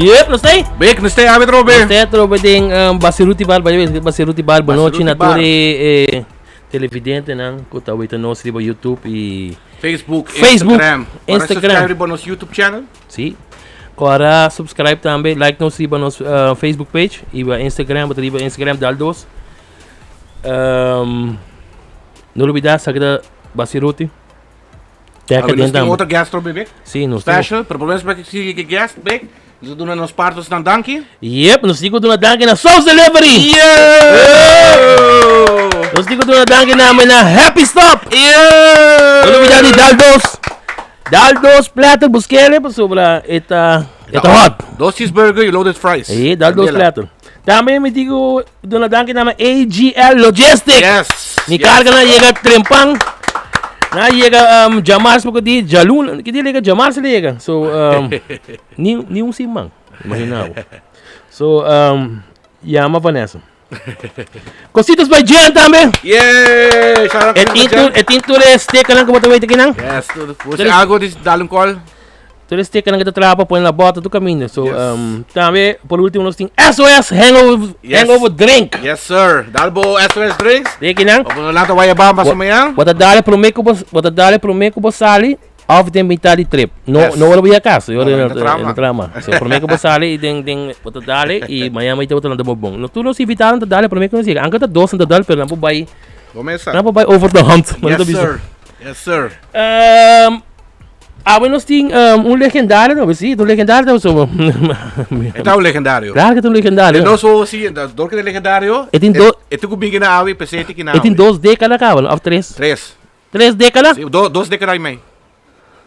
Yep, nos t'ei. Bek, nos t'ei awe trobe. Nos t'ei atrobe den um, Basiruti Bar, by the way, Basiruti Bar, bonochi na tur e eh, televidentenan ku ta weta nos riba YouTube i Facebook, Facebook, Instagram. Ora Instagram. subscribe riba nos YouTube channel. Sí. Kora subscribe tambe, like nos riba nos eh, Facebook page i riba Instagram, bota riba Instagram dal dos. Um, no olbida sa kita Basiruti. Teka Awe den nos tin tambe. otro guest trobe, Bek. Sí, nos tin. Special, pero por menos sigui ke guest, Bek. Nos duna nos partos nan danki. Yep, nos tin ku duna danki na Souls Delivery. Yeah! Nos tin ku duna danki na na Happy Stop. Yeah! No olbida di Dal Dos. Dal Dos Platter buskele pasobra e ta e ta hot. Dos cheeseburger y loaded fries. E Dal Dos Candela. Platter. Tambe mi tin ku duna danki na AGL Logistics. Yes. Mi yes. carga na yega trempan. Na yega um, djamars porque di djaluna, ki dia yega djamars le yega. So um, ni ni un siman, imagina bo. So um, yama Vanessa. Cositas by Jen tambe. Yeah! Shout out E to tin Jen. tur e tin tur e stickernan ku bo ta weten kinan. Yes, tur. Você algo di dale un call. Tur e stickernan ku ta trapa pone na bòt tur kaminda. So Yes. um, tambe por último nos tin SOS Hangover Yes. Hangover Drink. Yes, sir. Dal bo SOS Drinks. De kinan. Op no lata Wayabamba Bo- mañana. Bo ta dale promé ku bo bo ta dale promé ku bo sali òf den mitad di trip. No Yes. no ora bo yega kas. No, Ora no ta trama. no trama. So promé ku bo sali i den den bo ta dale i mañana bo ta lanta bo bon. No tur nos invitadonan ta dale promé ku nos yega. Anke ta dos nan ta dal pero nan por bai Bo mesa. nan por bai over the hump. Nan ta Yes, bisa. sir. Yes, sir. Ehm, awe nos tin um, un legendario, no? Sí, un legendario so. E ta un legendario. Claro que ta un legendario. E no so si, door que legendario. E tin do- E tu binge na awe, pesete ki na E tin dos década caba, of tres? Tres. Tres década? Sí, do, dos década y mei.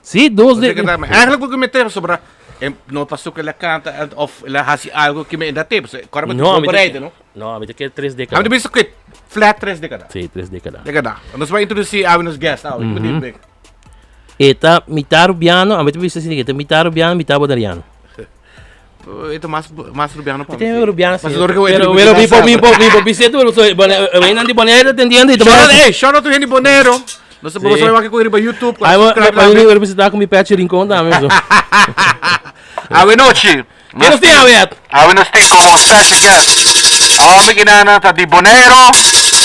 Sí, dos Dos década. década y mei. Eigenlijk moet ik me tegen sobre en no pasó que la canta of la hace algo que me da tempo. Agora No, me bereiden, no? No, mi te quer tres Haben décadas. de bist que flat tres décadas. Sí, tres décadas. Década. En dan wij introduceren awe nos guest awe. Ik ben niet E ta mitad rubiano, a mi ta bisa asina, e ta mitad rubiano, mitad boneriano. E ta mas mas rubiano pa E ta rubiano, sí. Mas door que Pero, pero mi po, mi po, mi po bisa tur, so, bone, nan di Bonaire ta entendiendo y ta Shout out, hey, shout out to Henny Bonero. No se Sí. você vai que riba YouTube. Ai, subscribe ma, tambe. mi bisa ku mi pecho rincon tambe, so. Awe nochi. Ke nos tin awe? Awe nos tin como special guest. Awe kinana ta di Bonero,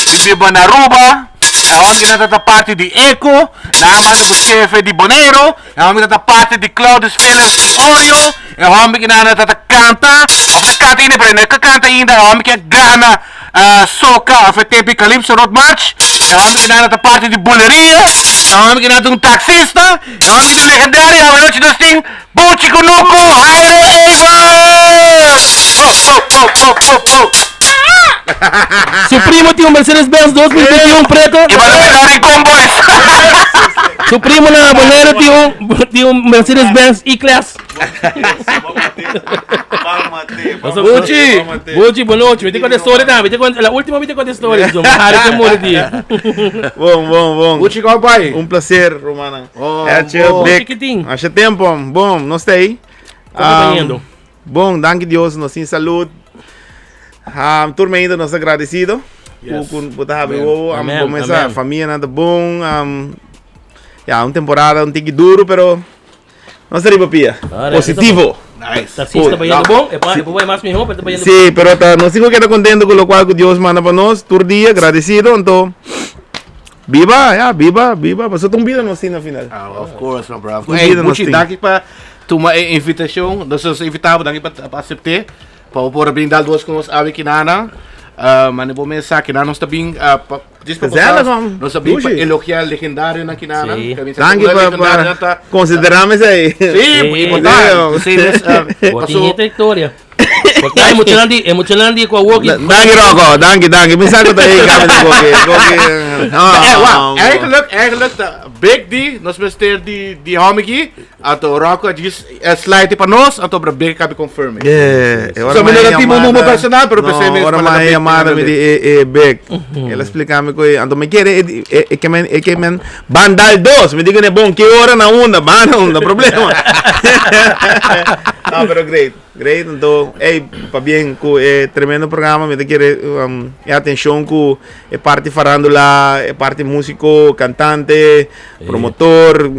di biba na Aruba. Awe kinana ta parti di Eco. Na manda ku jefe di Bonero. Awe ta parti di Claudius Phillips di Oreo. Awe kinana ta canta. Of ta canta ainda, pero no canta ainda. Awe ke gana uh, soca of tempo Calypso Road March. Awe kinana ta parti di Buleria. Awe kinana ta un taxista. Awe kinana legendario. Awe nochi nos tin Buchi Kunuku, Jairo Evers! Oh, oh, oh, oh, oh, oh. Su primo tin un Mercedes-Benz 2021 preto. Y van a Rincon Boys. Su primo na Bonaire tin un tin un Mercedes-Benz E-Class. Buchi! Buchi, boa noite. Mi te conta story tambe. Mi te conta, la última mi te conta story. So, Harry te muri dia. Bon, bon, bon. Buchi, kon bai? Un placer, Romana. Oh, Ertje, bon. Bik. Chiquitín. Hace tempo. Bon, nos ta ei. Kon ta yendo? Bon, danki Dios, nos tin salud. Um, tur ainda nos agradecido. Yes. Ku ku ta habri Amen. wowo, am Amen, comienza amen. famia nada bon. Um, ja, un temporada un tiki duro, pero nos ta riba pia. Ah, Positivo. Nice. Taxista ta yendo bon. E pa, e pa mas mihó, pero ta yendo Sí, pero ta, nos sigo queda contento con lo cual que Dios manda para nos. Tur dia, agradecido. Entonces, viva, ja, viva, viva. Pasó un vida nos tin na final. Ah, of course, my bro. Un Hey, vida nos Buchi, tin. danki pa tuma e invitacion. Nos a invitado, danki pa pa acepte. Pa por bin dal dos ku nos awe kinana. Uh, maar bo mesa kinana nos ta bin uh, pa dis pa Gezellig, man. Nos ta bin pa Dushi. elogiar legendario na kinana. Sí. Danki pa, pa considerarme aí. Sí, Sí. importante. Sí, mes, uh, Bo paso- tin trayectoria. Porque hay mucho nandi, hay mucho nandi ku awoki. Danki, Rocco. Danki, danki. Mi saco ta aí, gabi de koki. Koki. Eh, wacht. Eigenlijk, eigenlijk, de Big D, nos mester di, di homie, anto Rocco just eh, slide pa nos, anto bra Big kabi confirm. Yeah. So, mi no tipo mo personal, pero pensé mes Ora para mai Big llamada me D. di eh eh Big. El explícame que anto me quiere eh eh que men eh que men bandal dos. Me digo ne bon que hora na onda, banda onda problema. No, pero great. Great. Anto, hey, pabien ku e tremendo programa. Mi ta kere e atenshon ku e parti farándula, e parti músiko, kantante, promotor,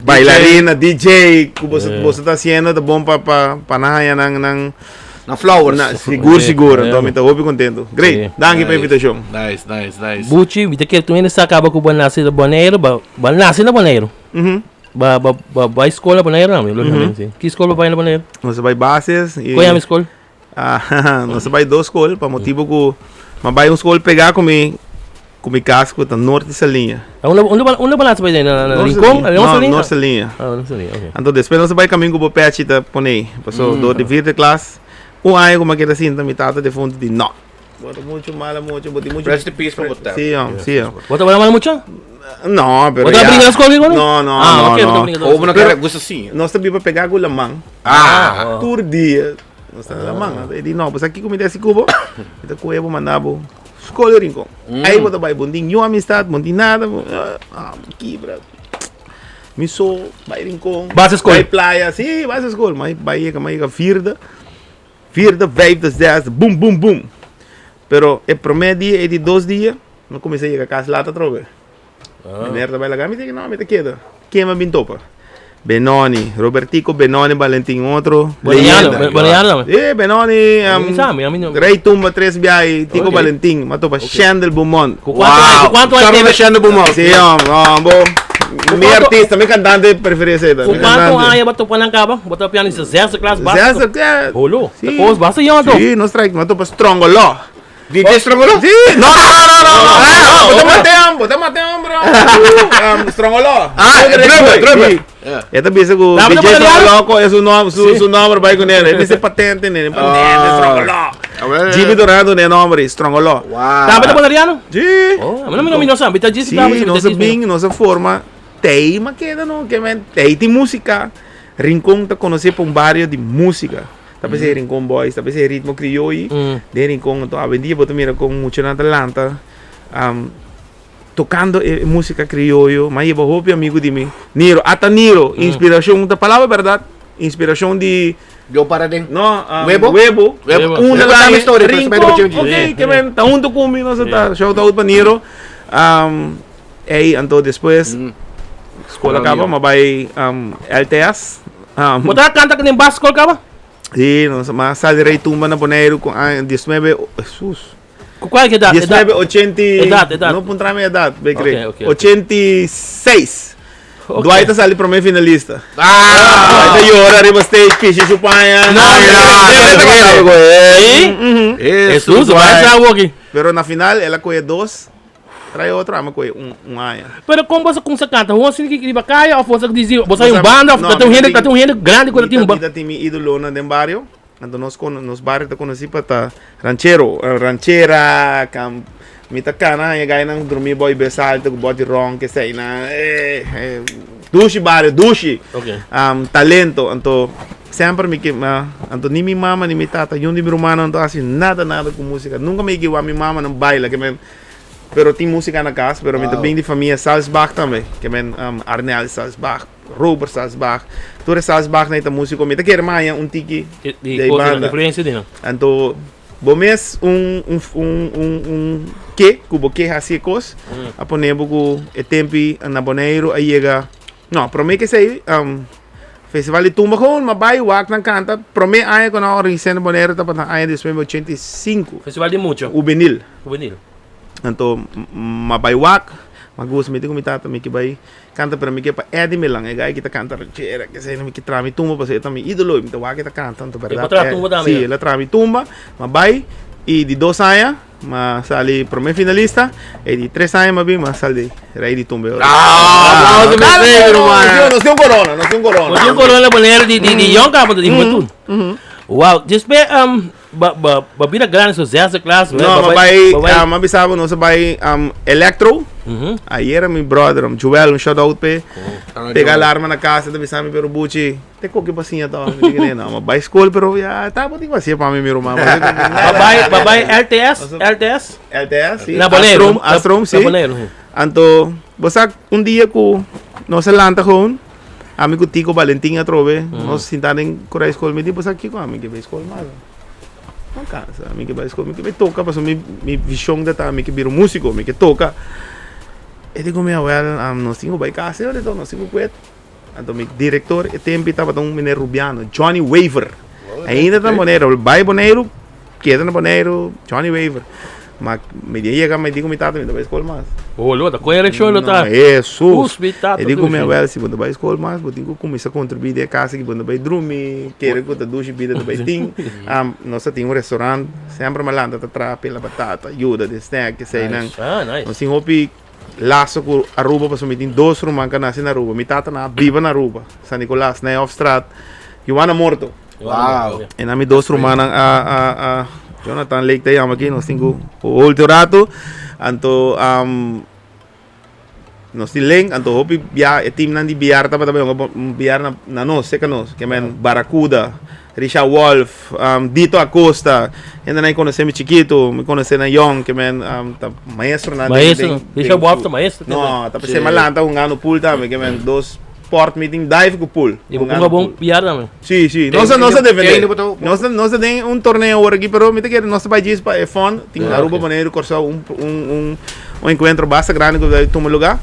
bailarina, DJ, ku boso boso ta hasiendo ta bon pa pa pa nan haña nan nan Nan flowers. na sigur Sí, sigur. sí. Anto mi ta hopi kontento. Great. Sí. Danki pa e invitashon. Nice, nice, nice. Buchi, mi ta kere tur hende sa kaba ku bo nase na Boneiru, bo bo a nase na Boneiru. Ba ba ba bai skol na Boneiru tambe, lógicamente, sí. Ki skol bo bai na Boneiru? Nos a bai bases y Kon yama e skol? Ah, nos a bai dos skol pa motibo ku m'a bai un skol pegá ku mi ku mi kas ku ta Norte Saliña. Ah, unda unda bo unda bo nase bai na na Norte Rincon? Saliña. Na No, Saliña? Norte Saliña. Ah, Norte Saliña, okay. Anto despues nos a bai kamin ku bo pechi ta pone. Paso dor di vierde klas, un aña ku m'a keda sinta mi tata defuntu di no. Bo ta mucho mala mucho, bo tin mucho. Rest in peace pa bo tata. Sí, hom, sí, hom. Bo ta mala mucho? No, pero Bo ta ya. brinca na school igual? No, no, Ah, no, ok, bo ta no. brinca na Obo no Pero- kere gusta siña. Nos ta biba pegá ku laman. Ah. Tur dia nos ta na laman. E di no, pues aki ku mi ta hasi ku bo, mi ta kohe bo manda bo skol di Rincon. Ei bo ta bai, bo no tin niun amistad, bo no tin nada. Bo, ah, kibra. Mi so bai Rincon. Base skol. Bai playa, sí, base skol. Mai bai yega, mai yega vierde. Vierde, vijfde, zesde, bum, bum, bum. Pero e promé dia, e di dos dia, mi kuminsá yega kas lat atrobe. Meneer ta bai laga mi, di no, mi ta keda. Ken mi a bin topa? Benoni, Robertico Benoni Valentin, otro leyenda. Boneiano tambe? Sí, Benoni, Mi sa, mi a mi no. Rey Tumba tres biaha, Tico Ok. Valentin, mi a topa Shendel Beaumont. Ku kuantu, ku kuantu Shout out aña na Shendel Beaumont. Sí, hom, hom, bo. Mi artista, mi cantante preferido esei ta. Ku Mi kuantu cantante. aña bo topa nan kaba? Bo ta piano di zesde klas básiko? Zesde, ja. Holo, Sí. ta kos basta yòn anto. Sí, nos trae, nos topa Strongoló. DJ Strongoló? Sí, no, no, no, no, no, no. Ah, Bo ta mate hom, bo ta mate hom, bro. Strongoló. Ah, drummer, drummer. Sí. E ta bisa ku Dame DJ ta pone Strongoló ko es su nom, su, su nomber bai ku nene. E bisa patente nene, patente Strongoló. Jimmy Dorado ne nomber, Strongoló. Wow. Tambe ta boneriano? Sí. Oh, a mi no mi no sa, mi ta djis Sí, ta mi nos ta djis. bin, nos forma tei ma keda no, ke men tei tin música. Rincon ta conocí pa un barrio di música. Ta pensé Rincon Boys, ta pensé Ritmo Criollo. Den Rincon, entonces awendia bo ta mira con muchanan ta lanta tocando e música criollo. Ma lleva hopi amigo di mi. Niro, ata Niro, inspiración, ta palabra verdad, inspiración di Yo para den. No, Webo? Webo. Webo. Una Webo la tambe story, pero Rincon, spijt me ok, Sí, ke men, ta hunto ku mi, no se ta, shout out pa Niro. Ey, anto despues, skola kaba, ma bai LTS. Bo ta kanta den bas skol kaba? Sí, nos ma sali Rey Tumba na Boneiru ku aña 19, Jesus. Ku kual ke edat? 19, 80, Edat, edat. No puntra mi edat, be kre. Ok, ok, ok. 86. Ok. Dwight a sali prome finalista. Ah! Dwight a yora riba stage, pishi su paña. No, no, no, Sí? Jesus, bai sa woki. Pero na final el a coge dos, trae otro, ama coge un, un aña. Pero kon boso kumsa kanta? Ho sin ki riba kaya of boso disi, boso hay un Bosa- banda of no, ta un mi hende, tin- ta un hende grande ku ta Mi tin un ta, ba. mi ta tin mi ídolonan den bario. Anto nos kono, nos bario ta konosí pa ta ranchero, ranchera, kam, mi ta kana haña gainan drumí bou i bes alto ku bòt di ron kesei nan, eh, eh, dushi bario, dushi. Ok. Talento, anto semper mi ke, anto ni mi mama ni mi tata, niun di mi rumannan no ta hasi nada nada ku músika. Nunka mi a yega wak mi mama nan baila, ke men, pero tin músika na kas, pero mi ta bin di famia Salsbach tambe, ke men, Arnel Salsbach. Robert Salsbach, tur e Salsbach nan e ta músiko, mi ta kere maña un tiki Di de cosa, banda. influencia di nan. Anto bo mes un un un un un ke ku bo ke hasi e kos, a pone bo ku e tempi na Boneiru a yega, no, promé ke esei Festival di Tumba gewoon ma bai wak nan kanta, promé aña ku nan a organisá na Boneiru tabata aña 1985. Festival di mucha. Hubenil. Hubenil. Anto ma bai wak, ma gusta mi tin ku mi tata mi ke bai Canta pero mi ke pa Eddie Milan e guy ki ta canta ranchera ke esei mi ke traha mi tumba pasobra e ta mi idolo y mi ta wak e ta canta anto berdad E por traha tumba tambe si el a traha mi tumba ma bai y di dos aña ma sali prome finalista y di tres aña ma bin ma sali rey di tumba e ora. Aplauso pa esei ruman. Nos tin un corona nos tin un corona. Nos tin un corona poner di di di yonk apa di hubentud. Wow despues ba ba ba bira grandi so zesde klas No, ma bai, ma bisa bo nos a bai electro. Ayera mi brother, Joel, un shout out p'e. Pega alarma na casa, ta bisa mi pero Buchi, te koke pa siña tòg. Mi di kende, no, ma bai skol pero ya ta bo tin ku hasié pa mi, mi ruman. Ba bai, ba bai LTS, LTS? LTS, si. Na Boneiru. Astrom, Astrom, si. Na Boneiru, si. Anto, bo sa un dia ku nos a lanta gewoon, Ami ku Tico Valentin atrobe, nos sinta den Korai Skol, mi di, bo sa kiko ami ke bai skol mas? No kansa, mi ke bai skol, mi ke bai toka pasobra mi mi vishon ta ta mi ke bira un músiko, mi ke toka. E di ku mi, awèl, nos tin ku bai kas e ora nos tin ku kuet. Anto mi direktor e tempu tabata un meneer rubiano, Johnny Wever. Ainda ta na Boneiru, bai Boneiru, keda na Boneiru, Johnny Wever. Ma mi dia yega, mi di ku mi tata, mi ta bai skol mas. Oh, lo ta kon erekshon lo ta. No, Hesus. Us, mi tata E di ku mi, dushi. awèl, si bo ta bai skol mas, bo tin ku kuminsá kontribuí den e kas aki, bo no bai drumi, kere ku ta dushi bida ta bai tin. Nos ta tin un restaurant, semper mi a lanta ta traha pela batata, yuda den snack, eseinan. Ah, nice. Nos tin hopi laso ku Aruba pasobra mi tin dos ruman ku a nase na Aruba. Mi tata nan a biba na Aruba, San Nicolas, Nijhofstraat, Juana Morto. Wow. En dan mi dos rumannan a a a Jonathan Lake ta yama aki, nos tin ku holte un ratu. Anto um, nos tin link, anto hopi bia e teamnan di biar tabata bai hunga biar na na nos, serka nos. Ke men Barracuda, Richard Wolf, um, Dito Acosta, hendenan konosé mi chikitu, mi konosé nan yong, ke men um, ta maestronan den Maestro, den Richard den Wolf su ta maestro No, ta p'esei mi a lanta hungando pool tambe, ke men dos sport mi tin dive ku pool. Y bo Hungando ponga bon pool. biar tambe. Sí, sí. Nos nos a defendé. Nos nos ta den un torneo awor aki, pero mi ta kere nos ta bai djis pa e fun. Tin Aruba, Boneiru, Kòrsou, un un un un enkuentro basta grandi ku ta tuma lugá.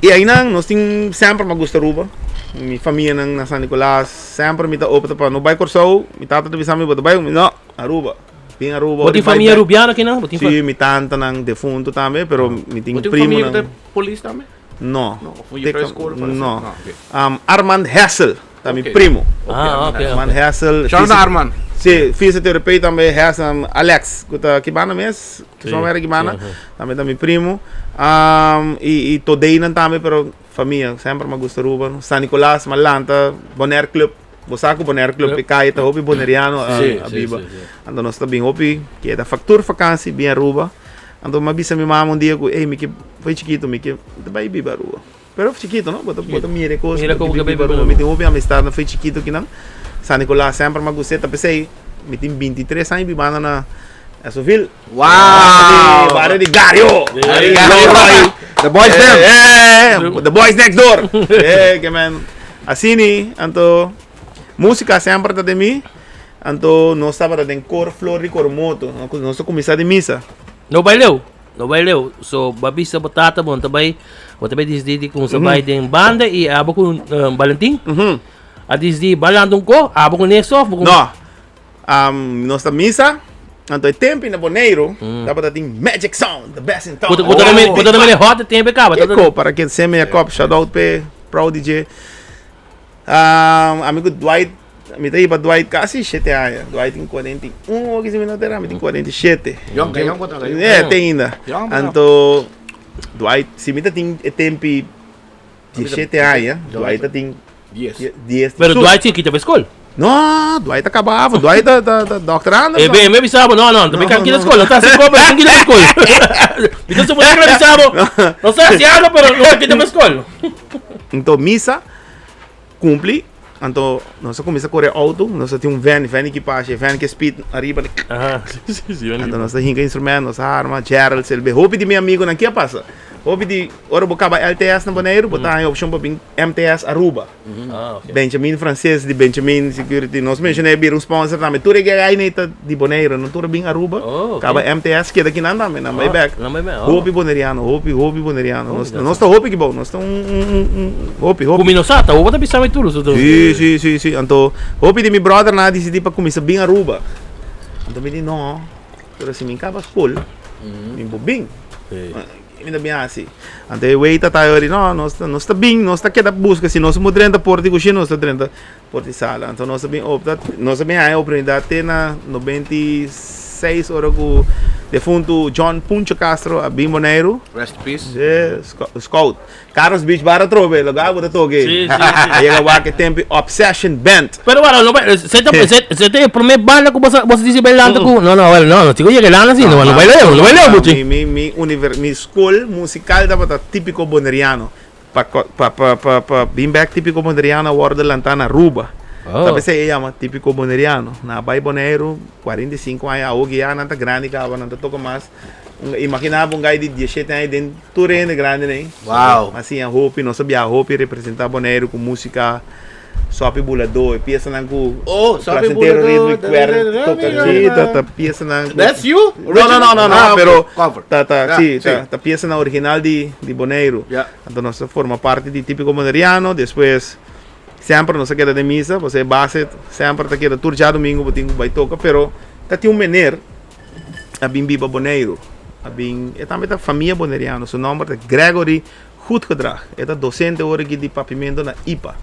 I einan nos tin semper mi a gusta Aruba. Mi famianan na San Nicolas, semper mi ta opta pa no bai Kòrsou. Mi tata ta bisa mi bo ta bai, mi no, Aruba. Bin Aruba. Bo tin famia Rubiano akinan? Bo tin Sí, mi tantanan defunto tambe, pero mi tin Bo tin famia ku primonan. ta polis tambe? No. No, of un juffrouw school of No. No, okay. Armand Hessel, ta mi primo. Ah, okay. Armand Hessel. Shout out Armand. Sí, fisioterapeuta tambe Hessel, Alex, ku ta Kibana mes, ku son era Kibana, tambe ta mi primo. I i Todeinan tambe, pero famia, semper mi a gusta Aruba. San Nicolas, mi a lanta Bonaire Club. Bo sa ku Bonaire Club e kai ta hopi boneriano a biba. Anto nos ta bin hopi keda factuur vakantie bin Aruba. Anto mi a bisa mi mama un dia ku ey mi ke foi chikito mi ke mi ta bai biba Aruba. Pero chikito no bo ta bo ta mira e kos Mira bo komo ke ke biba biba Aruba. Mi tin hopi amistadnan foi chikito kinan. San Nicolas semper mi a gust'é ta p'esei mi tin 23 aña bibando na Esovil. Wow! Barrio di Gario! Barrio di Gario! The boys them! The boys next door! Ke men asini anto música semper ta den mi anto nos tabata den kor Flor di Coromoto nos a kuminsá di misa. No bai leu, no bai leu. So bo a bisa bo tata bo no ta bai, bo ta bai disidí di kumsa bai den banda i abo ku Valentin a disidí bai lanta un ko, abo ku Nexo of bo ku. No, Nos ta misa, anto e tempo na Boneiru tabata tin Magic Sound, the best in town. Kuta kuta na kuta na mene hot e tempo e kaba. Kiko para ke seme a kop shout out pe proud DJ. Ami ku Dwight, mi ta hiba Dwight kasi shete aña. Dwight tin 41 o kisi mi no ta era, mi tin 47. Yong, yong bo ta yong. Eh, te ainda. Yong bo ta. Anto Dwight, si mi ta tin e tempo 17 aña, Dwight ta tin 10. 10. Pero Dwight sí kita pa school. No, Dwight a kaba afo. Dwight ta ta ta Dr. Anderson. Eh, be, me bisabo, no, no, no, kan kita school, no ta si ko, pero kita pa school. Mi ta supone que bisabo. No sé si algo, pero no kita pa school. Anto misa cumpli, anto nos a cuminsa corre auto, nos a tin un van, van equipaje, van ke speed ariba. Aha, sí, sí, sí. Anto nos a hinca instrumento, nos a arma, Gerald, Selbe, hopi di mi amigonan, ke a pasa? Hopi di ora bo kaba LTS na Boneiru, bo ta haña opshon pa bin MTS Aruba. Ah, ok. Benjamin Frances di Benjamin Security, nos menshoné bira un sponsor tambe. Tur e guy nei ta di Boneiru, no tur a bin Aruba. Oh, ok. Kaba MTS keda kinan tambe, nan bai Ah, bek. nan bai bek, oh. Hopi boneriano, hopi, hopi boneriano. Nos, Hopi, nos ta hopi kibou, nos ta un, un, un, un, hopi, hopi. Ku mi no sa, ta hopi ta bisa mi tur, so ta. Sí, sí, sí, sí. Anto, hopi di mi brothernan a disidí pa kuminsá bin Aruba. Anto mi di no. Pero si mi kaba skol, mi por bin. Mi ta bin hasi. Anto e wey ta tayo di, no, nos ta, nos ta bin, nos ta keda buska. Si nos por drenta por di kushina, nos ta drenta por di sala. Anto nos a bin opta, nos a bin haña oportunidat te na 96 ora ku defuntu John Puncho Castro a bin Boneiru. Rest in peace. Sí, scout. Carlos Beach Bar atrobe, lo gabo ta toke. Sí, sí, sí. A yega wak e tempo Obsession Band. Pero bueno, no, se ta, se, se ta e primer banda ku boso, boso dice bailando ku. No, no, bueno, no, no, chico yega landa así, no, no baileo, no baileo mucho. Mi, mi, mi, univer, mi school musical tabata típico boneriano. Pa, pa, pa, pa, pa bin back típico boneriano a wordo lantá na Aruba. Oh. Ta p'esei e yama típico boneriano. Na bai Boneiru, 45 aña, awo ya nan ta grandi kaba, nan ta toka mas. Imagina bo un guy di 17 aña den tur hende grandi nei. Wow. A siña hopi, nos a biaha hopi representa Boneiru ku músika. Sopi Buladó, e piesanan ku Oh, Sopi Placentero Buladó, Ritmo i da, Kuerda da, da, toka. da, Sí, da. ta ta piesanan ku That's you? No, no, no, no, no, Ah, ok, pero cover. ta ta Ja, sí, sí. ta ta piesanan original di di Boneiru. Ja. Anto nos a forma parti di Típico Boneriano, despues semper nos a keda den misa, pasobra e base semper ta keda tur djadumingu bo tin ku bai toka, pero ta tin un meneer a bin biba Boneiru, a bin, e tambe ta famia boneriano, su nomber ta Gregory Goedgedrag. E ta docente ora aki di Papiamento na ipa.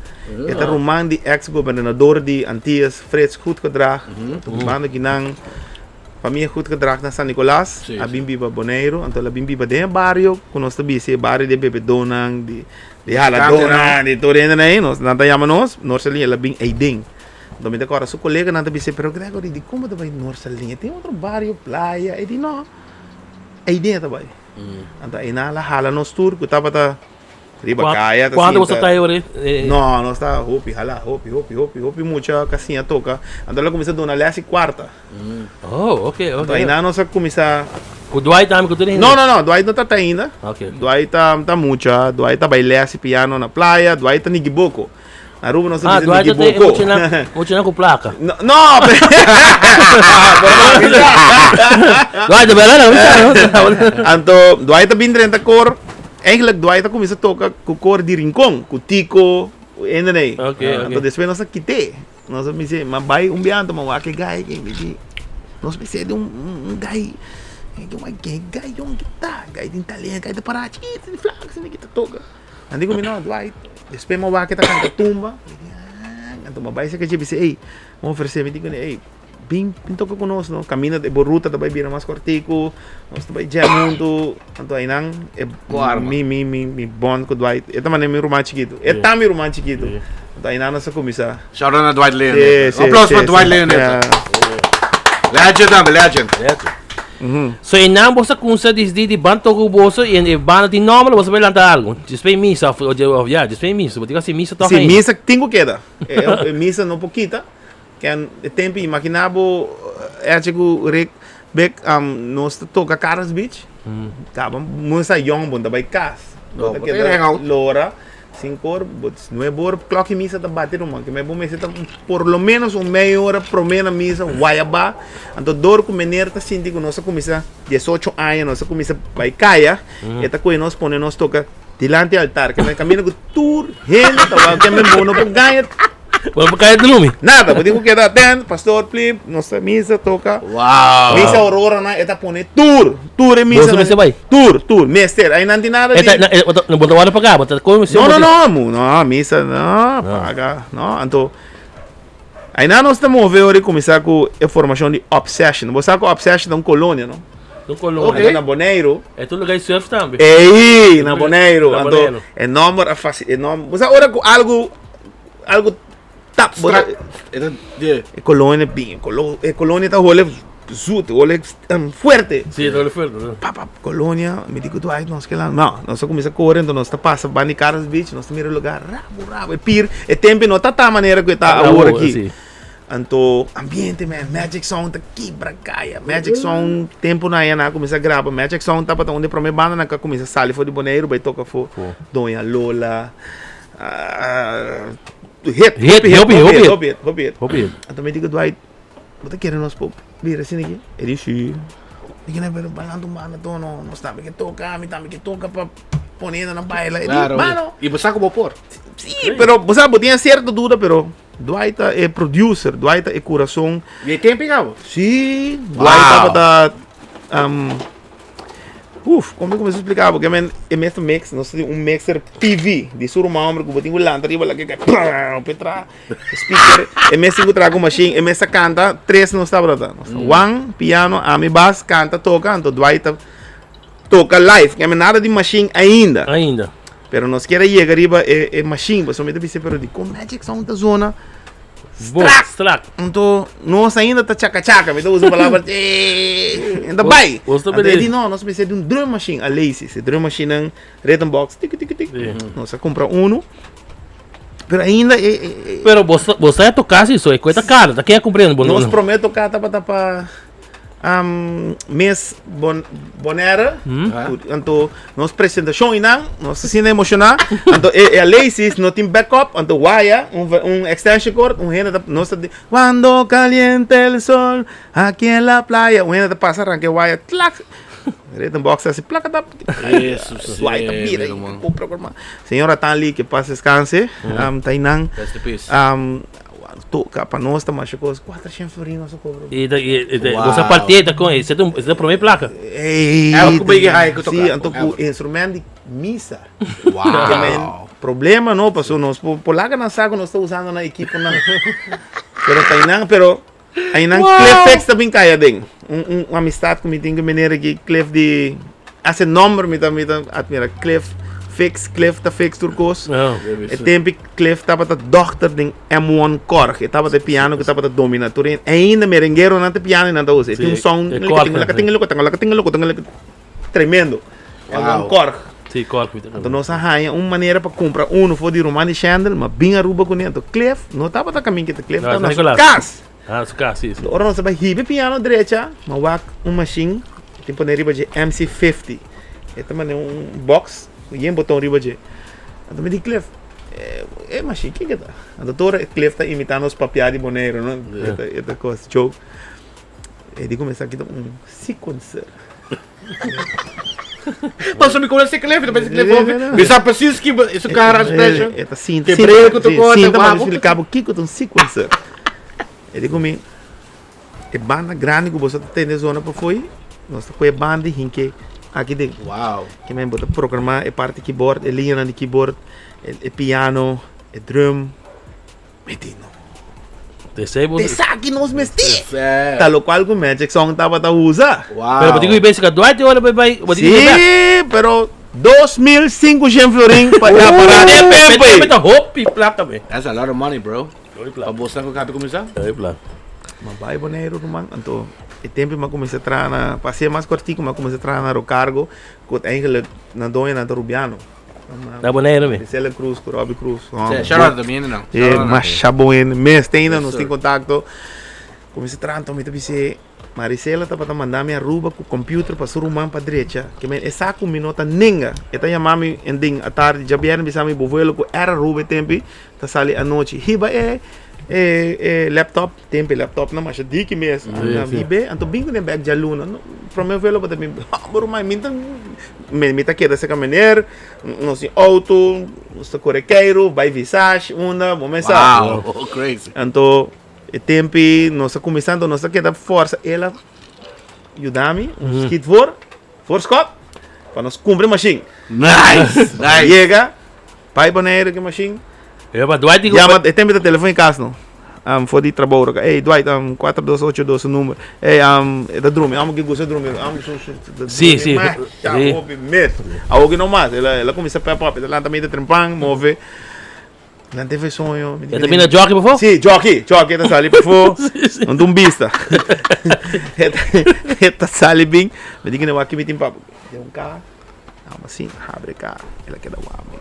E ta ruman di ex gobernador di Antillas Frits Goedgedrag. Ta bibando aki nan famia Goedgedrag na San Nicolas. Sí, A sí. bin biba Boneiru, anto el a bin biba den e bario ku nos ta bisa e bario di e bebedónan, di di haladónan, di tur hende nan ei. Nos nan ta yama nos Noord-Saliña, el a bin eiden. Anto mi ta kòrda su koleganan ta bis'é, pero Gregory, dikon bo ta bai Noord-Saliña? Tin otro bario, playa. E di, no, eiden e ta bai. Anto einan a hala nos tur ku tabata riba kaya ta Kuantu boso sinta. ta ora ei? No, nos ta hopi hala, hopi, hopi, hopi, hopi mucha ka siña toka. Anto el a kuminsá duna lès i kuarta. Oh, ok, ok. Anto einan nos a kuminsá. Ku Dwight tambe ku tur hende? No, no, no, Dwight no ta ta ainda. Ok. Dwight ta ta mucha, Dwight ta bai lès i piano na playa, Dwight ta nigiboko. Na Aruba nos ta Ah, bisa Dwight ta nigiboko. muchanan, muchanan ku plaka. No, no, pero Dwight, de verdad, no bisa. Anto Dwight a bin drenta kor. Eigenlijk Dwight a kuminsá toka ku kor di Rincon, ku Tico, ku hendenan ei. Ok, ok. Anto despues nos a kit'é. Nos a bisa, ma bai un biaha anto ma wak e gai aki. Mi di, nos mester di un un gai, e gai yon ki ta, gai tin talento, gai ta pará chikito, flaku asina ki ta toka. Nan di ku mi no, Dwight, despues mi wak e ta kanta tumba, mi di ah, anto mi a bai serka dje bisa ey, mi ofresé, mi di kuné ey, bin bin toka ku nos no, kaminda e bo ruta ta bai bira mas kòrtiku, nos ta bai jam huntu, anto einan e mi mi mi mi bond ku Dwight, e ta manera mi ruman chikitu, e ta mi ruman chikitu, anto einan nos a kuminsá. Shout out na Dwight Leoneta. Un aplauso pa Dwight Leoneta. Legend tambe, legend. So e nan boso a kumsa disdi di ban toka ku boso i e banda tin nomber boso bai lanta algu. Despues misa of of ya despues misa bo tin ku hasi misa tok Si ainda. misa tin ku keda. E misa no por kita. Ken e tempu imagina bo echi ku Rick Bek nos ta toka Carlos Beach. Kaba nos a yong bo no ta bai kas. Bo ta keda lora. Sinku or, nuebe or, klok di misa ta bati ruman. Ke bo mester ta por lo menos un media ora prome na misa, wayabá. Anto dor ku mener ta sinti ku nos a kuminsá diesocho aña, nos a kuminsá bai kaya, e ta kohe nos pone nos toka dilanti altar. Ke men kaminda ku tur hende ta wak. Ke men bo no por gaña. Bo no por kaya drumi. Nada, bo tin ku keda atent, pastor plim, nos ta misa toka. Wow. Misa aurora nan e ta pone tur, tur e misa. Boso mester bai? Tur, tur, mester. Ai nan tin nada E di. ta, na, e, bo ta, bo ta wòrdu pagá, bo ta kome No, no, no, mu, no, misa, no, paga, no. Anto, ai nan nos ta move ora i kuminsá ku e formashon di Obsession. Bo sa ku Obsession ta un kolonia, no? Un kolonia. Anto na Boneiru. E tur lugá di surf tambe. Ei, na Boneiru. Na Anto, Boneiru. e nòmber a fasi, e nòmber, bo sa ora ku algu, algu tap, bo ta, E ta, yeah. E kolonia bin, e kolonia ta hole zoet, hole fuerte. Sí, ta hole fuerte. No. Pa, pa, kolonia, mi di ku Dwight, nos ke lan, no, nos a kuminsá kore, enton nos ta pasa banda di Carlos Beach, nos ta mira e lugar rabu, rabu, e pir, e tempe no ta ta manera ku e ta awor aki. Sí. Anto, ambiente man, Magic Sound ta kibra kaya, Magic Sound, tempu nan a kuminsá graba, Magic Sound tabata un di e promé bandanan ku a kuminsá sali for di Boneiru bai toka for Doña Lola, Hit, Hit, hopi hit, hopi, hopi hit, hopi hopi hit, hopi hit. Hopi hit. Anto mi di ku Dwight, bo ta kere nos por bira asina aki? E di si. Mi di, pero balando un banda to no, nos tambe ke toka, mi tambe ke toka pa pone hende na baila. E di, Claro. mano. I bo sa ku bo por. Si, pero bo sa, bo tin sierto duda, pero Dwight ta e producer, Dwight ta e kurason. I e tempu kaba? Si, Dwight tabata, Uf, kon mi kuminsá splika bo? Ke men e mes ta mix, nos tin un mixer PV di su ruman homber ku bo tin ku lanta riba lake kai pam pe tra speaker. E mes tin ku traha ku machine, e mes ta kanta, tres nos tabata ta. Nos ta Juan, piano, ami bas, kanta, toka, anto Dwight ta toka live. Ke men nada di machine ainda. Ainda. Pero nos kier a yega riba e e machine, pasobra mi ta bisa pero dikon Magic Sound ta zona Bo, strak? strak. Anto nos ainda ta chaka chaka, mi ta usa palabra eh, ainda bai. Bo ta Anto e bele. di no, nos mester di un drum machine, a Lacy, e drum machine nan rhythm box, tiki tiki tiki. Sí. Nos a kumpra uno. Pero ainda e, e, e Pero bo sa, bo sa toka si so, e kueta karo, ta ken a kumpra bo nos no. promé toka tabata pa. Miss Bon Bonaire, anto nos presentacion inan, nos ta sinti emociona, anto e e Alexis no tin backup, anto waya, un un extension cord, un hende ta nos ta di cuando caliente el sol aquí en la playa, un hende ta pasa ranca e waya tlak, rhythm box ta hasi plakatap, Jesus, waya ta bira y cu programa. Señora Tan Lee, que paz descanse, ta inan, Rest in peace. Toca pa nos ta masha cos. 400 florin nos a cobra. Y ta, y, y, Wow. Bosa partida ta con, ese ta, ese ta prome placa. Ey, Elke beetje ga ik het Sí, ook anto aan. cu instrument di misa. Wow. Que men problema no, paso nos po polaca nan sa cu nos ta usando na equipo nan. Pero tainan, pero ainan Wow. Cliff Fix ta bin caya den. Un, un, un amistad cu mi tin cu meneer aki, Cliff di hace nomber mi ta mi ta admira Cliff Fix, Cliff ta fix tur cos. Oh. E tempo Cliff tabata dokter den M1 Korg. E tabata e piano ku tabata domina tur hende. Ainda merengueronan ta piano i nan ta usa. E tin un sound e Korg, tremendo. M1 Korg. Sí, Korg. Anto nos a haña un manera pa kumpra uno for di Romani Chandel, ma bin Aruba kuné. Anto Cliff no tabata kamin kita Cliff No, tabata na su Nicolas. kas. Ah, su kas, sí, sí. Ora nos a bai hiba e piano drecha, ma wak un machine tin pone riba dje MC50. E ta mane un box ku yen boton riba dje. Anto mi di Cliff, e machine kiko ta? Anto tur ora Cliff ta imita nos papia di Boneiru, no? E ta e ta kos joke. E di kuminsá kita un sequencer. Paso mi konosi Cliff, mi ta pensa Cliff hopi. Mi sa precies ki su cara expression. E ta sinta, Ke bril ku ta kota, sinta pa mi wou. explica bo kiko ta un sequencer. E di ku mi, e banda grandi ku boso ta tende zona pafoi, nos ta kohe banda i hinke aki den. Wow. Ke men bo ta programá e parti keyboard, e liñanan di keyboard, e piano, e drum. Mi di no. Esaki nos mester. Ta lokual ku Magic Song tabata usa. Wow. Pero bo tin ku bai basica Dwight ora bo bai, bo tin ku bai. Sí, pero 2500 florin pa e aparato. Pepe ta hopi plaka be. That's a lot of money, bro. Pa boso ku kapi kuminsá? Hopi plaka. Ma bai Boneiru ruman, anto e tempu mi a kuminsá traha na, pa ser mas kortiku mi a kuminsá traha na Rocargo, ku eigenlijk nan doñonan ta Rubiano. Na Boneiru mi. Marcela Cruz ku Robbie Cruz. Sí, shout out también nan. E masha bon hende mes, te ainda Yes, nos tin sir. kontakto. Kuminsá traha anto mi ta bis'é, Marisela tabata manda mi Aruba ku computer pa su ruman pa drecha. Ke men e sa ku mi no ta nenga. E ta yama mi en den atardi djabièrnè bisa mi bo vuelo ku Air Aruba e tempi ta sali anochi. Hiba e e e laptop, tempi laptopnan masha diki mes. Hib'é anto bin kuné bèk djaluna. No, promé vuelo bo ta bin, bo ruman mi ta mi ta keda serka meneer, nos tin outo, nos ta kore keiru, bai Visage unda, bo mes sa. Wow, crazy. Anto E tempi nos a kuminsá, anto nos a keda forsa el a yuda mi un skit voor, voorschot, pa nos kumpra e mashin. Nice! Nice! Yega, bai Bonaire ku e mashin. E pa Dwight di Yama, e tempi ta telefon in kas no. For di trabou roka. Ey Dwight, 4282 su number. Ey, e ta drumi, amo ke gusta drumi. Amo su, su, ta drumi Sí, sí. mas, Sí. hopi mes. Awo ke no mas, el a, el a kuminsá pep up, el a lanta medio trempan, move. Nan te fe soño. Mi E ta bina jockey pafó? Sí, jockey. Jockey ta sali pafó. Non un bista. E ta sali bin. Mi di kine wak mi tin pa. De un ka. Amo así, abre ka. El a keda wak mi.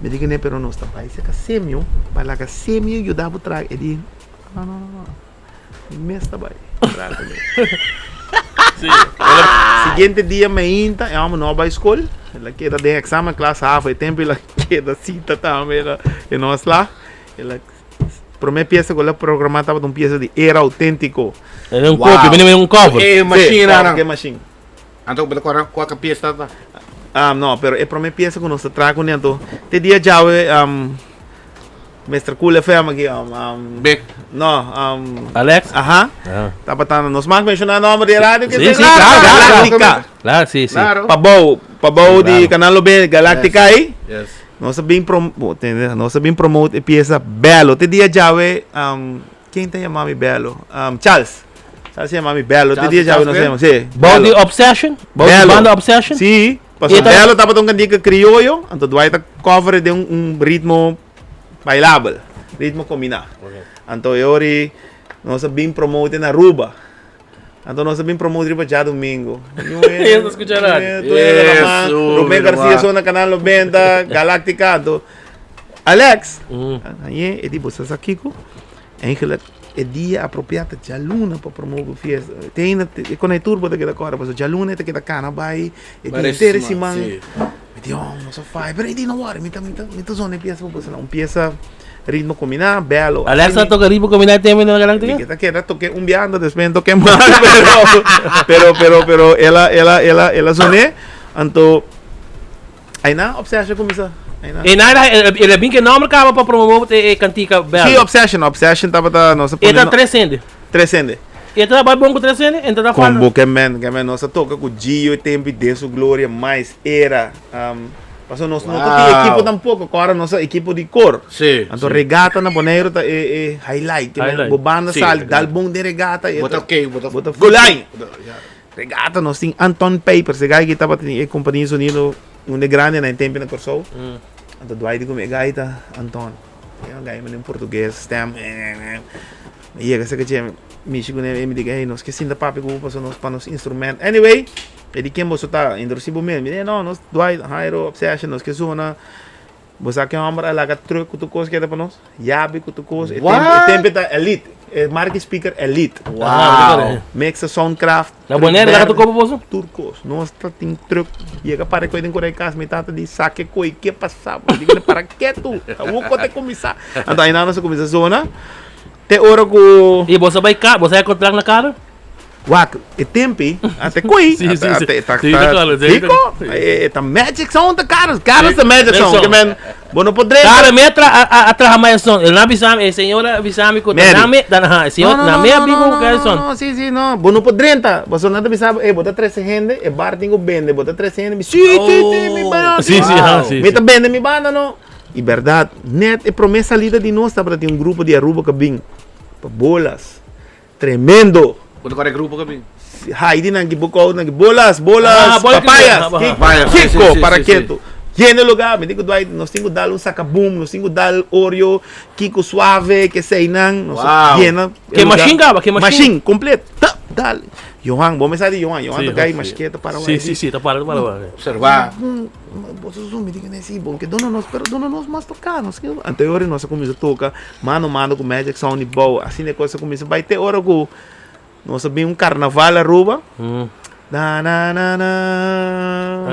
Mi di kine pero nos ta bai seka Semio. Pa laga Semio yuda bo traha. E di, no, no, no, no. Mi mes ta bai. Traha ku mi. Sí. Siguiente dia mainta, e homber no a bai skol. El a keda den examen klas havo. E tempo el a keda sita tambe. El a, e no a sla. El a, prome pieza ku el a programa tabata un pieza di Era Autentico. Era un Wow. copia, bini un cover. E Sí, machine cover, nan. ke machine. Anto bo ta kòrda kua ka pieza ta? Ah, no, pero e prome pieza ku nos ta traha kuné anto te dia djawe Mister Cool FM aki, Big. No, Alex? Aha. Ah. Tabata nos mag menshoná nomber di e radio ke Sí, se sí, claro, claro. Galactica. Claro, sí, sí. Claro. Pabou, pabou di Claro. Canal Lobe, Galactica ahí. Yes. Nos a bin prom bo, tende, nos a bin promote e pieza Bello. Te dia djawe, ken ta yama mi Bello? Charles. Charles yama mi Bello. Te Charles- dia djawe nos Charles yama, sí. Bou di Bello. Obsession? Bou di Bello. banda Obsession? Sí. Paso E ta- Bello tabata un cantica criollo, anto Dwight a cover den un ritmo bailabel, ritmo combiná. Anto e ori nos a bin promote na Aruba. Anto nos a bin promote riba djadomingo. Yo no escucha radio. Eso, Rubén mi García ruman. sona Canal 90, Galactica. Anto Alex, Mm. aye, e di bo sa sa kiko? Eigenlijk. E dia apropiá ta djaluna pa promove bo fiesta. Te ainda e konai tur bo ta keda kòrda pasobra djaluna e ta keda kana bai e tin henter e siman. Mi di oh nos a faya pero e di no wòri mi ta mi ta mi ta zona e piesa pa boso. Un piesa ritmo kombiná bèlo. Alexa toka ritmo kombiná e tempu na Galáctica? Mi ta keda toke un biaha despues mi toke mas pero pero pero el a el a el a el a zoné anto Aina Obsession cuminsa. Aina. E na el a bin ke nomber kaba pa promover e kantika bel. Sí, Obsession. Obsession tabata nos a pone. E ta tres hende. Tres hende. E ta bai bon ku tres hende? En ta falta. Kon bo ke men, ke men nos a toka ku Gio e tempo i den su gloria mais era. Um, paso nos no ta tin ekipo tampoco, kora nos a ekipo di kor. Sí. Anto regata na Boneiru ta e e highlight. Ke men bo banda sali dal bon den regata. Bo ta oké, bo ta bo ta fulai. Regata nos tin Anton Pijpers, e guy ki tabata tin e compania sonido un de grande na e tempo na Kòrsou. Anto Dwight di ku mi, e guy ta Anton. E un guy mende un portugues, stem. Mi yega serka dje, mishi kuné, e mi di, ey, nos ke sinta papia ku bo pasobra nos pa nos instrument. Anyway, e di ken boso ta? Introdusi bo mes. Mi di, no, nos Dwight, Jairo, Obsession, nos ke zona. Bo sa ken homber a laga truck ku tur kos keda pa nos? Yabi ku tur kos. E tempo, e tempo ta Elite. E marki speaker Elite. Wow. Mixer Soundcraft. Na Bonaire laga tur kos pa boso? Tur kos. Nos ta tin truck. Yega para koe den korai kas mi tata di sake koe ke pasa. Bo di kende para ketu. Awor ko te kuminsá. Anto ainan nos a kuminsá zona. Te ora ku. I boso a bai ka, boso a kontrakt na kara? Wak, e tempi, a te kui, Sí, sí, sí. ta, Sí, ta claro, sí, Rico, sí. e ta magic sound ta Carlos, Carlos ta magic Magic sound, sound. ke men, bo no por drenta. Claro, mi a tra a, a, a traha mais son. El na bisami, e señora bisami ku ta Mary. na me, ta na, e señor na me a bin ku kaya son. No, sí, sí, no, bo no por drenta, bo so nan ta bisa bo, eh, bo ta trece hende, e bar tin ku bende, bo ta trece hende, mi, sí, sí, sí, mi banda, Sí, sí, ah, sí, mi sí. ta bende mi banda, no. I berdad, net e prome salida di nos tabata tin un grupo di Aruba ku a bin pa bolas. Tremendo! Bo ta kore grupo kamin? Heidi nan ki bokou nan ki bolas, bolas, Ah, bola papayas, ah, ki- papayas, sí, kiko, sí, sí, para sí, keto. Yena lugar, mi di ku Dwight, nos tin ku dal un sakaboom, nos tin ku dal Oreo, kiko suave, ke sei nan, nos Wow. yena e Ke lugar. machine kaba, ke machine. Machine, completo. Ta, dal. Johan, bo mesa di Johan, Johan Sí, ta kai sí. mashketa para Sí, sí, sí, ta para, ta para. Observa. Boso zoom, mi di ku sí, bo ke dona nos, pero dona nos mas toka, nos ke. Anto e ora nos a kuminsá toka mano mano ku Magic Sound di bou, asina e kos a kuminsá bai te ora ku nos a bin un karnaval Aruba. Da na na na,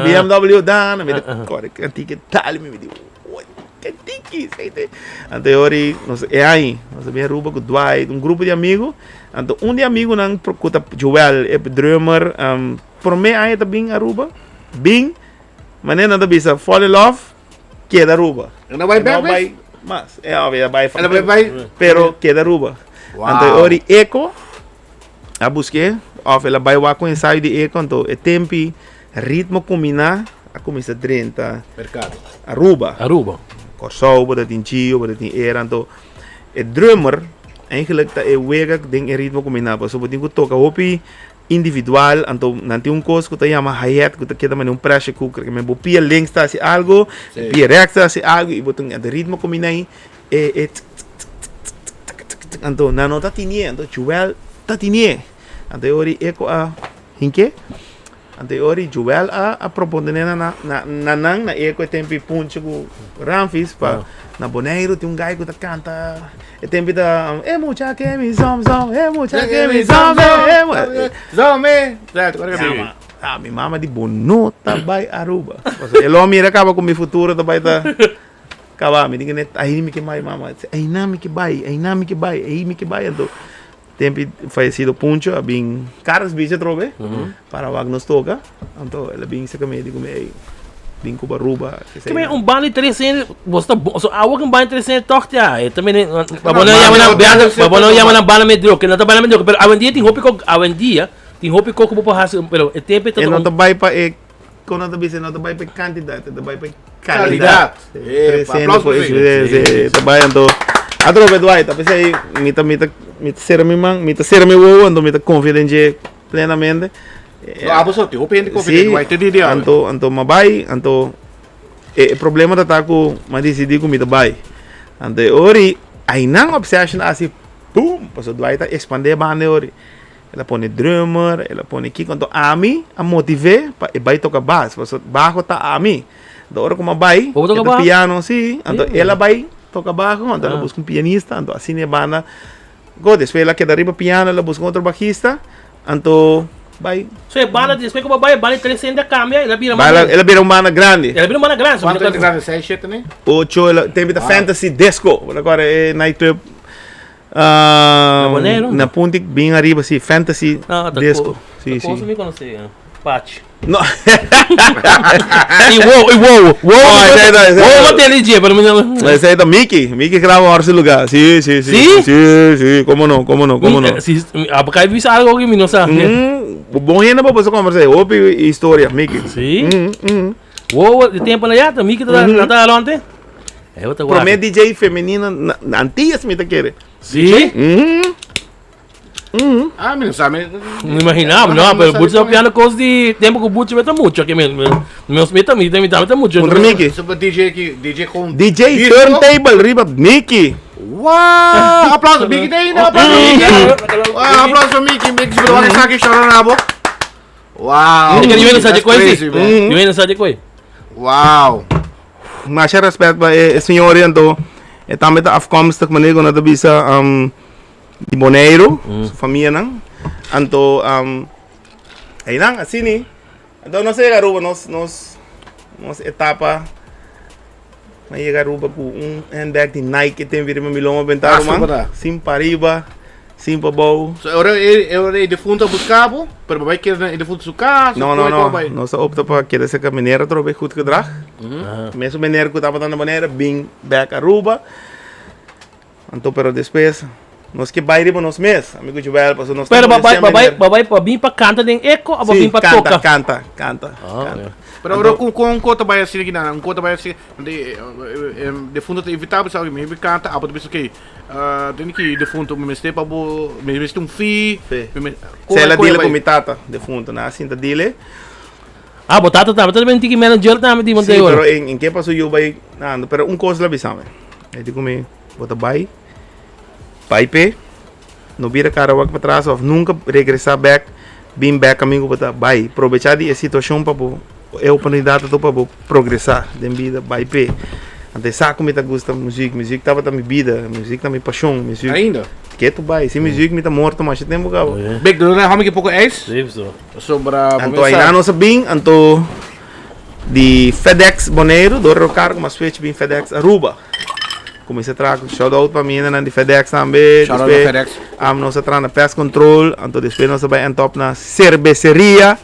BMW da na, mi ta kore kantiki tal, mi di, oi, kantiki, sei te. Anto e ora nos e aña nos a bin Aruba ku Dwight, un grupo di amigu, anto un di amigunan ku ta Joel, e drummer, prome aña ta bin Aruba, bin. Manera nan ta bisa fall in love, keda Aruba. E no bai E no bek bai mes? mas. E obvio, e bai E no bai bai? Pero keda Aruba. Wow. Anto e ora di Eco a busk'é, of el a bai wak un ensayo di Eco, anto e tempi ritmo kumbiná a kuminsá drenta Merkado. Aruba. Aruba. Kòrsou bo ta tin Gio, bo ta tin Era, anto e drummer eigenlijk ta e wega den e ritmo kumbiná, pasobra bo tin ku toka hopi individual, anto nan tin un kos ku ta yama hi-hat ku ta keda manera un pressure cooker, ke men bo pia links ta hasi algo, Sí. pia rechts ta hasi algo i bo tin anto ritmo kombina ei e e tsk tsk tsk tsk tsk tsk anto nan no ta tinié, anto Joel ta tinié, anto e ora ei Eco a hink'é, anto e ora ei Joel a a proponé na na na nan na Eco e tempu Puncho ku Ramfis pa na Boneiru tin un guy ku ta kanta. E tempi ta e mucha ke mi som som e mucha ke mi som som e mu- Zome! Certo, agora que Mama, ah, mi mama di bo no ta bai Aruba. Pasobra e lo mira kaba ku mi futuro ta bai ta kaba. Mi di kende ai mi ke bai mama. Ai na mi ke bai, ai na mi ke bai, ai mi ke bai. Anto tempi fayesido Puncho a bin Carlos Beach atrobe para wak nos toka. Anto el a bin saka mi di ku mi ey bin ku Aruba. Ke men un banda di tres hende bo sta bo so awo ke un banda di tres hende tog ya e ta mene pa bo no yama nan banda pa bo no yama nan banda mediocre no ta banda mediocre pero awendia tin hopi ko awendia tin hopi ko ku bo por hasi pero e tempo E no ta bai pa e kon nan ta bisa e no ta bai pa e kantidat e ta bai pa e kalidat. Kalidat. Tres hende por e ta bai anto atrobe Dwight a pesey mi ta mi ta mi ta sera mi man mi ta sera mi wowo anto mi ta konfia den dje plenamente. No, abo so, tin hopi hende konfia den Dwight te di di awe. Anto, anto m'a bai, anto e problema ta ta ku m'a disidí ku mi ta bai. Anto e ori, ainan Obsession a hasi boom! Pasobra Dwight a ekspandé e banda e ori. El a pone drummer, el a pone kiko, anto ami a motiv'é pa e bai toka bas, pasobra baho ta ami. Anto ora ku m'a bai, Bo toka e ta baho? piano, si, anto el a bai toka baho, anto el a buska un pianista, anto asina e banda. Go, despues el a keda riba piano, el a buska un otro bajista, anto bai. So e banda despues ku bo bai, e banda di tres hende a kambia, el a bira mas. El a bira un banda grandi. El a bira un banda grandi. Kuantu hende grandi? Seis, shete ne? Ocho, el a, tempo ta Fantasy Disco, bo ta kòrda e nightclub Na Boneiru? Na Punti bin ariba, si, Fantasy Disco. Si, si. Ta kosa mi konosé, Pachi. No. I wow, i wow, wow. No, esei ta, esei Wow ta. ma tele dje, pero mi no. Esei ta Mickey, Mickey graba ora su lugar. Si, si, si. Si? Si, si, como no, como no, como no. Si, abo kai bisa algo ki mi no sa. Bon hende pa boso conversa, hopi historia, Mickey. Si? Mm, mm. Wow, di tempo na ya, ta Mickey ta ta ta alonte. Eh, ta Prome DJ femenino na, na Antillas mi ta kere. Si? Ah, mi no sa. Mi No imaginaba, no, pero Butch ta piano cos di tempo ku Butch meta mucho que me me meta mi mi meta mucho. Contra Mickey. Super DJ ki, DJ con DJ disco. Turntable riba Mickey. Wow! Aplauso, Mickey te ainda, aplauso Mickey. Wow, aplauso Mickey, Mickey, se lo saki choro rabo. Wow. Ni no sa de That's koi si. crazy, man. Ni no sa de koi. Wow. Masha respect pa e señor anto e tambe ta afkomstig meneer ku nan ta bisa di Boneiru, su famianan. Anto einan asini. Anto nos a yega Aruba nos nos nos etapa a yega Aruba ku un handbag di Nike ten riba mi lomba benta Ah, ruman. super. Sin pa riba, sin pa bou. So ora e ora e defunto a busca bo, pero bo bai keda na e defunto su cas, No, no, of no. bo bai? Nos a opta pa keda cerca meneer atrobe goed gedrag. Mesun meneer ku tabata na Bonaire bin bek Aruba. Anto pero despues nos ke bai riba nos mes, amigo Joel, pasobra nos ta Pero ba bai, molestia ba bai, meneer. ba bai pa bin pa canta den eco of ba Sí, bin pa canta, toca? canta, canta, Ah, canta. ya. Pero ora ku ku un kota bai asina kinan, un kota bai asina, de defunto ta invita bo, sa mi bin canta, abo ta bisa okay, den ki defunto mi mester pa bo, mi mester un fee, Sí. mi mes- kon Sela e kon e dile ku bai? mi tata, defunto, nan a sinta dile. Ah, bo tata tambe, ta tiki manager tambe di Sí, Montevideo. pero en, en ke paso yo bai, nando, pero un kos la bisame. E di ku mi, Bo ta bai, bai p'e, no bira kara wak patras of nunka regresá bèk, bin bèk kaminda ku bo ta bai. Probechá di e situashon pa bo, e oportunidat ta pa bo progresá den bida, bai p'e. Anto e sa ku mi ta gusta muzik, muzik tabata mi bida, muzik ta mi pashon, muzik. Ainda? Ke tu bai, sin muzik mi ta morto masha tempu kaba. Bek, duna hòmber ki poko ijs? Sí, so. Sobra bo Anto mesa. ainan nos a bin, anto di FedEx Boneiru, dor Rocargo, m'a switch bin FedEx Aruba. Kuminsá traha ku shout out pa mi hendenan di FedEx tambe. Shout out na Despues FedEx. am nos a traha na Pest Control, anto despues nos a bai end up na Cerveceria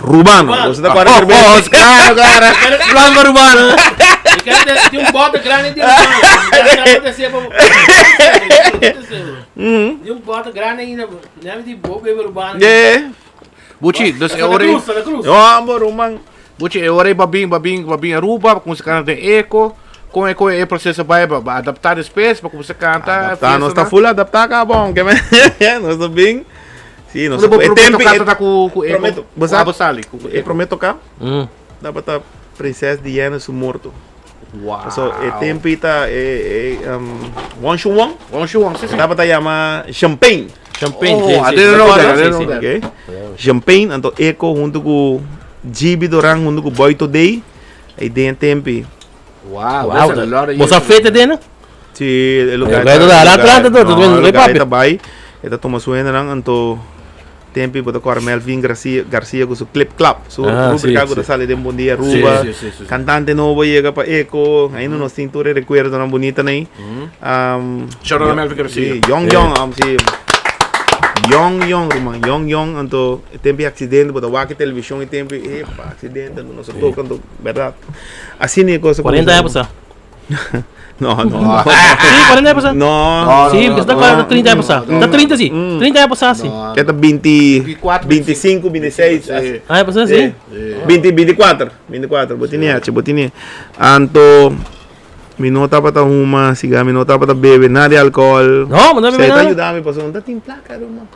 Rubano. Boso ta kòrda Oh, oh, cerveza? claro, claro. Blanco Rubano. Tin un bote grandi di Rubano. Tin un bote grandi ainda. Di bobe Rubano. Yeah. Buchi, dus e ora Cruz, Santa Cruz. No, amor, ruman. Buchi, e ora ba bin, ba bin, ba bin Aruba, ba kuminsá kanta den Eco. Kon e kon e proseso bai ba ba adaptá despues, ba kuminsá kanta. Adaptá, nos ta full adaptá ka bon. Ke men, nos ta bin. Sí, nos Bo e promé tempo toka ta ku ku Eco. Promé to- bo sa- Ku Abo Sali, ku ku e Eco. promé toka tabata Prinses Diana su morto. Wow. So e tempo ta e e um, Wang Shu Wang Wang Shu Wang, sí, sí. tabata yama Champagne. Champagne, Oh, sí, I sí. didn't know that, I Sí, didn't know sí. that. Okay. Champagne, anto Eco hunto ku GB Doran hunto ku Boy Today. Ei den tempi. Wow, Wow, that's a lot of Bo sa years. fete den? Sí, e lugar lugar ta da atrás, ta- ta- No, ta- e lugar papi. ta bai. E ta toma su hendenan, anto tempi bo ta kòrda Melvin Garcia, Garcia ku su Clip Clap, su Ah, rubrica sí, ku ta sí. sali den Bon Dia Aruba. Sí, sí, sí, sí. Cantante nobo yega pa Eco, ainda nos tin tur e recuerdonan bunita nei. Shout out na Melvin Garcia. Sí, Yong Yong, sí. Yong Yong, ruman, Yong Yong, anto e tempi accidente, bo ta wak e television e tempi, epa, accidente, anto nos a toca, anto, berdad. Asina e cosa 40 aña pasá. No, no, no. Sí, 40 aña pasá. No. No, Sí, no, porque está no, 40, 30 aña pasá. Está 30 sí. 30 aña pasá, sí. No. Ya ta 20, 24, 25, 26. Sí. Aña pasá, sí. 20, 24, 24, bo tene hachi, bo tene. Anto, mi no tabata huma siga, mi no tabata bebe nada di alcohol. No, bo no bebe Zij ta nada. yuda mi pasobra no ta tin placa, ruman.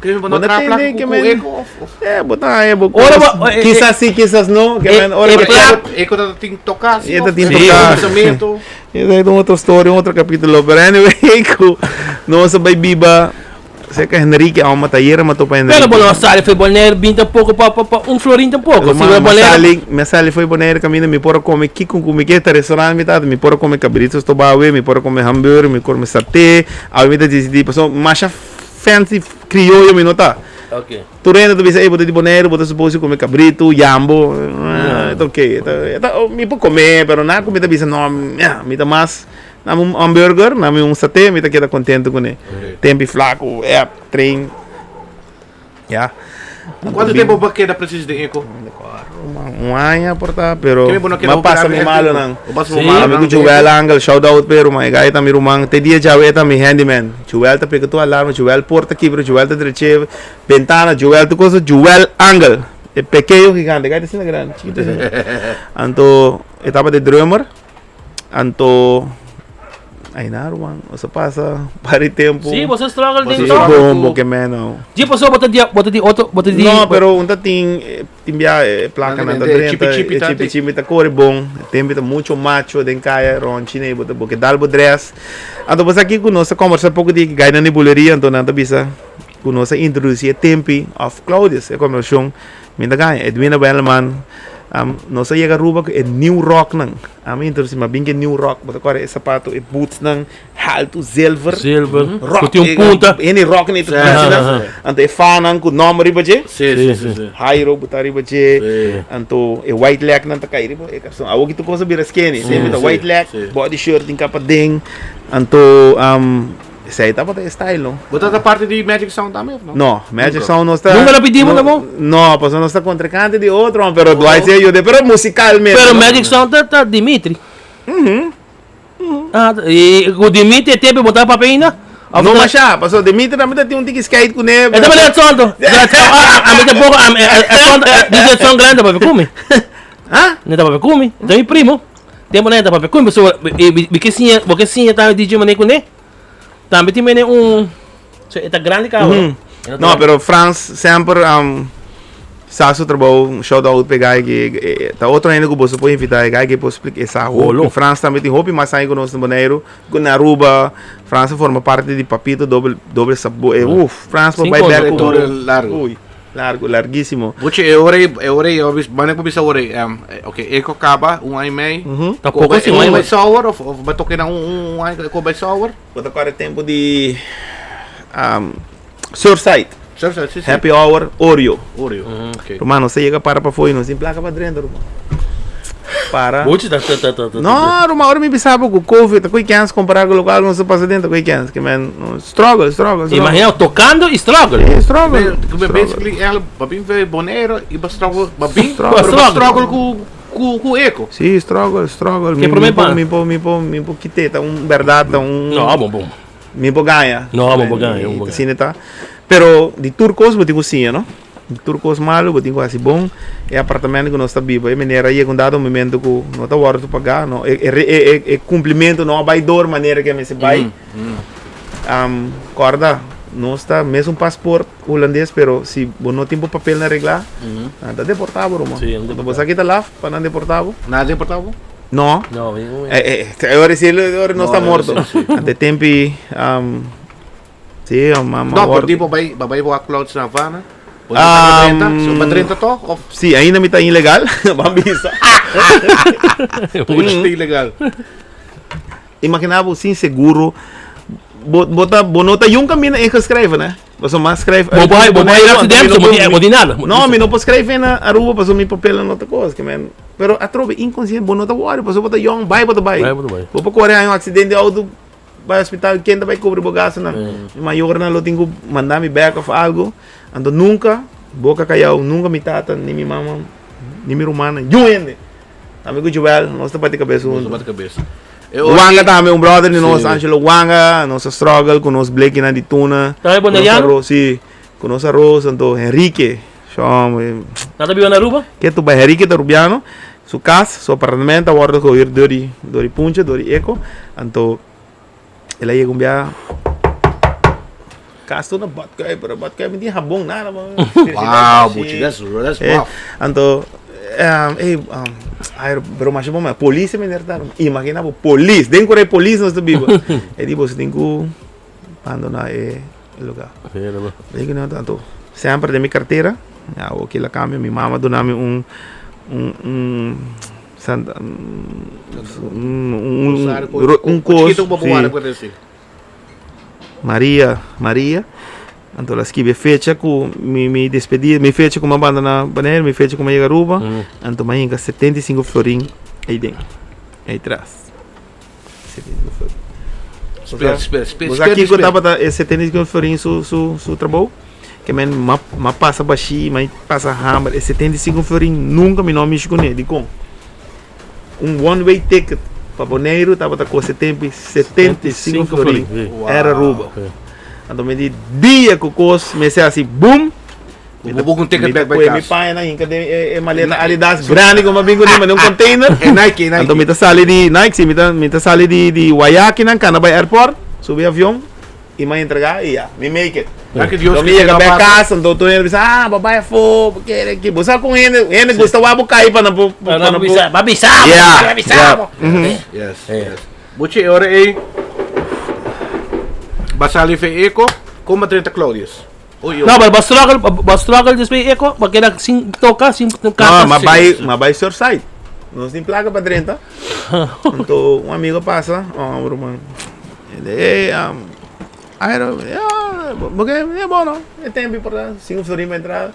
Ke bo no traha placa ku Eco of of? Eh, bo ta haña bo Ora kos. bo- eh, eh, Kisas si, kisas no. Ke eh, men ora eh, ke pla- Eco ta tin toka si E ta of tin eh, toka. Pensamiento. Esei ta un otro story, un otro capítulo. Pero anyway, ku nos a bai biba. Cerca Henrique, a mata ayer ma topa Henrique. Pero bo no sali foi Bonaire bin tampoco pa pa pa un florin tampoco. Si Ruman, bo mi Bonaire sali, mi sali foi Bonaire caminda mi por a come kiko ku mi ke ta restaurant mi tata, mi por a come cabritos tobawe, mi por a come hamburger, mi come saté. Awe mi ta decidi paso masha fancy crioyo mi no ta. Okay. Tur hende ta bisa, ey bo ta di Bonaire, bo ta supose come cabrito, yambo. Eh, ta okay. Ta, ta, mi por come, pero na ku mi ta bisa no, mi ta mas Nami un hamburger, nami un saté, mi ta keda contento cune. Tempi flaco, app, train. Ya. Cuanto tempo bo keda precies den Eco? Un aña por ta, pero ma pasa mi malo nan. Sí. Ami cu Joel Angel, shout out pe ruman, e guy ta mi ruman. Te dia djawe e ta mi handyman. Joel ta pega tur alarma, Joel porta kibra, Joel ta dreche bentana, Joel tur cosa, Joel Angel. E pequeño gigante, e guy ta asina grandi, chikito asina. Anto e tabata e drummer. Anto ay na ruman nos a pasa par di tempo. Sí, boso struggle den Sí, toch? bon, bo ke meno. Di paso bo ta di bo ta di otro bo ta di No, pero un ta tin tin bia e placa nan ta E drenta, chipi chipi e ta chipi tin. chipi ta kore bon. E tempo ta mucho macho den kaya ronchi nei bo ta bo ke dal bo dress. Anto bo sa ki ku nos a kombersa poko di gainan di buleria anto nan ta bisa ku nos a introdusi e tempi of Claudius e kombershon Mi ta gaña, Edwina Welman, nos a yega Aruba ku e new rock nan. Ami introdusi mi a bin ku e new rock, bo ta kòrda e sapato, e boots nan haltu, zilver. Zilver, Rock, ku tin un punta. Hende rock nan ta bisti nan. Anto e fanan ku nòmber riba dje. Sí, sí, sí, sí. Jairo bo ta riba dje. Anto e white leg nan ta kai riba e karson. Awor ki tur kos a bira skinny. Semper ta white leg, body shirt tin kapa den. Anto Esei tabata e style no. Bo tabata parti di Magic Sound tambe of no? No, Magic Sound no sta. Nunca lo pidimos tampoco? No, pasobra nos ta contrincante di otro, pero Dwight si a yuda, pero musicalmente. Pero Magic Sound ta ta Dimitri. Ah, y cu Dimitri e tempo bo tabata papia ainda? Of No ta- masha, pasobra Dimitri tambe ta tin un tiki skate cune. E tabata Edson to. Ah, ami tampoco, ami, Edson, dice Edson grande papia cu mi. Ah? Ne ta papia cu mi, ta mi primo. Tempo ne ta papia cu mi, pasobra mi ke siña, bo ke siña tambe DJ mane cune. Tambe tin mene un so e ta grandi cabo. Mm. No, pero Frans semper um, sa su trabou, shout out pe guy que eh, ta otro hende ku boso por invita, e guy que por explica esa hopi. Frans tambe tin hopi mas aña ku nos na Boneiru, ku na Aruba. Frans a forma parte di Papito doble doble sabor. Eh, uf, Frans por bai back ku largo. Uy, largo, larguísimo. Buchi, e ora e ora e obis, mane ku bisa ora um, ok, e ko kaba un aña y mei. Tampoco si un aña bai sour of of ba toke na un un aña ko bai sour? Bo ta kore tempo di um, Surfside. Surfside, si, si. Happy hour, Oreo. Oreo, ok. Ruman, nos ta yega para pafó y nos tin placa pa drenta, ruman. Para. Buchi ta ta ta ta. No, ruman, ora mi bisa bo ku COVID, ta koe kens kompara ku lokual nos ta pasa den, ta koe kens. Ke men, no, struggle, struggle, struggle. Imagina tocando y struggle. Sí, struggle. Be- Basically, eigenlijk, babin ve Bonaire y ba struggle, babin, Struggle. pero ba struggle ku ku ku eco. Sí, struggle, struggle. Ke Mi, prome mi po, pan? mi po, mi po, mi po kite, ta un berdad, ta un... No, bon, bon. Mi por gaña. No, bo por gaña, bo por gaña. Asina ta. Pero di tur kos bo tin ku siña, no? Di tur kos malu bo tin ku hasi bon. E apartamento ku nos ta biba, e manera a yega un dado momento ku no ta wòrdu pagá, no? E e e kumplimentu no a bai dor manera ku e mester bai. Kòrda, nos ta mesun pasport hulandes, pero si bo no tin bo papelnan reglá, nan ta deportá bo, ruman. Bo sa kita laf pa nan deportá bo? Nan a deportá bo? No. No, mi un. Eh, eh, ora si, ora no está morto. Ante tempi, um, sí, mama. No, por tipo bai, bai bo clouds na Havana. Um, so, ba 30 toch? Of? Sí, ainda mi ta ilegal. Ban bisa. Mucho ilegal. Imagina bo sin seguro. Bo, bo, ta, bo no ta yung camino ingeschreven, hè? Paso mas schrijf Bo bo bo bo ir accident, so bo di bo di nada. No, mi no por schrijf in Aruba paso mi papel no ta cos, ke men. Pero atrobe inconsciente bo no ta worry paso bo ta jong, bai bo ta bai. Bai bo ta bai. Bo por core un accidente di auto, bai hospital, ken ta bai cubri bo gastonan? Mi mayornan lo tin cu manda mi bek of algo. Anto nunca boca cayao, nunca mi tata, ni mi mama, ni mi rumannan, niun hende. Ami cu Joel, nos ta bati cabes Nos ta hunto. bati cabes. E ora Wanga ki- tambe, un brother di nos, Sí. Angelo Wanga, nos a struggle cu nos blekinan di tuna. Tambe Cu nos Boneriano? arroz, sí. Cu nos arroz, anto Enrique, shom, eh, Nan ta biba na Aruba? ke tu bai Enrique ta Rubiano, su cas, su apartamento a wordo gehuurd door di, door di Punche, door di Eco, anto el a yega un bia cas tur na badkuip, pero badkuip no tin habon nada man. Wow, buchi, that's, that's Eh, rough. anto, eh, um, ay, pero masha bon, polis e meneer ta, imagina bo, polis, den kore polis nos ta biba. E di, boso tin ku bandona e. E lugar. Mi no tanto. Semper den mi cartera. Ya, awor kila cambio. Mi mama duna mi un un un santa un un un cos. Sí. Maria, Maria. Anto la skibi e fecha ku mi mi despedida, mi fecha ku mi a bandona Bonaire, mi fecha ku mi a yega Aruba. Anto mi a hinka 75 florin ei den, ei tras. 75 florin. Spera, spera, spera, Bo sa spera, kiko spera. tabata e 75 florin su su su trabou? Ke men m'a m'a pasa bashí, m'a pasa hamber. E 75 florin nunka mi no a mishi kuné. Dikon? Un one way ticket pa Boneiru tabata kosta e tempu 75 florin. Air Aruba. Anto mi di dia ku kos mester hasi boom. Mi ta boek un ticket back Mi bij ta pue mi kas. paña nan hinka den e e maleta Adidas grandi ku mi a bin kuné mane un container. E Nike, e Nike. Anto mi ta sali di Nike si mi ta mi ta sali di di Guayaki nan kana bai airport subi avion i mi a entrega i ya mi make it. Danki Dios Anto mi ku yega no bek pasa. kas anto tur hende bisa ah bo bai afó bo kere aki bo sa kon hende hende gusta wak bo kai pa nan por Pa pa nan nan por bisa, ba bisa bo, Yeah, ba bisa yeah. bo. Mhm. Yes, yes. Buchi e ora ei ba sali fe Eco, kon ba drenta Claudius? Oei, No, pero ba struggle, ba struggle despues Eco, ba keda sin toca, sin canta. No, ma bai, ma bai Surfside. Nos tin placa pa drenta. Anto un amigo pasa, oh, ruman. Ele, hey, Aero, ja, bo ke, ja, bueno, e tempo por 5 florin pa entrada.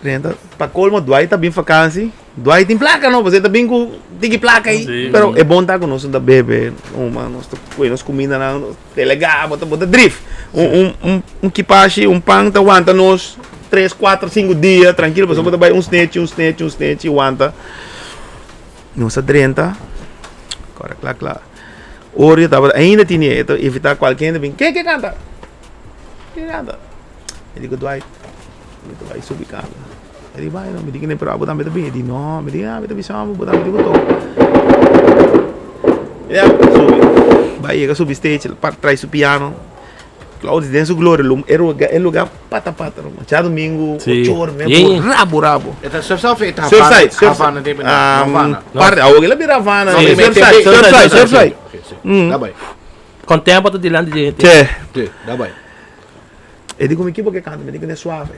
Drenta, pa colmo Dwight ta bin vakantie. Dwight tin placa no, pasobra e ta bin cu tiki placa ayi. Sí. Pero e bon ta cu nos no ta bebe, huma, nos ta coge nos cumindanan, nos delega, bo ta bo ta drift. Un un un un kipashi, un pan ta wanta nos tres, cuatro, cinco dia trankilo, pasobra bo ta bay un snechi, un snechi, un snechi, wanta. Nos a drenta, cora cla cla. Orio tabata ainda tini e ta evita cualke hende bin, ken ke canta? Ken canta? Mi di ku Dwight, mi ta bai subi kanta. E di bai no, mi di kende pero abo tambe ta bin. E di no, mi di ah mi ta bisa abo, bo tambe tin ku toka. Ya, subi. Bai yega subi stage, el par trai su piano. Claudio den su gloria, lu e lugar e lugar pata pata ruman. Djadumingu, Sí. ocho ora, mi Yeah. rabo rabo. E ta Surfside of e ta Havana? Surfside, Surfside. Havana den Um, Havana. Parte, awor el a bira Havana. No, Sí, me- me- Surfside, me- Surfside, Surfside. Ok, sí. Mm. Da bai. Con tempo ta dilanti di gente. Che. Sí, da bai. E di ku mi kibo ke kanta, mi di ku ne suave.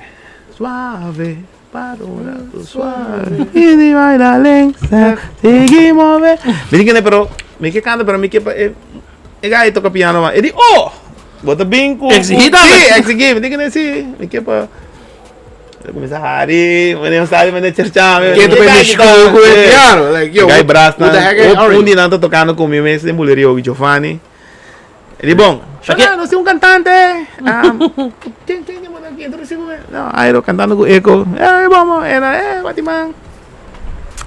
Suave, para un rato suave. Y di baila lenta, sigui move. Mi di ku ne pero, mi ke kanta pero mi ke pa e e guy toka piano ma. E di oh, bo ta bin ku Exigí tambe. Sí, exigí. Mi di ku ne sí, mi ke pa E kuminsá hari, mane sabi mane cherchá. Ke ta bay mishi ku e piano? Like, yo, Guy brass who the heck are Un you? di nan ta tokando ku mi mes den bulerio, Giovanni. E di bon, Shona, nos tin un cantante. Ken, ken, ken bo ta introduci ku mi? No, Airo cantando ku Eco. Eh, bon, bon. Ena, eh, Guatimán.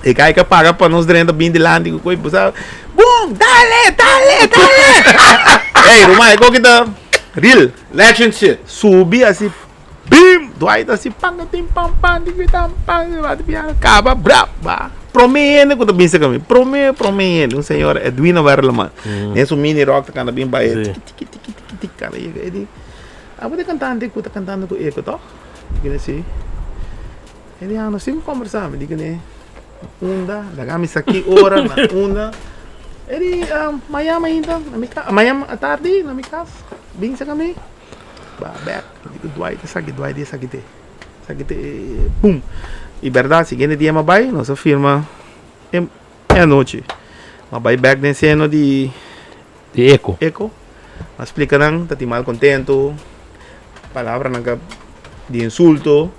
E guy ka paga pa nos drenta bin dilanti ku koi, bo sa, Boom, dale, dale, dale. Ey, ruman, e koki ta real. Legend shit. Subi asi, bim, Dwight asi, pam, tim, pam, pam, di tam, pam, di bati piano, kaba, brap, ba. Prome hende ku ta bin serka mi, prome, prome hende, un señora, Edwina Werleman. Den su mini rock ta kanta bin bai, Sí. tiki, tiki, tiki, tiki, tiki, kanta yega. E di, abo ta e kantante ku ta kantando ku Eco, toch? Mi kende si. E di, ah, nos tin ku kombersá. Mi di kende, unda? Laga mi sa ki ora, na unda. E di, ah, mañana mainta, na mi kas, mañana atardi, na mi kas, bin serka mi. Ba bek, mi di ku Dwight esaki, Dwight di esaki te. Esaki te, pum. I bèrdat, siguiente dia mi a bai, nos a firma e e anochi. Mi a bai bèk den seno di. Di Eco. Eco. Mi a splika nan, ta tin mal kontentu, palabranan ka di insulto.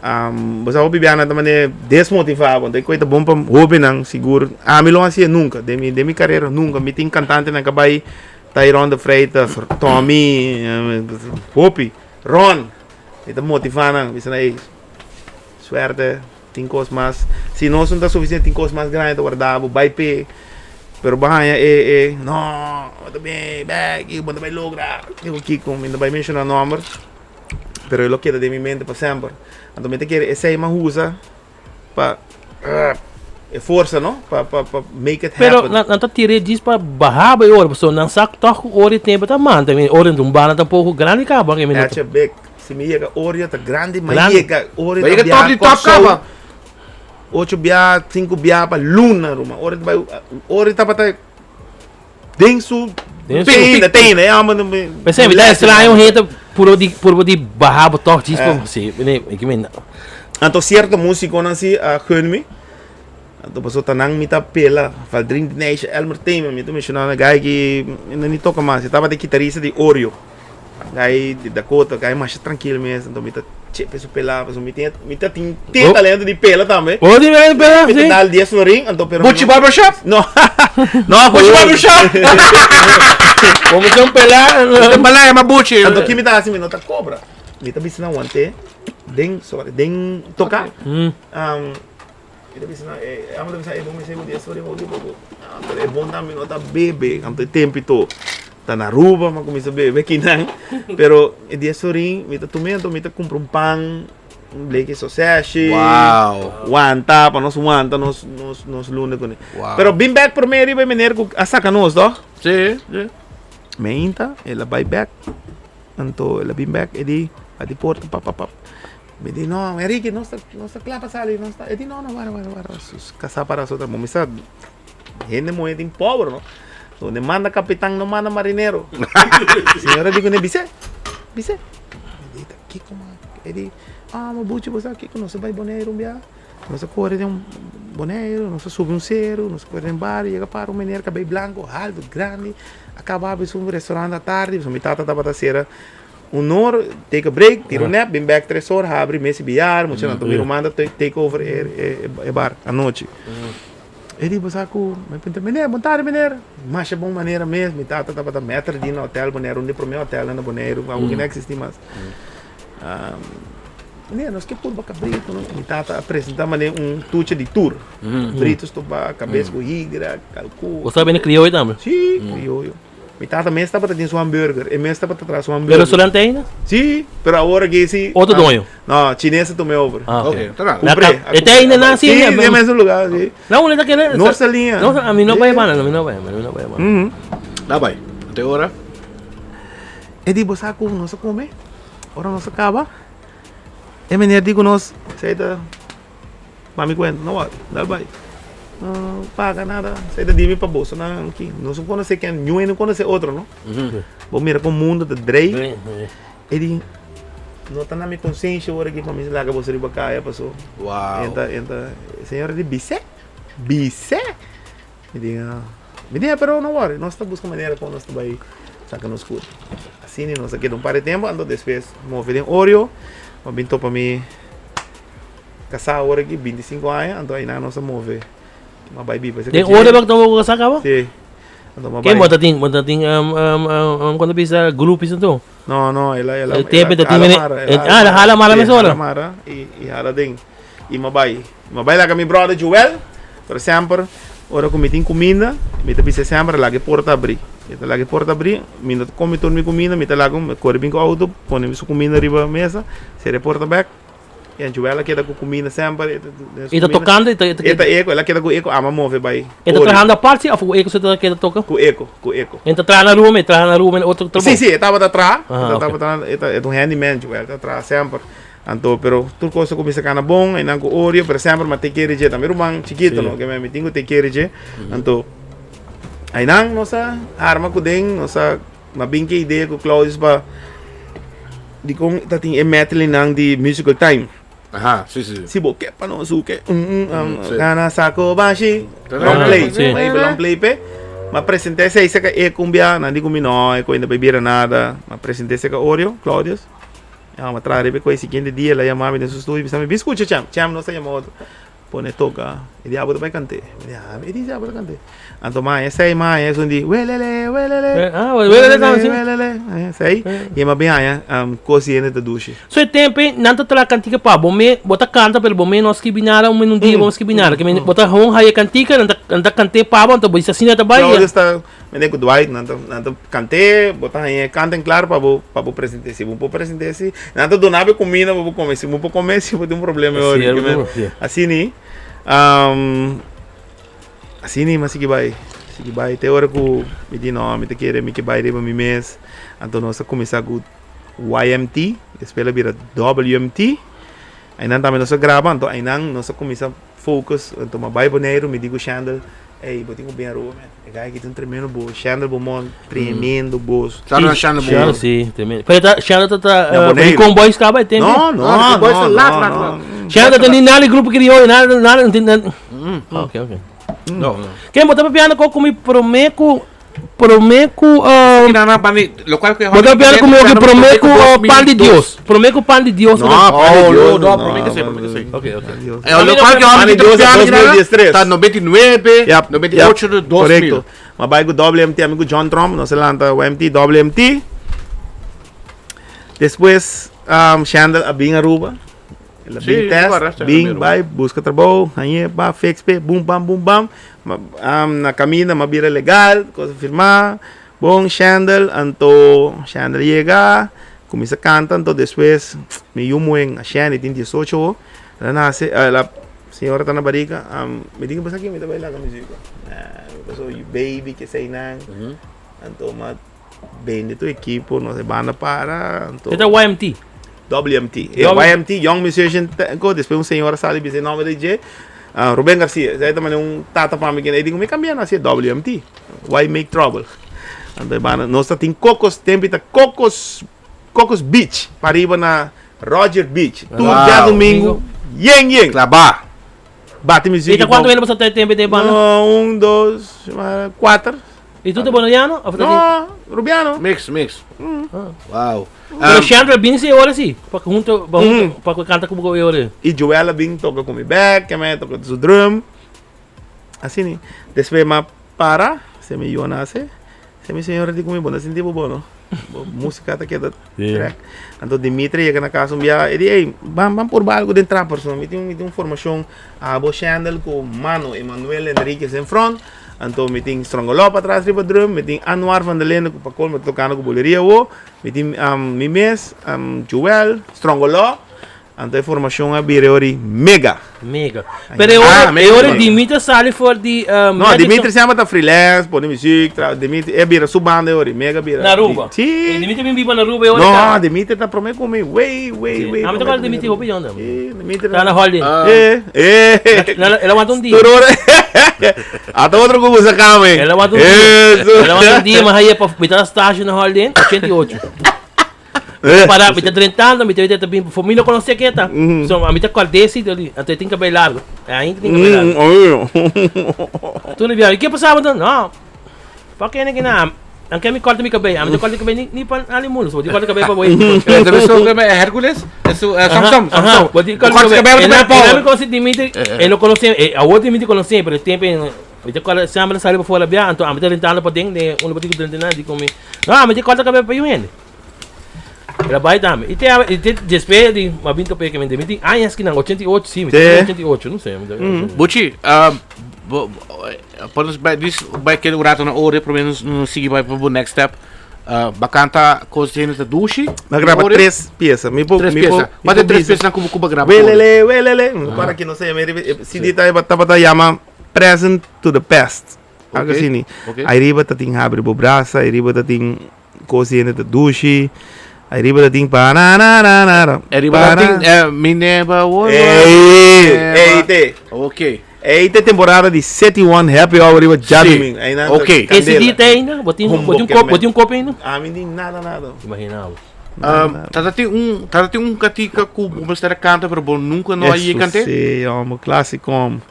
Bo sa hopi biaha nan ta manera desmotivá bo, anto e ta bon pa hobennan sigur. Ami lo hasié nunka, den mi den mi karera nunka. Mi tin kantantenan ka bai Tyron de Freitas, Tommy, hopi, Ron, mi ta motivá nan, mi bisa nan, ey, suerte, tin kos mas, si nos no ta sufisiente, tin kos mas grandi ta warda bo, bai p'e, pero bo haña e, e, no, bo ta bin bèk, i bo ta bai logra, kiko, kiko, mi no ta bai menshoná nòmber, pero e lo keda den mi mente pa semper, anto mi ta kere esei mi a usa pa e forsa no pa pa pa make it Pero happen. nan nan ta tira e djis pa baha bo e ora pasobra nan sa tòg ku ora e tempu ta manta mi ora un banda tampoko grandi kaba mi no Echa bek si mi yega ora ta grandi ma Grandi. yega ora Ma ta yega bia top di top Kòrsou kaba. ocho bia sinku bia pa luna ruman ora ta bai ora tabata den su. Teina, teina, e homber no Pensei, mi ta extraño hende puro di puro di baha bo toch djis pa si, nee, ik meen. Anto cierto musiconan si a gun mi. Anto paso ta nan mi ta pela. Valdrin Dinesh, Elmer Teme, mi ta menciona na guy ki no ni toca mas. E tabata e guitarista di Oreo. Guy di Dakota, guy masha tranquil mes. Anto mi ta chepe su pela, paso mi tin mi ta tin tin talento di pela tambe. Oh, di ben pela, Mi ta si. dal 10 florin, anto pero Buchi Barbershop? No. No, Buchi Barbershop? Como son pela. Te balaya ma Buchi. Anto ki mi ta hasi mi no ta cobra. Mi ta bisa nan wante den sorry, den toca. Mi ta bisa nan e amo ta bisa e bon mi sey bo 10 florin hopi poco. Pero e bon tambe no ta bebe, anto e tempito ta na Aruba mi a cuminsa bebe kinan. Pero e 10 florin mi ta tuma anto mi ta cumpra un pan. Un bleki soseshi. Wow. Wanta, pa nos wanta nos, nos, nos luna kuné. Wow. Pero bin back promé riba e meneer ku a saka nos, toch? Sí, sí. Meinta, el a bai back. Anto el a bin back, e di, bati porta, pap, pap, pap. Mi di, no, Enrique, nos ta, nos ta kla pa sali, nos ta. E di, no, no, wara, wara, wara. Sus kasá para su trabou. Mi sa, hende muhé tin pober, no? Donde manda kapitan, no manda marinero. Señora di kuné, bis'é, bis'é. Mi di, ta kiko man? E di, ah, ma buchi bo sa kiko, nos a bai Boneiru un bia, nos a kore den Boneiru, nos a subi un seru, nos a kore den bario, yega para un meneer kabei blanko, alto, grandi, a kaba habri su restaurant atardi, pasobra mi tata tabata sera un or, take a break, tira un nap, bin bek tres or, habri mesa biar, muchanan ta mi ruman ta take over e bar anochi. E di, bo sa ku, mi puntra, meneer, bon tardi meneer, masha bon manera mes, mi tata tabata mèter di na hotel Boneiru, un di promé hotelnan na Boneiru, awo ki no existi mas. Meneer, nos ke purba kabritu, no? Mi tata a presenta mane un tuche di tur, kabritu stobá, kabes ku higra, kalku. Bo sa bini krioyo tambe? Si, krioyo. Mi tata mes tabata tin su hamburger, e mes tabata traha su E hamburger. restaurante ainda? Sí, pero awor aki sí. Otro doño? No, chines a tuma over. Ah, ok. Ok, ta raro. La Compré, ca- a E ta compré. ainda na Sí, sí, den mesun lugar, sí. Na unda ta keda? Noord Saliña. No, a mi no Sí. bai banda, a mi no bai, a mi no bai banda. Mhm. Da bai. Te ora. E di, bo sa ku nos a kome? Ora nos a kaba, e meneer di ku nos, Esei ta Mami cuenta, no wak, dal bai. No paga nada. Esei ta dimi pa boso nan aki. Nos no conoce ken, niun hende no conoce otro, no? Bo mira con mundo ta drei. E di, no ta na mi conciencia ora aki pa mi laga boso riba caya paso. Wow. Enta, enta, e señora di bis'é, bis'é. Mi di, ah, mi di, pero no worry, nos ta busca manera con nos ta bai saca nos cura. Asina nos a keda un par di tempo, anto despues move den Orio, bo bin topa mi. Kasá awor aki 25 aña, anto ainan nos a move. Ma bai biba. Den ora bak ta bo kasá kaba? Sí. Anto ma Ken bai. bo ta tin, bo ta tin um, um, um, um, cuando bisa grupis anto? No, no, el a, el a, El tempo el a ta tin hala mene- mara, el- ah, el a hala mara sí, mesora. hala mara i, i hala den. I ma bai. Ma bai laga mi brother Joel, pero semper, ora ku mi tin kuminda, mi ta bisa semper laga e porta abrí. Mi ta laga e porta abrí, mi no ta kome tur mi kuminda, mi ta laga, mi kore bin ku auto, pone su kuminda riba mesa, sera e porta bek. E Joel a keda ku kuminda semper. E ta, E ta tokando, e ta, e ta, E ta eko, el a keda ku eko, ama move bai. E ta Ori. trahando apart si of ku eko si ta keda toka? Ku eko, ku eko. E ta traha na ruma, e traha na ruma en otro trabou? Sí, sí, e tabata traha, Aha, e ok. tabata traha, e ta, e ta un handyman Joel, ta traha semper. Anto, pero tur kos a kuminsá kana bon, einan ku Orio, pero semper mi a take care dje, ta mi ruman chikito Sí. no, ke mi tin ku take care dje. Anto, einan nos a arma ku den, nos a Ma bin ke idea ku Claudius pa dikon ta tin e medleynan di Musical Time. Aha, si, si. Si bo ke pa nos u ke Si. Gana sako bashi long play. Si. Ma iba long play pe. Ma present'é esei seka e kumbia, nan di ku mi no, e koe no bai bira nada. Ma present'é seka Oreo, Claudius. Ya ma traha riba e koe siguiente dia el a yama mi den su studio bisa mi bin skucha Cham. Cham nos ta yama otro. Pone toka, e diablo ta bai kant'é. Mi di, ah, e di diablo ta kant'é. Anto maña esei, maña esun di, welele, welele. Ah, welele tambe, si. Welele, esei. I ma bin haña, kos di hende ta dushi. So e tempo ei, nan ta traha kantika pa bo me, bo ta kanta pero bo me no a skibi nada, un un dia bo no a skibi nada. Ke men, bo ta hon haya e kantika, nan ta, nan ta kant'é pa bo, anto bo bisa asina ta bai. Claudio sta, mende ku Dwight, nan ta, nan ta kant'é, bo ta haña e kanta en klar pa bo, pa bo present'é. Si bo por present'é si, nan ta duna bo e kuminda pa bo kome. Si bo por kome, si bo tin un problema e ora. Así, Ke men, asina, asina mi a sigui bai, sigui bai te ora ku mi di no, mi ta kere mi ke bai riba mi mes. Anto nos a kuminsá ku YMT, despues el a bira WMT. Einan tambe nos a graba, anto einan nos a kuminsá focus. Anto mi a bai Boneiru, mi di ku Shandel. Ey, bo tin ku bin Aruba, man. E guy aki tin un tremendo bos. Chandler Beaumont, tremendo bos. Shout out Chandler Chandler, Beaumont. si, tremendo. Pero ta, Chandler ta, ta, Na eh, Boneiru. Rincon Boys kaba e tempo? No, no, No, Rincon Boys no, ta laat, no, laat, no. laat. Chandler ta ni nada grupo krioyo, nada, nada, nada. Ok, ok. No, no. Ken bo ta papiando ko ku mi prome ku prome ku Kinana bandi, lokual ku Bo ta papiando ku mi oke prome ku pan di Dios. Prome ku pan di Dios. No, pan di Oh, Dios. no, prome ku sei, prome ku sei. Ok, ok. Eh, lokual ku Pan di Dios ta 2013. Ta 99, Yep, 98, yep, 2000. Korekto. Ma bai ku WMT, ami ku John Tromp, nos a lanta YMT, WMT. Despues, Chandel a bin Aruba. El a Sí, bin test, guarda, está bin primero. bai busca trabou, hañe ba fix pe, bum bam bum bam. Ma, am, na camina ma bira legal, cosa firma. Bon Chandel, anto Chandel yega, cuminsa canta, anto despues mi yu muhen a Shandy tin 18 o, el a nace, el a señora ta na barica, am, mi di cu aki mi ta bai laga musica. Ah, mi paso yu baby keseinan, anto ma Bende tu equipo, nos e banda para. Anto, Dit ta YMT. WMT. Eh, YMT, Young Musician Tango. Despues un señora sali bisa e nombre di dje. Ah, Ruben Garcia. Esei ta mane un tata pa mi kende. E dico, mi cambia na si WMT. Why make trouble? Anto e banda, nos ta tin Cocos, tempi ta Cocos, Cocos Beach, pariba na Roger Beach. Tur Wow. djadomingo, yen yen. Klabá. Bati music. I ta cuanto hende bo sa ta tempi den e banda? No, un, dos, cuater. I tur ta boneriano? Of ta No, rubiano. Mix, mix. Wow. Pero Chandler bin si e ora si, pa hunto, pa hunto, pa canta cu bo e ora. I Joel a bin toca cu mi bek, ke me toca su drum. Asina. Despues m'a para, se mi yu a nace. Se mi señora di cu mi, bo no sinti bo bo no. Bo musica ta keda trek. Anto Dimitri yega na cas un bia, e di, ey, ban, ban purba algo den Trappers no. Mi tin, mi tin un formacion abo Chandel cu Mano Emanuel Enriquez en front. Anto mi tin Strongolop atras riba drum, mi tin Anuar van der Linde cu pa colmo ta tocando cu boleria awo, mi tin mi mes, Joel, Strongolop, anto e formacion a bira e ora mega. Mega. Pero e ora, e ora Dimitri sali for di No, Dimitri semper ta freelance, pone muziek, tra, Dimitri, e bira su banda e ora, mega bira. Na Aruba. Si. E Dimitri bin biba na Aruba e ora No, Dimitri ta prome cu mi, way, way, way. A mi ta acorda Dimitri hopi yonder. Si, Dimitri. Ta na Holiday. Eh, eh. El a wanta un dia. Tur ora. Ata otro ku usa kame. El a wanta un dia. El a wanta un dia, mas ahí pa mi ta na stage na Holiday Inn, 88. Para, mi ta drentando, mi ta ta bin, for mi no conoce ke ta. So, a mi ta kordé si, anto e tin cabello largo. Ainda tin cabello largo. Tu no bia, ke pasaba anto? No. Pa kende ki na, anke mi korta mi kabei, ami ta korta kabei ni ni pa ali mundo, so bo tin korta kabei pa bo hende. Eh, debe so keme Hercules? Eso eh, Samson, Samson. Bo tin korta Korta kabei. kabei E na pa Paul. e na mi konosi Dimitri, e no konosi, e awor Dimitri konosi, pero e tempo e mi ta korta semper sali pa fora bia, anto ami ta rentando paden, den unda bo tin ku drenta nan, di ku mi, no, ami tin korta kabei pa yu hende. El a bai tambe. I te i te despues di m'a bin tope ke mi tin añas kinan, 88, si, mi tin 88, no sé. Buchi, bo, por nos bai dis bai keda un rato na ore, prome nos nos sigui bai pa bo next step. Ba kanta kos di hende ta dushi. Ba graba tres pieza. Mi por, Tres mi por, pieza. Wat e tres pieza ku ku ba graba? Welele, welele. Para ki no sé, mi CD ta tabata yama Present to the Past. Algo así. Ariba ta tin habri bo brasa, ariba ta tin Kos di hende ta dushi. Ariba ta tin pa na na na na na. Ariba ta tin eh, mi neba wo. Ey, ey te. Ok. Ey te temporada di City One Happy Hour riba djadumingo. Ey nan ta Ok. Ese candela. di ta ainda? Bo tin bo tin un kop, bo tin un kop ainda? Ami tin nada nada. Imagina bo. Um, tata tin un, tata tin un katika ku bo mester a kanta pero bo nunka no a Eso yega kant'é? si, hombre, clásico.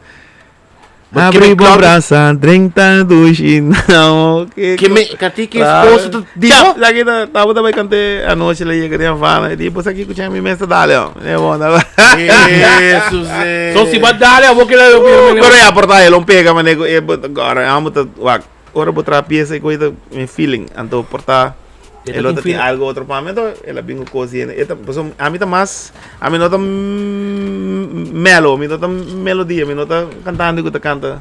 But Abri keme bo Claudio- brasa, drenta dushi, no, ke Keme katika esposo ta di bo? Sa ki ta, tabata bai kante anochi la yega di Havana, e di, bo sa kiko chan mi mes ta dale, oh. E bon, ta Jesus, eh. So si bo a dale abo kila Pero ya por ta el un pega mane ku e bo gora amo ta wak ora bo traha pieza e koi ta mi feeling anto por ta E ta el tin otro tin feeling. algo otro pa mi anto el a bin ku kos yena e ta pasobra ami ta mas ami no ta melo mi no ta melodia mi no ta kantante ku ta kanta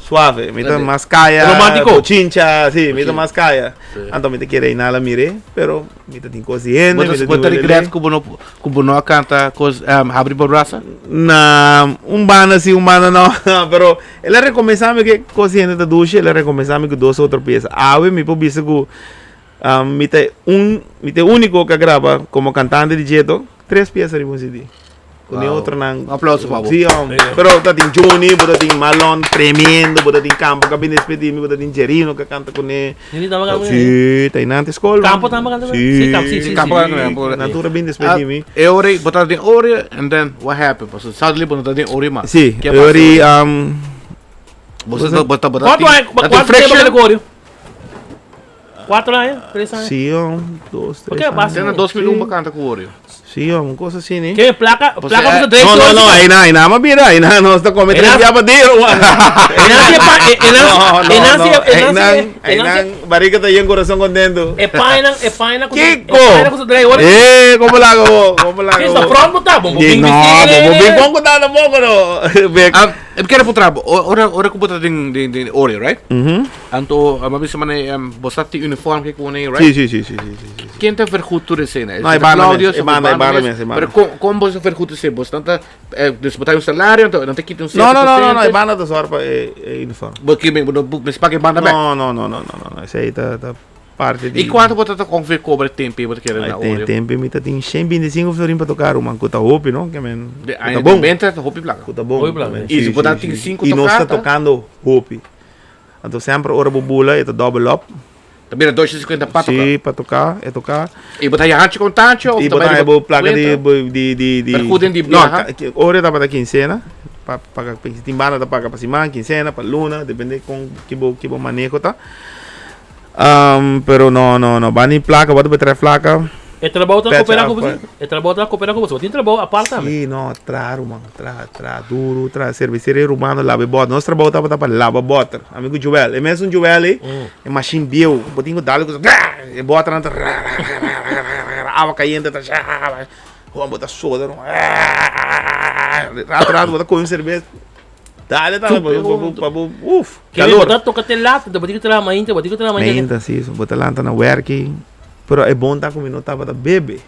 suave mi ta mas kaya Romántico. bochincha si mi ta mas kaya anto mi ta kere inala mire pero mi ta tin kos di hende Bo mi ta ta tin bo ta welele. regret ku bo no ku bo no a kanta kos habri bo brasa? Na un banda si un banda no pero el a rekomensá mi ke kos di hende ta dushi el a rekomensá mi ku dos otro piesa awe mi por bisa ku mi ta un mi ta e úniko ku a graba komo kantante di djeto tres piesa riba un CD. Ku ni otronan. Un aplauso pa bo. Sí, hom. Pero ta tin Juni, bo ta tin Marlon tremendo, bo ta tin Campo ka bin despedí mi, bo ta tin Jerino ka kanta kuné. Jerino tamba kanta kuné? Sí, ta einan te skol. Campo tamba kanta kuné? Sí, Campo, sí, sí. Campo kanta kuné. Sí, nan tur a bin despedí mi. E ora ei, bo ta den Ori, and then what happened? Pasobra suddenly bo no ta den Ori mas. Sí, Ke e ora ei, pasa? Bo ta, bo ta, bo ta Kuantu tin, aña, ta tin kuantu tempu friction? kende ku Ori? Kuatro aña? Tres aña? Sí, hom, dos, Por tres ke basta? Te na aña. 2001 bo kanta ku Ori. Sí, hom, un cosa así, ni. Ke plaka, Pues, plaka eh, bisa tres No, no, no, soles. einan, einan a bira, einan nos ta come Einan- tres bia pa dia, ruman. Einan si e pa, einan, No, no, einan no, si, einan si, einan, einan si, einan, barriga ta yen, corazón contento. e paina, e paina ku, e Kiko! paina ku su drai ora. Eh, como la hago? Como la Sí, hago? sta front bo ta, bo Sí, bin no, bisti, bo bin con ku ta tampoco, no. Bek. Ah, e kere puntra bo, ora, ora ku bo ta den, den, den Ori, right? Mhm. Anto, mi a bisa manera, bo sa tin uniform ke ku right? Sí, sí, sí, sí, sí, sí, sí. Ken ta vergoed tur esena? No, e banda mes, e banda, e banda mes, e banda. Pero kon, kon bo sa vergoed esena? Bo ta, dus bo ta un salario, anto nan ta kita un No, cierto no, no, no, no, e percentage? banda ta zorg pa e, e uniform. Bo ke men, bo no mes paga e banda bek? No, no, no, no, no, no, no, esei ta, ta parte di... I kuantu bo ta ta ongeveer kobra tempe bo ta kere Ai, na ten, Oreo? tempe mi ta tin 125 florin pa toka, ruman, ku ta hopi, no? Ke men, De ku ta aña bon. 90 ta hopi plaka. Ku ta bon. Hopi plaka. ke men, I si sí, bo ta sí, tin sí. sinku I nos ta tokata? tokando hopi. Anto semper ora bo bula e ta double up. Ta bira 250 pa toka. Sí, pa toka, e toka. I bo ta haña hanchi con tanchi of I ta bo ta bai haña riba bo plaka di cuenta? bo di di di Pergoeden di No, biaha? ora tabata quincena, pa paga tin banda ta paga pa siman, quincena, pa luna, depende con ki bo ki bo maneho ta. Pero no no no, banda di plaka, bo ta betref plaka. E trabou ta Pecha coopera cu af, boso? E trabou ta coopera cu boso? Bo tin trabou apart tambe? Sí, no, traha ruman, traha, traha duro, traha serviceria rumano laba e bòter. Nos trabou tabata pa laba bòter. Ami ku Joel, e mesun Joel ei, e mashin bieu, bo tin ku dal ku e bòternan ta awa kayente ta Juan bo ta soda ruman, rato rato bo ta kohe un serbes, dale tambe pa bo pa bo uf, Kere bo kalor. ta toka te lat, bo tin ku traha mainta, bo tin ku traha mainta. Mainta si, bo ta lanta na wèrki. Pero e bon ta ku mi no tabata bebe.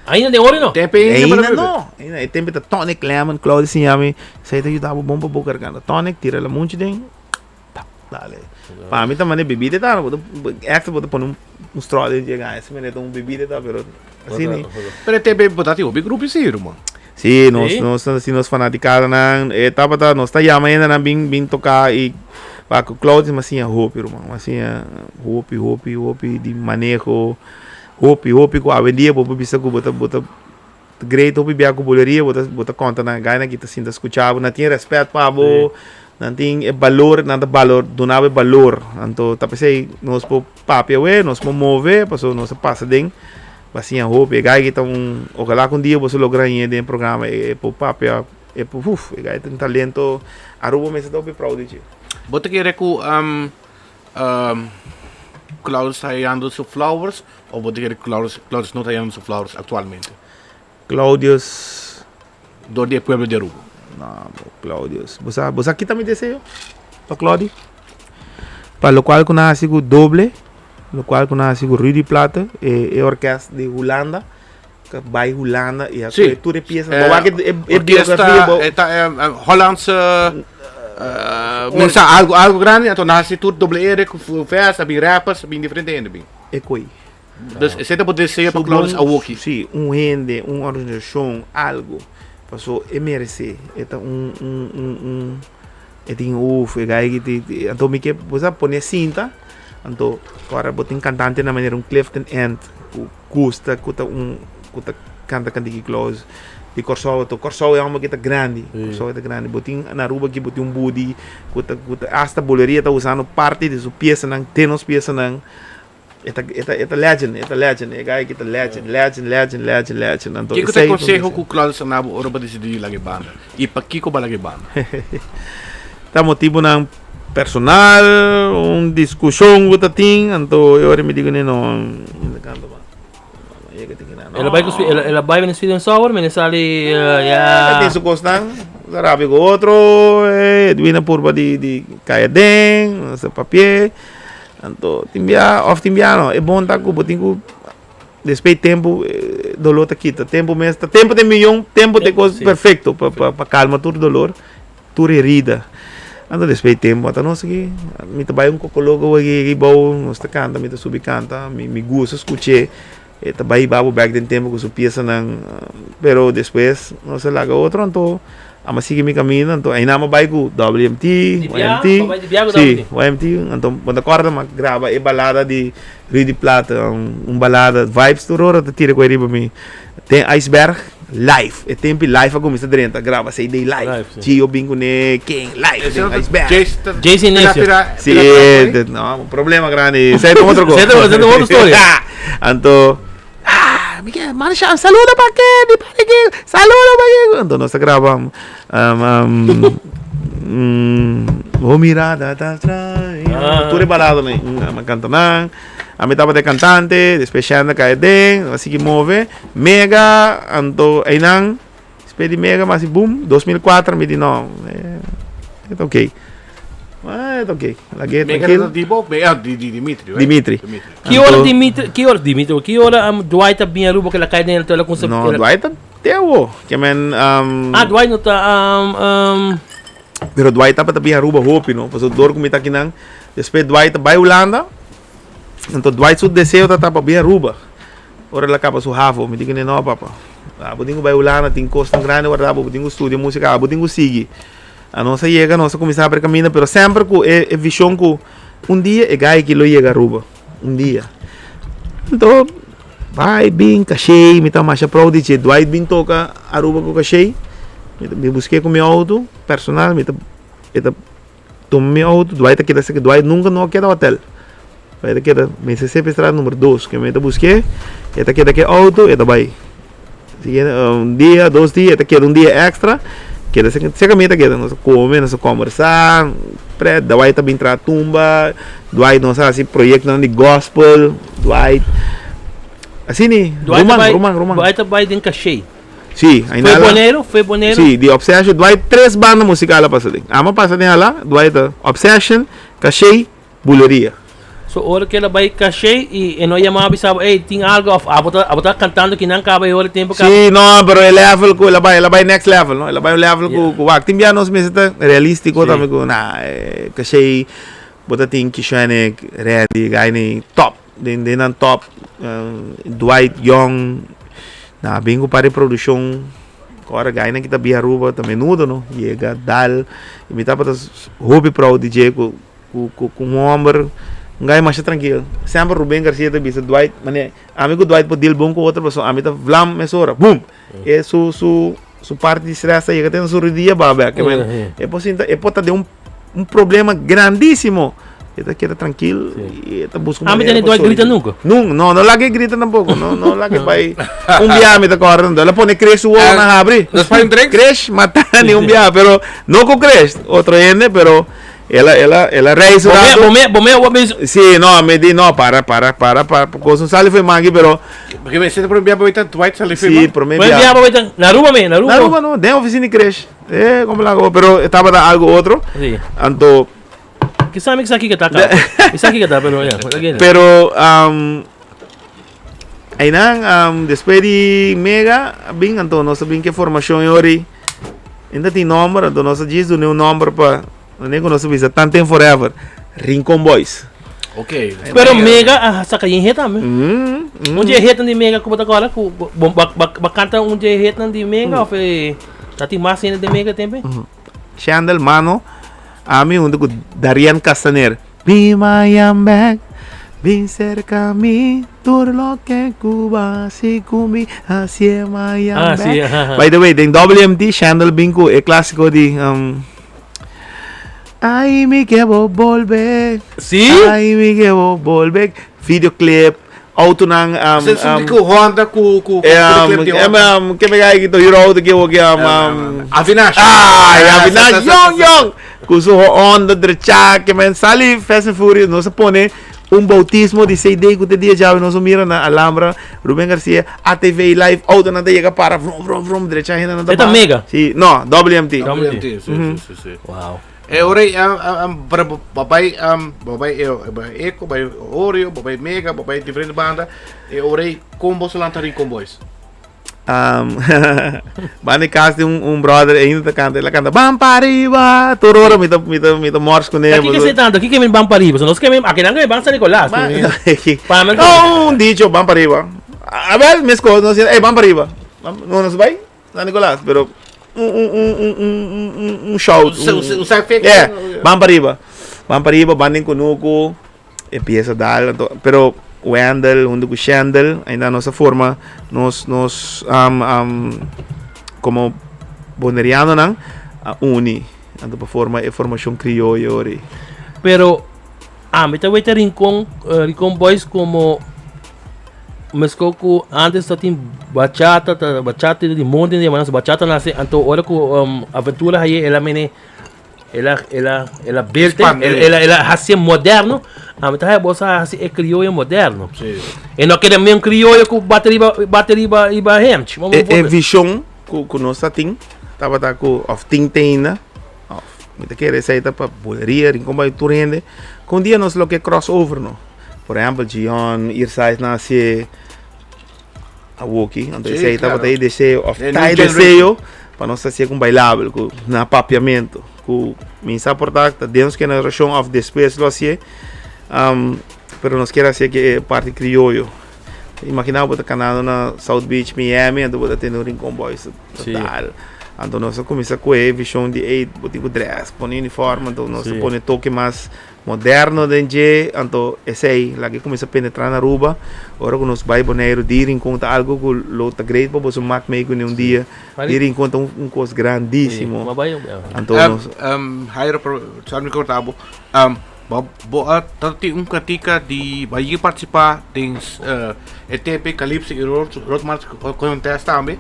Ainda den ori no? Tempe ainda Ainda para bebe. no. Ainda e tempe ta tonic lemon. Claudio siña mi, esei ta yuda bo bon pa bo garganta. Tonic, tira lamunchi den, ta, dale. Pa mi ta mane bebida ta, bo ta extra bo ta pone un un straw den dje gana. Ese mane ta un bebida ta, pero asina ni. Pero e tempe bo ta tin hopi grupo si, ruman. Sí, nos Sí. nos si nos fanaticadanan e tabata nos ta yama hendenan bin bin toca y pa cu Claudio mi a siña hopi ruman, mi a siña hopi hopi hopi di maneho, hopi hopi cu awendia bo por bisa cu bo ta bo ta great hopi bia cu boleria bo ta bo ta conta nan gainan ki ta sinta scucha bo, nan tin respet pa bo, nan tin e balor nan ta balor duna bo e balor, anto ta pesey nos por papia awe nos por move pasobra nos a pasa den. Bo a siña hopi. E gai ki ta un, ojalá ku un dia boso logra hañ'é den e programa, e por papia, e por, uf, e gai ta un talento. Aruba mester ta hopi proud di dje. Bo ta kere ku Claudius ta hayando su flowers of bo ta kere ku Claudius, Claudius no ta hayando su flowers aktualmente? Claudius. Dor di e pueblo di Aruba. No, bo Claudius. Bo sa, bo sa kita mi deseo pa Claudio? Pa lokual ku nan hasi ku doble, lokual ku nan hasi ku Rudy Plaate, e e orkest di Hulanda, ku bai Hulanda i a Sí. kohe tur e piesa. Bo wak e e biografia Orkesta, bo. e ta Hollandse, men sa algo algo grandi, anto nan hasi tur doble R ku festa, bin rappers, bin diferente hende bin. E koe. Dus esei ta bo deseo pa Su Claudius bon, awoki. sí, un hende, un organisashon, algo. Paso e meresé. E ta un, un, un, un, e tin uf, e gai ki ti, ti, anto mi ke, bo sa pone sinta, anto ora bo tin kantantenan manera un Clifton Ent ku gusta, ku ta un, ku ta kanta kantiki Claudius di Kòrsou anto Kòrsou e hòmber ki ta grandi, Kòrsou e ta grandi. Bo tin na Aruba aki bo tin un budi ku ta, ku ta asta boleria ta usando parti di su piesanan, te nos piesanan. E ta, e ta, e ta legend, e ta legend, e guy aki ta legend, legend, legend, legend, legend. Anto Kiko ta e esei ta un konseho deseo. ku Claudio sa nabo ora bo disidí di laga e banda? I pakiko bo a laga e banda? Ta motibunan personal, un diskushon ku ta tin, anto e ora mi di kuné no, mi ta kanta pa. Yega tin kina, El a bai ku no. el a bai bini Sweden Sour, mene sali E ya. tin su kosnan, ta rabia ku otro, Edwin a purba di di kai aden, nos a papi'é. Anto tin bia of tin bia no e bon ta ku bo tin ku despues di tempu dolor ta kita tempu mes ta tempu ta e miyon tempu ta e kos perfekto pa pa pa kalma tur dolor tur herida anto despues di tempu ata nos aki mi ta bai un koko loko aki bou nos ta kanta mi ta subi kanta mi mi gusta skuch'é. E ta bai hiba bo bek den tempu ku su piesanan, pero despues nos a laga otro anto amo a sigui mi kaminda anto aina amo a bai ku WMT, YMT, si YMT anto bo ta kòrda mi a graba e balada di Rudy Plata un balada vibes tur ora ta tira ku e riba mi den Iceberg live e tempu live a kuminsá drenta graba CD live Gio bin kuné ken live den Iceberg Jaycee Necio si no un problema grandi esei ta otro kos Esei ta otro storia anto ah mi ke manda sham saludo pa ken di pa ken saludo pa ken anto nos ta graba ho mirada ta extraña tur e balada nan a kanta nan Ami tabata e cantante, despues Shanda cae den, a sigui move, Mega, anto einan, despues di Mega mi a hasi boom, 2004 mi di no, e ta ok, e ta ok, lag'e Mega trankil. ta di bo, ah, di di Dimitri, right? Dimitri. Dimitri. Ki ora Dimitri, ki ora Dimitri, ki ora Dwight a bin Aruba ku el a kai den el toilet ku No, Dwight ta te awo, ke men, Ah, Dwight no ta, Pero Dwight tabata bin Aruba hopi, no, pasobra dor ku mi ta akinan, despues Dwight a bai Hulanda, Anto Dwight su deseo ta pa bin Aruba. Ora el a caba su havo, mi di kende no papa. Abo tin cu bay Hulanda, tin cosnan grandi warda bo, bo tin cu studia musica, abo tin cu sigui. A nos a yega, nos a cuminsa abri caminda, pero semper cu e e vision cu un dia e guy aki lo yega Aruba. Un dia. Anto bay bin Cashey, mi ta masha proud di dje. Dwight bin toca Aruba cu Cashey. Mi busque cu mi auto personal, mi ta e ta. Tuma mi auto, Dwight a keda seki, Dwight nunka no a keda hotel. Dwight a keda Mississippi Straat number dos, ke mi ta busk'é, e ta keda ku e auto, e ta bai. Siguiente, un dia, dos dia, e ta keda un dia extra, keda seki, seki mi ta keda, nos a kome, nos a kombersá, pret, Dwight ta bin traha tumba, Dwight nos a hasi proyektonan di gospel, Dwight, asina, ruman, ruman, ruman. Dwight a bai den Cashé. Sí, ainda Fue Bonero, fue Bonero. Sí, di Obsession, Dwight tres banda musical a pasa den. Ama pasa den hala, Dwight ta Obsession, Caché, Buleria. So ora que la bai Caché y e no yama bisa bo, ey, tin algo of abo ta abo ta cantando ki nan caba e ora tempo caba. Sí, no, pero e level cu el a bai, el a bai next level, no? El a bai un level cu cu wak. Tin bia nos mester ta realistico Sí. tambe cu nah, eh, Caché bo ta tin Kishanek, Randy, guy top. Den den nan top Dwight Young na bin ku par di produkshon ora gainan ki ta bin Aruba ta menudo no yega dal y mi tabata hopi proud di dje ku ku ku un homber un gai masha trankil semper Ruben Garcia ta bisa Dwight mane ami ku Dwight por deal bon ku otro pasobra ami ta vlam mesora bum e su su su parti di stress ta yega te na su rudia ba bek e por sinta e por ta den un un problema grandísimo. E ta keda trankil y e ta busca un Ah, mi manera tene pa Dwight grita sobrevivi. nunca. Nun, no, no laga e grita tampoco. No, no laga e bai. Un biaha mi ta corda, el a pone Chris su wowo na habri. Nos pai un drink? Chris mata ni un biaha, pero no cu Chris, otro hende, pero el a, el a, el a reis un Bo me, rato. bo me, bo me, bo me, Sí, no, mi di, no, para, para, para, para, cos no sali foi mangi, pero Porque me sente por un biaha pa Dwight sali foi sí, man. prome Bo biaha biaha. pa weta, na Aruba me, na Aruba. Na Aruba no, den oficina di Chris. Eh, como lago, pero e tabata algo otro. Sí. Anto, Quizá mi quizá kika ta ka. Quizá kika ta, pero ya. Again. pero um, einan um, después di Mega, bin anto nos a bin ke formación e ori. Ainda tin nomber, anto nos a djis dune un nomber pa, ne ku nos a bisa Tanten Forever, Rincon Boys. Ok. Pero Mega a saca yin hit tambe. Mm, mm. Un dia hit di Mega como ta agora ku bo ba ba ba canta un dia hit di Mega of eh Ta tin mas hende den mega tempe? Chandel Mano, ami hunto ku Darien Castaner. Be my back, bin cerca mi, tur loke ku bo hasi ku mi, hasié my Ah, back. sí, aha, aha. By the way, den WMT, Chandel bin ku e klasiko di um, Ay, mi ke bo bolbe. Sí? Ay, mi ke bo bolbe. Videoclip, Autonan um, Ze um, ku Honda ku ku eh, um, em, um, ke me gai ki to hero auto ke wo ke um, um, Avinash. Ah, Avinash, yong yong. Ku su Honda drecha ke men sali Fast and Furious nos a pone un bautismo di CD ku te dia djawe nos a mira na Alhambra Ruben Garcia ATV live autonan ta yega para vrum vrum vrum drecha hendenan ta Eta baha. mega. Si, no, WMT. WMT, si, si, si, si. Wow. E ora ei, pero bo bai, bo bai Eco, bo bai Oreo, bo bai Mega, bo bai diferente banda. E ora ei, kon boso lanta Rincon Boys? Um, banda di kas tin un, un brother ainda ta kanta, el a kanta Ban pa riba, tur ora mi ta, mi ta, mi ta mors kuné. Aki ke se tanto, aki ke men ban pa riba. So nos ke men, aki nan ke men ban San Nicolas. Ba- Pa men No, un dicho, ban pa riba. Abel, meskos, nos ey, ban pariba. No, nos bai San Nicolas, pero un, un, un, un, un, un, un shout. Un un, Yeah, ban pariba. Ban pariba, ban den kunuku, empieza dal, anto, pero Wendel, hunto ku Shendel, ainda nos a forma nos, nos, um, um, como bonerianonan a uni, anto pa forma e formacion crioyo ori. Pero ami ta weta Rincon, Rincon Boys como mesco cu antes ta tin bachata, ta bachata di monte di manas bachata nace, anto ora cu um, Aventura haye el a mene el a el a el a belte, el, el, el a haci moderno, ami ta haya boso a haci e crioyo moderno. Sí. E no keda men crioyo cu bate riba bate riba riba hemchi. E, e vision cu, cu nos ta tin, tabata cu, of tin te ainda, of mi ta kere esei ta pa Boleria, Rincon Bay, tur hende, cu un dia nos lo ke cross over no. Por ehempel, Gion, Irsais nan hacié awoki, anto Sí, esei claro. tabata e deseo, of E ta new e deseo, pa nos hacié cu bailabel, cu na papiamento, cu mi sa por ta ta den nos generacion of despues lo hacié, pero nos kier hacié ke e parti crioyo. Imagina bo ta canando na South Beach, Miami, anto bo ta tende un Rincon Boys Sí. total. Anto nos a cuminsa cu e vision di, ey, bo tin cu dress, pone uniforme, anto nos a Sí. pone toke mas Moderno den dje, anto esei laga e kuminsá penetrá na Aruba. Ora ku nos bai Boneiru, di Rincon ta algu ku lo ta great pa boso mak mee kuné un dia. Di Rincon ta un kos grandísimo. Anto nos. Jairo, sorry mi kortá bo. Bo a ta tin un kantika di bo a yega partisipá den e TP Calypso i Road March Contest tambe.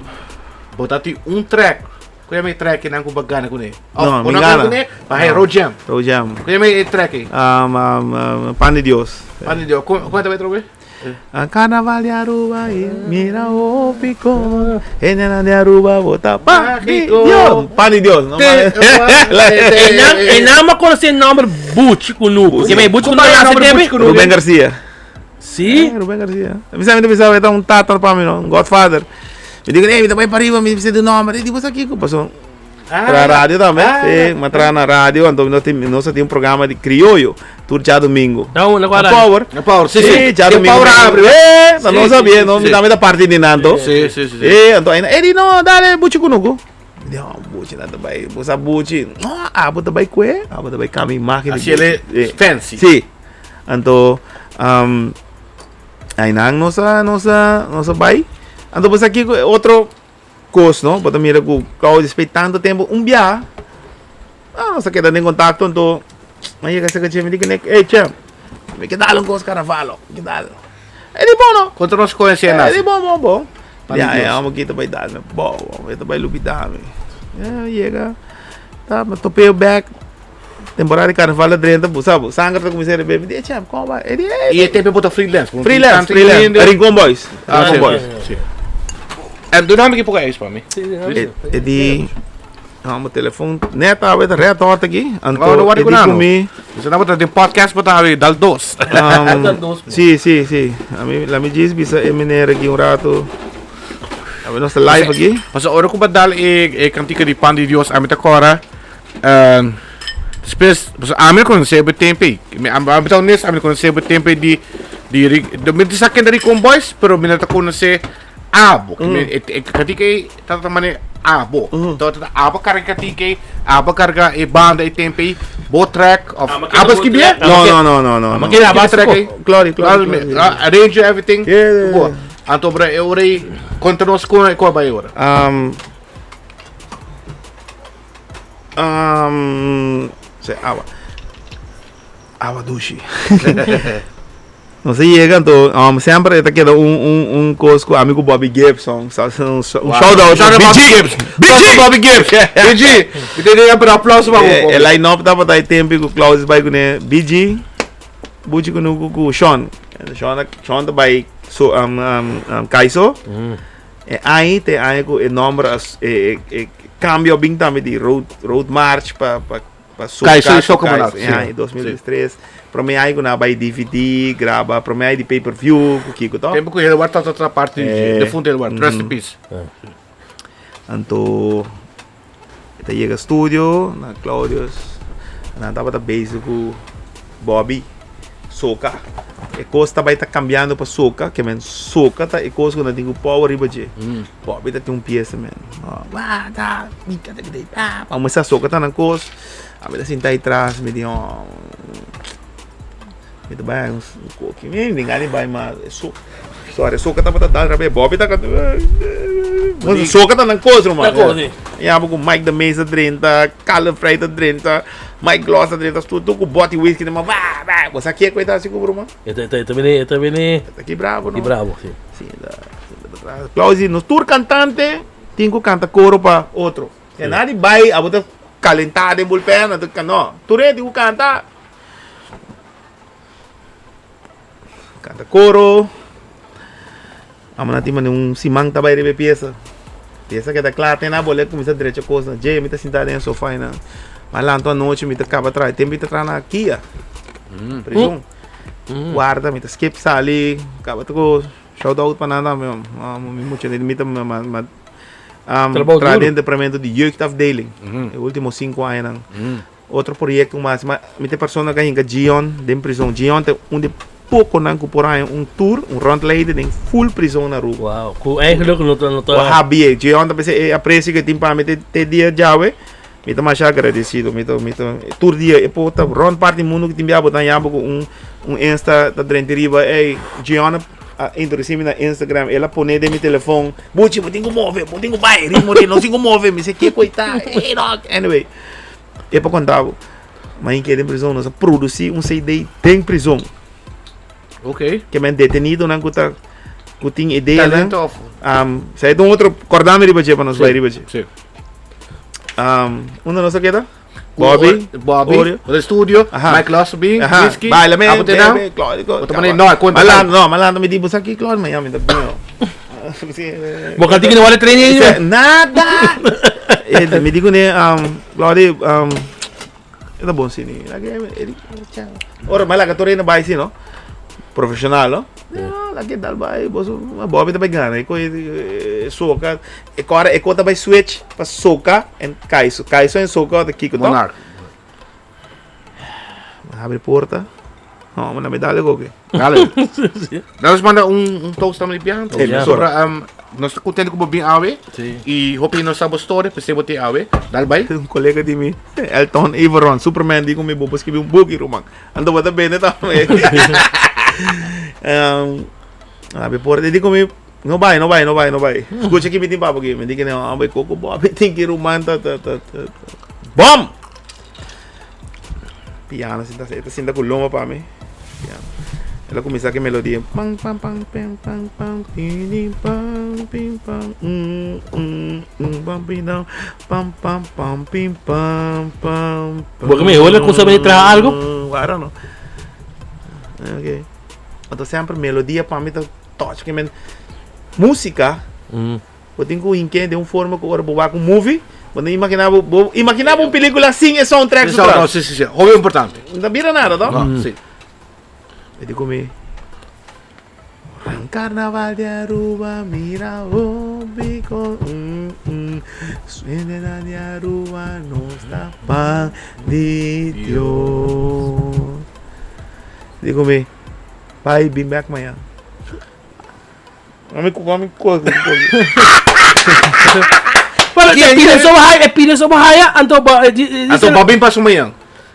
Bo ta tin un track. Ku yama e track nan ku bo gana kuné? No, Of, mi no gana. kuné, pa hey, Road Jam. Road Jam. Ku yama e track ei? Pan di Dios. Pan di Dios. Kon ta bai trobe? Carnaval di Aruba y mira hopi con hendenan di Aruba bota pan di Dios. Pan di Dios. No, E nan a conoce e nomber Buchi Kunuku. Ke Buchi Kunuku nace tempo? Ruben Garcia. Si? Ruben Garcia. Mi sa mi ta bisa ta un tata pa mi no, un godfather. Mi digo, hey, mi ta bai pa riba, mi bisa di nomber. E di, bosa kiko? Paso, tra radio tambe. Si, mi tra na radio, anto nos tin, nos tin un programa di crioyo, tur djadomingo. Na unda, cual Na radio? Power. Na Power, si, si. Si, djadomingo. Power abre. Eh, Si, no si, sabia, si, no, mi si. tambe ta parti di nan to. Si, si, si, si. Eh, anto aina, eh, di no, dale, Buchi Kunuku. Mi di, oh, Buchi, nan ta bai, bosa Buchi. No, abo ta bai kue, abo ta bai cambia imagen di Así el Buchi. e fancy. Si. Anto, um, Ainan nos a, nos a, nos a bai. Anto pues aki otro cos, no? Bo ta mira cu Claudio despues tanto tempo un biaha, ah, nos a keda den contacto, anto a yega cerca dje, mi di kende, ey che, mi ke dal un cos carnaval, mi ke dal. E di bon, no? Contra nos conoce E nas. di bon, bon, bon. Pan di Ya, Dios. ya, amo kita bai dal, bo, bo, ta bai lubida mi. Ya, yega, ta, mi topeo back. Temporada di carnaval ta drenta, bo sa bo sanger ta cuminsa rebe, mi di, eh chef, como ba? E di, eh, Y e tempo bo ta freelance? Bo Freelance, tanto freelance. hende. Rincon Boys. Ah, Rincon sí, Boys. sí. En doe nam ik poco ijs pa mi. E, e di, no, mi telefon net awe ta red hot aki. Anto, Oh, no worry e di cu cu nano. mi, Ze nou dat de podcast bota hawe dal dos. Dal dos, bo. Sí, sí, sí. A mi, la mi djis bisa e meneer aki un rato. A mi nos ta live aki. Paso ora cu ba dal e, e cantica di Pan di Dios, ami ta cora. Despues, pasobra ami a konosé bo tempu ei. Mi ami ta honesto, ami a konosé bo tempu ei di di Ri- di mi sa ken ta Rincon Boys, pero mi no ta konosé abo. Ke mi e e katika ei tabata manera abo. Tabata abo karga katika ei, abo karga e banda e tempu ei, bo track of Amo keda abo bo skibié? track. No, no, no, no, no. Amo no. keda Abo abo track ei? Claudio, Claudio, Claudio. Arrange everything. Yeah, yeah, yeah. Bo. Anto bra e ora ei konta nos kon kon a bai ora. Um, se awa. Awa dushi. Nos a yega anto, um, semper ta keda un, un, un kos ku ami ku Bobby Gibson. Sa, un, un Wow. shout out Shout out to Bobby BG. Gibbs. BG! Shout out Bobby Gibbs. BG. Mi te diga un aplauso pa E, bo. e line up tabata e tempo ku Claudius bai kuné BG, Buchi kunu ku, ku Sean. Sean, Sean ta bai so, um, um, um, Kaiso. E aña ta e aña ku e nòmber a e e kambio a bin tambe di road road march pa pa pa soka Kaiso i soka Kaiso, Monarch, e aña si. 2003. Promé aña ku nan a bai DVD graba promé aña di pay per view ku kiko to. Tempu ku Hilward tabata ta parti di Eh, defuntu Hilward, rest in peace. Anto e ta yega studio na Claudius nan tabata bezig ku Bobby soka. E kos ta bai ta kambiando pa soka, ke men soka ta e kos ku nan tin ku power riba dje. Bobby ta tin un piesa men. Wa ta mi ta ta ta. Pa mesa soka ta nan kos. Ami ta sinta ahí tras mi di oh. Mi ta bai un koki. Mi ni gana di bai mas. E soka. Sorry, soka tabata dal rabia. Bobby ta kanta. Soka ta nan kos ruman. Ya bo ku Mike de Meza drenta, Carlo Frey ta drenta, Mike Gloss ta drenta, tur tur ku boti whisky ta ba ba. Bo sa kieko e ta hasi ku bo ruman? E ta e ta bini e ta bini. E ta ki bravo no. Ki bravo si. Si ta ta. Clausie nos tur kantante tin ku kanta koro pa otro. E nadi bai abo ta kalentá den bulpen a ta no. Tur hende tin ku kanta. Kanta koro. Amo na tin mane un siman ta bai riba e piesa. Piesa keda kla te na bole kuminsá drecha kosnan. Dje mi ta sinta den e sofa einan. Mi a lanta anochi mi ta kaba traha. E tempu mi ta traha na Kia. Prison. Warda mi ta skip sali kaba tur kos. Shout out pa nan tambe. Mi mucha mi ta Trabou traha duro. den departamento di jeugdafdeling. E ultimo sinku añanan. Otro proyecto mas, ma mi ta e persona cu a hinca Gion den prison. Gion ta un di poconan cu por haña un tour, un rondleiding den full prison na Aruba. Wow, cu eigenlijk no ta, no ta. Cu habi, Gion ta bisa e aprecio cu e tin pa mi te, te dia djawe, mi ta masha agradecido. Mi ta, mi ta, tur dia e por ta rond parti mundo cu tin bia bo ta haña bo cu un, un Insta ta drenta riba, ey, Gion a introduci mi na Instagram, el a pone den mi telefon, Buchi, bo tin cu move, bo tin cu bay, ritmo ritmo, nos tin cu move, mi si kico e ta, ey no, anyway. E pa konta bo, ma in keda den prizon nos a produsí un CD den prizon. Ok. Ke men detenidonan ku ta ku tin ideanan. Talento of? Sa e ta un otro, kòrda mi riba dje pa nos bai riba dje. Sí. Unda nos a keda? Bobby. Bobby. Oreo. Bo ta studio. Aha. Mike Losby. Aha. Whisky. Baila men, Abo te nan. bebe, Claudio. Bo ta pone, no, e konta. Malando, no, malando mi di, bo sa ki Claudio, ma ya mi ta bin. Bo ka tin wale training Dice, nada. Eh, mi digo ne, Claudio, e ta bon sini. Ora, ma laga torena bai si, no? Profesional, no? No, laga dal bai, bo su, ma Bobby ta bai gana, e koi soka, e kora, e kota bai switch pa soka en kaiso, kaiso en soka ta kiko, to? Monarch. Abre porta. No, maar me dale koke. Dale. Nos manda un, un toast tambe pianto. Sí, Sobra, um, nos ta contento ku bo bin awe. Sí. Y hopi nos sa bo story, p'esei bo tin awe. Dale bai. Un colega di mi, Elton Everon, Superman, di ku mi bo por skibi un buki, ruman. Anto bo ta bende tambe. um, abre porta, di ku mi, no bai, no bai, no bai, no bai. Escucha ki mi tin papo ki. Mi di ku no, bai koko bo, mi tin ki ruman ta ta ta ta. Bom! Piano sinta e ta sinta ku lomba pa mi. Piano. El a kuminsá ku e melodia. Pan pan pan pim pan pan pim di pan pim pan mm mm mm pam pim dam pam pam pam pim pam pam pam. Bo ke mehor el a kusa bini traha algo? I don't know. Okay. Anto semper melodia pa mi ta touch ke men músika. Bo tin ku hink'é den un forma ku ora bo wak un movie, bo no imaginá bo, bo imaginá bo un pelíkula sin e soundtrack su tras. No, si, si, si. Hopi importante. No ta bira nada, to? No, si. E di ku mi, Gran Carnaval di Aruba, mira hopi ko, mm, mm, Sueñonan di Aruba nos ta pan di Dios. E di ku mi, Pai, bin bek mañan. Mami ku mami ku ku. Pero e pide so haya, e pide so haya, anto ba Anto ba bin paso mañan.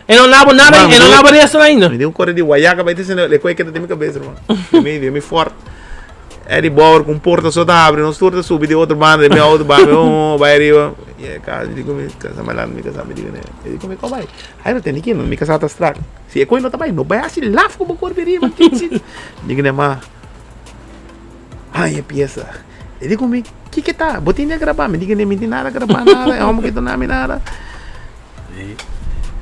E no labo nada, e no labo resto ainda. Mi di un kore di guayaca bai te sendo, le kue keda den mi cabeza, hermano. De mi, de mi fort. Eddie Bauer con porta so ta abri, nos tur ta subi di otro banda, di mi auto ba, mi oh, bai arriba. Ye casa, mi di ku mi casa malando, mi casa mi di ku ne. E di ku mi ko bai. Ai no tende kino, mi casa ta strak. Si e koi no ta bai, no bai hasi laf ku bo korpi riba. Mi di ku ne ma. Ay, e pieza. E di ku mi, kiko ta? Bo tin di a grabá? Mi di ku ne, mi tin nada grabá nada, e hòmber ke duna mi nada. Mi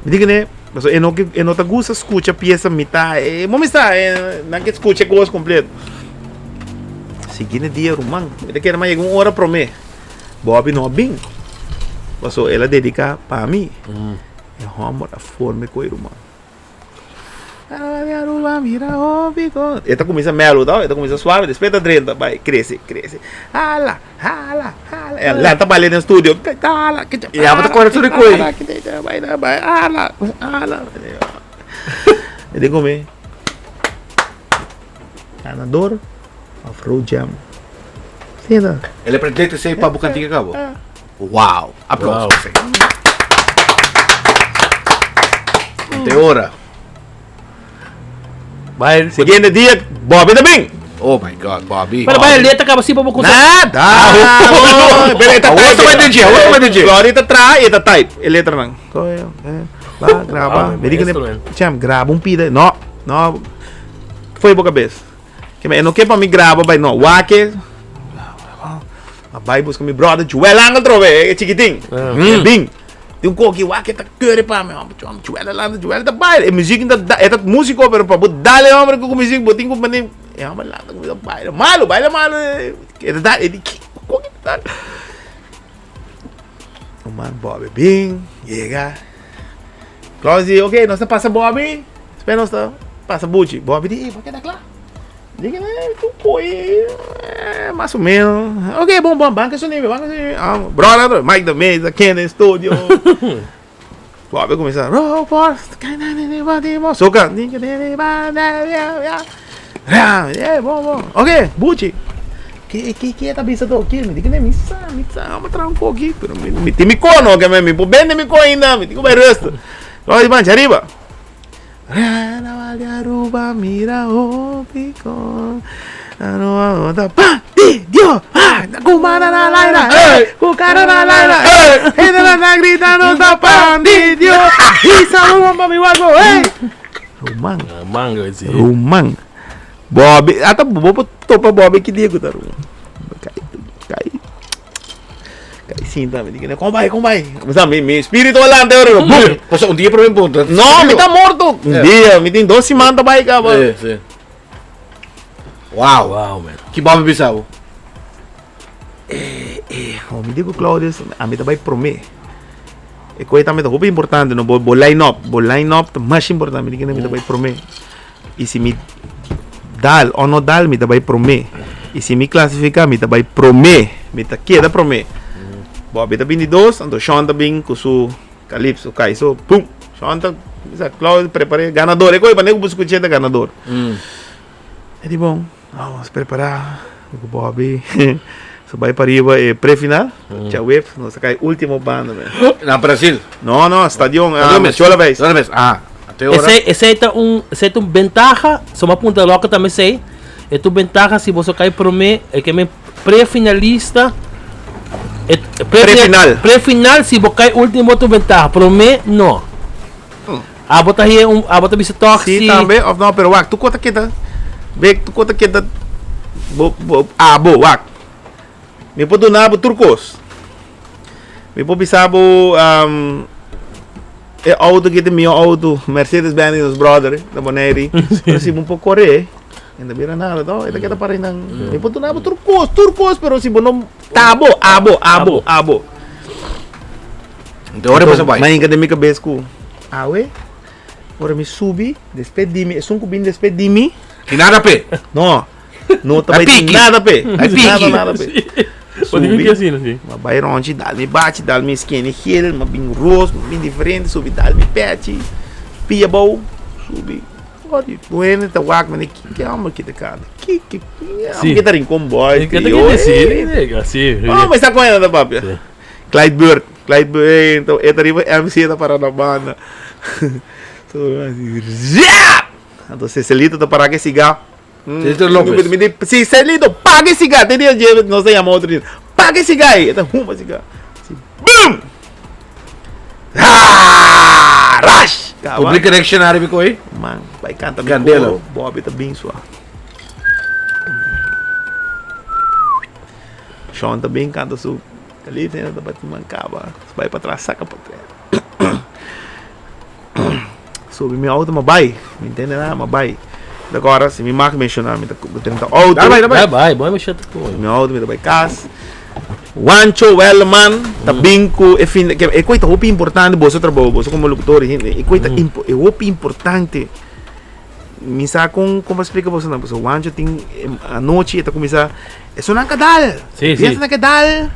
di ku ne, pasobra e no ke, e no ta gusta skucha pieza mitá, e bo mi sa, e nan ke skucha e kos kompleto. Siguiente dia ruman, mi ta kere mas yega un ora promé, Bobby no a bin, pasobra el a dediká pa mi. E hòmber a forma e koe ruman. E ta kuminsá melo to, e ta kuminsá suave, despues e ta drenta bai crece, crece. Hala, hala, hala. E lanta baile den studio. Hala, E abo ta kore tur di koe. Bai, bai, hala, hala. E di kome. Ganador of Road Jam. Sina. El a predict esei pa bo kantika kabo? Wow! Aplauso. Wow. Te ora. Bai, Siguiente dia, Bobby ta bin. Oh my God, Bobby. Pero bai letra kaba si pa bo kusa. Nada. Pero e ta Awor type. ta bai DJ, awor ta bai DJ. Glory ta traha e ta type e letranan. Koe, eh, ba, graba. Wow, Me di ku ne- maestro, man. Cham, graba un pida. No, no. Foi bo kabes. Ke me, e no ke pa mi graba bai no. Wak-e. A bai busca mi brother Joel Angel trobe, e chikitin. E bin. Di un koki wak-e ta keure pa mi. Hombre, chom, Joel landa, Joel ta baile. E muziek ta da, e ta musico, pero pa bo dale hombre ku muziek, bo tin ku mane, e hombre landa ku ta baile. Malo, baile malo. E ta dale, e di, ki koki ta dale. O man Bobby bin, yega. Claudio di, ok, nos ta pasa Bobby. Despues nos ta pasa Buchi. Bobby di, ey, bo keda kla? Di ke, tu koi, mas o menos. Ok, bon, bon, banca su nivel, banca su nivel. Ah, brother, Mike de Meza, Ken in studio. Bobby comienza, Soca. Bon, bon. Ok, Buchi. Ke, ke, ke ta bisa to? Ke, mi di ke mi sa, mi sa, mi tra un poki, pero mi, mi tin mi ko no, ke mi por bende mi ko ainda, mi tin ku bai rust. Bobby mancha ariba. Carnaval di Aruba mira hopi con Aruba ta pa di Dios ah cu mano na laira eh cu cara na laira eh gente la ta gritando ta pan di Dios y saludo pa mi guapo eh Ruman Ruman go si. Ruman Bobby ata bo por topa Bobby ki dia cu ta ruman Kai kai Kai sinta mi di kende, kon bai, kon bai? Mi sa, mi, mi spirito a lanta ora, boom. Paso un dia prome punto. No, mi ta morto. Un dia, mi tin dos siman ta bai kaba. Sí, sí. Wow. Wow, man. Ki Bobby bisa bo? Oh, mi di ku Claudius, a mi ta bai prome. E koe tambe ta hopi importante, no? Bo, bo line up, bo line up ta mas importante. Mi di kende mi ta bai prome. I si mi dal o no dal, mi ta bai promé. I si mi klasifiká, mi ta bai promé. Mi ta keda promé. Bobby ta bin di dos, anto Sean ta bin ku su Calypso kai. So, pum! Sean ta bisa, Claudio, prepar'é ganador. E koe pa nego bo skuch'é ta ganador. E di bon, nos prepará ku Bobby. So bai pariba e pre-final, djaweps nos a kai ultimo banda men. Na Brasil? No, no, stadion, Chola Beis. Chola Beis, ah. Te ora. Esei, esei ta un, esei ta un bentaha, so m'a puntra loke tambe esei, e ta un bentaha si boso kai prome, e ke men pre-finalista, e Pre-final. Pre-final si bo kai ultimo ta un bentaha, prome no. Abo ta hie un, abo ta bisa toch Si si. tambe of no, pero wak, tu kota keda, bek, tu kota keda, bo, bo, abo, wak. Mi por duna bo tur kos. Mi por bisa bo, um, e auto ki ta mihó auto, Mercedes Benz di nos brother, na Bonaire. Pero si bo por kore, e no bira nada, no? E ta keda para einan. Mi por duna bo tur kos, tur kos, pero si bo no, ta abo, abo, abo, abo. Anto ora pasa bai. Mainka den mi kabes ku awe ora mi subi despues di mi esun ku bin despues di mi. Tin nada p'e. No, no ta bai tin nada p'e. Ai piki. Nada nada p'e. Subi. Ma bai ronchi dal mi bachi dal mi skeni gel ma bin ros ma bin diferente subi dal mi pechi pia abou subi. Odi un hende ta wak mende ki homber ki ta kanta ki ki homber ki ta Rincon Boys. Ki ta ki Oh, ma sa kon hende ta papia. Clyde Bird, Clyde Bird, ey, enton e ta riba MC e ta para na banda. So, zap! Anto Cecelito ta para ke siga. Cecelito Lopez. Mi di, Cecelito, paga e siga. Te dia dje nos ta yama otro dia. Paga e siga ey. E ta huma siga. Si, boom! Ah! Rash! Kaba. Public reaction ariba koe? Man, bai kanta mi Candela. koro. Bobby ta bin sua. Sean ta bin kanta su Caliente ta bati man kaba bai patras saka patras subi mi auto ma bai mi ntende nada ma bai agora si mi mag menciona mi ta drenta auto Dai bai, dai bai. Dai bai, bo mi shut ko. mi auto mi ta bai kas Wancho Welman ta bin ku e fin ke e koi ta hopi importante boso trabou boso komo locutor e koi ta e hopi importante Mi sa kon kon pa splika boso nan pasobra Juancho tin anochi e ta kuminsá esonan ka dal Sí, sí. biesnan ka dal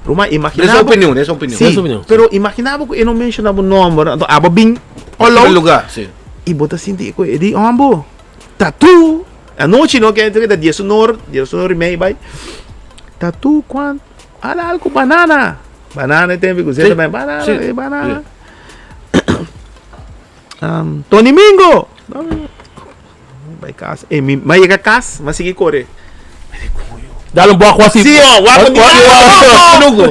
Ruma imaginá Esa bo opinion, esa opinion. Sí, Esa opinion, sí. pero imaginá bo ku e no menshoná bo nòmber anto abo bin all Primer out lugar, sí. i bo ta sinti ku e di hombo tatu. Anochi no ke ta 10 or, 10 or y mei bai. Ta tu kwan ala algo banana. Banana tempo ku zeta banana, banana. Tony Mingo. Bai kas. Eh, mi ma yega kas, ma sigui kore. Dale un boa kwasi. Sí, oh, wak Nugo.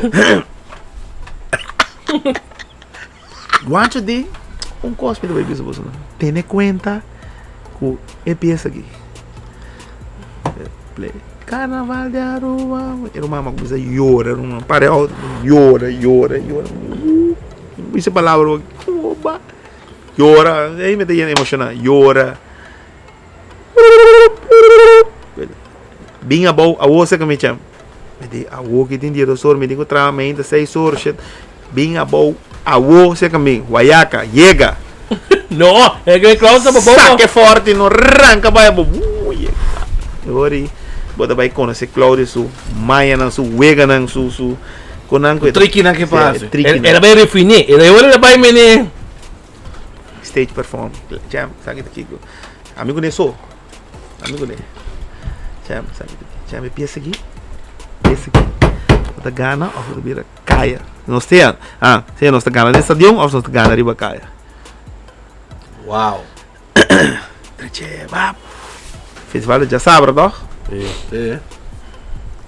Guancho di un kos mi ta bai bisa boso. Tene kuenta ku e piesa aki. Play. Carnaval de Aruba. E ruman a kuminsá yora, ruman. Para e outo, yora, yora, yora. Bisa palabra, oba. Yora, ei mi ta yena emoshoná. Yora. Bin abou, awor sa ku mi cham. Mi di, awor ki tin 12 or, mi tin ku traha mainta 6 or, shit. Bin abou, awor sa ku mi, Wayaca, yega. No, e ke Klaus ta bobo. Saque forte, no ranka bai abou. Yega. Ori, bo ta bai konosé Claudio su mañanan, su weganan, su konan ku Trikinan ke pasa. Trikinan. Era bai refiné. Era ora bai mene. Stage perform. Jam, sabe ki kiko. Amigo ne so. Amigo ne. Jam, sabe ki. Jam, e pieza aki. Pieza aki. Bo ta gana of bo ta bira kaya. Nos sea, ah, sea nos ta gana den stadion of nos ta gana riba kaya. Treche, bap. Festival de Djasabra, toch? Sí.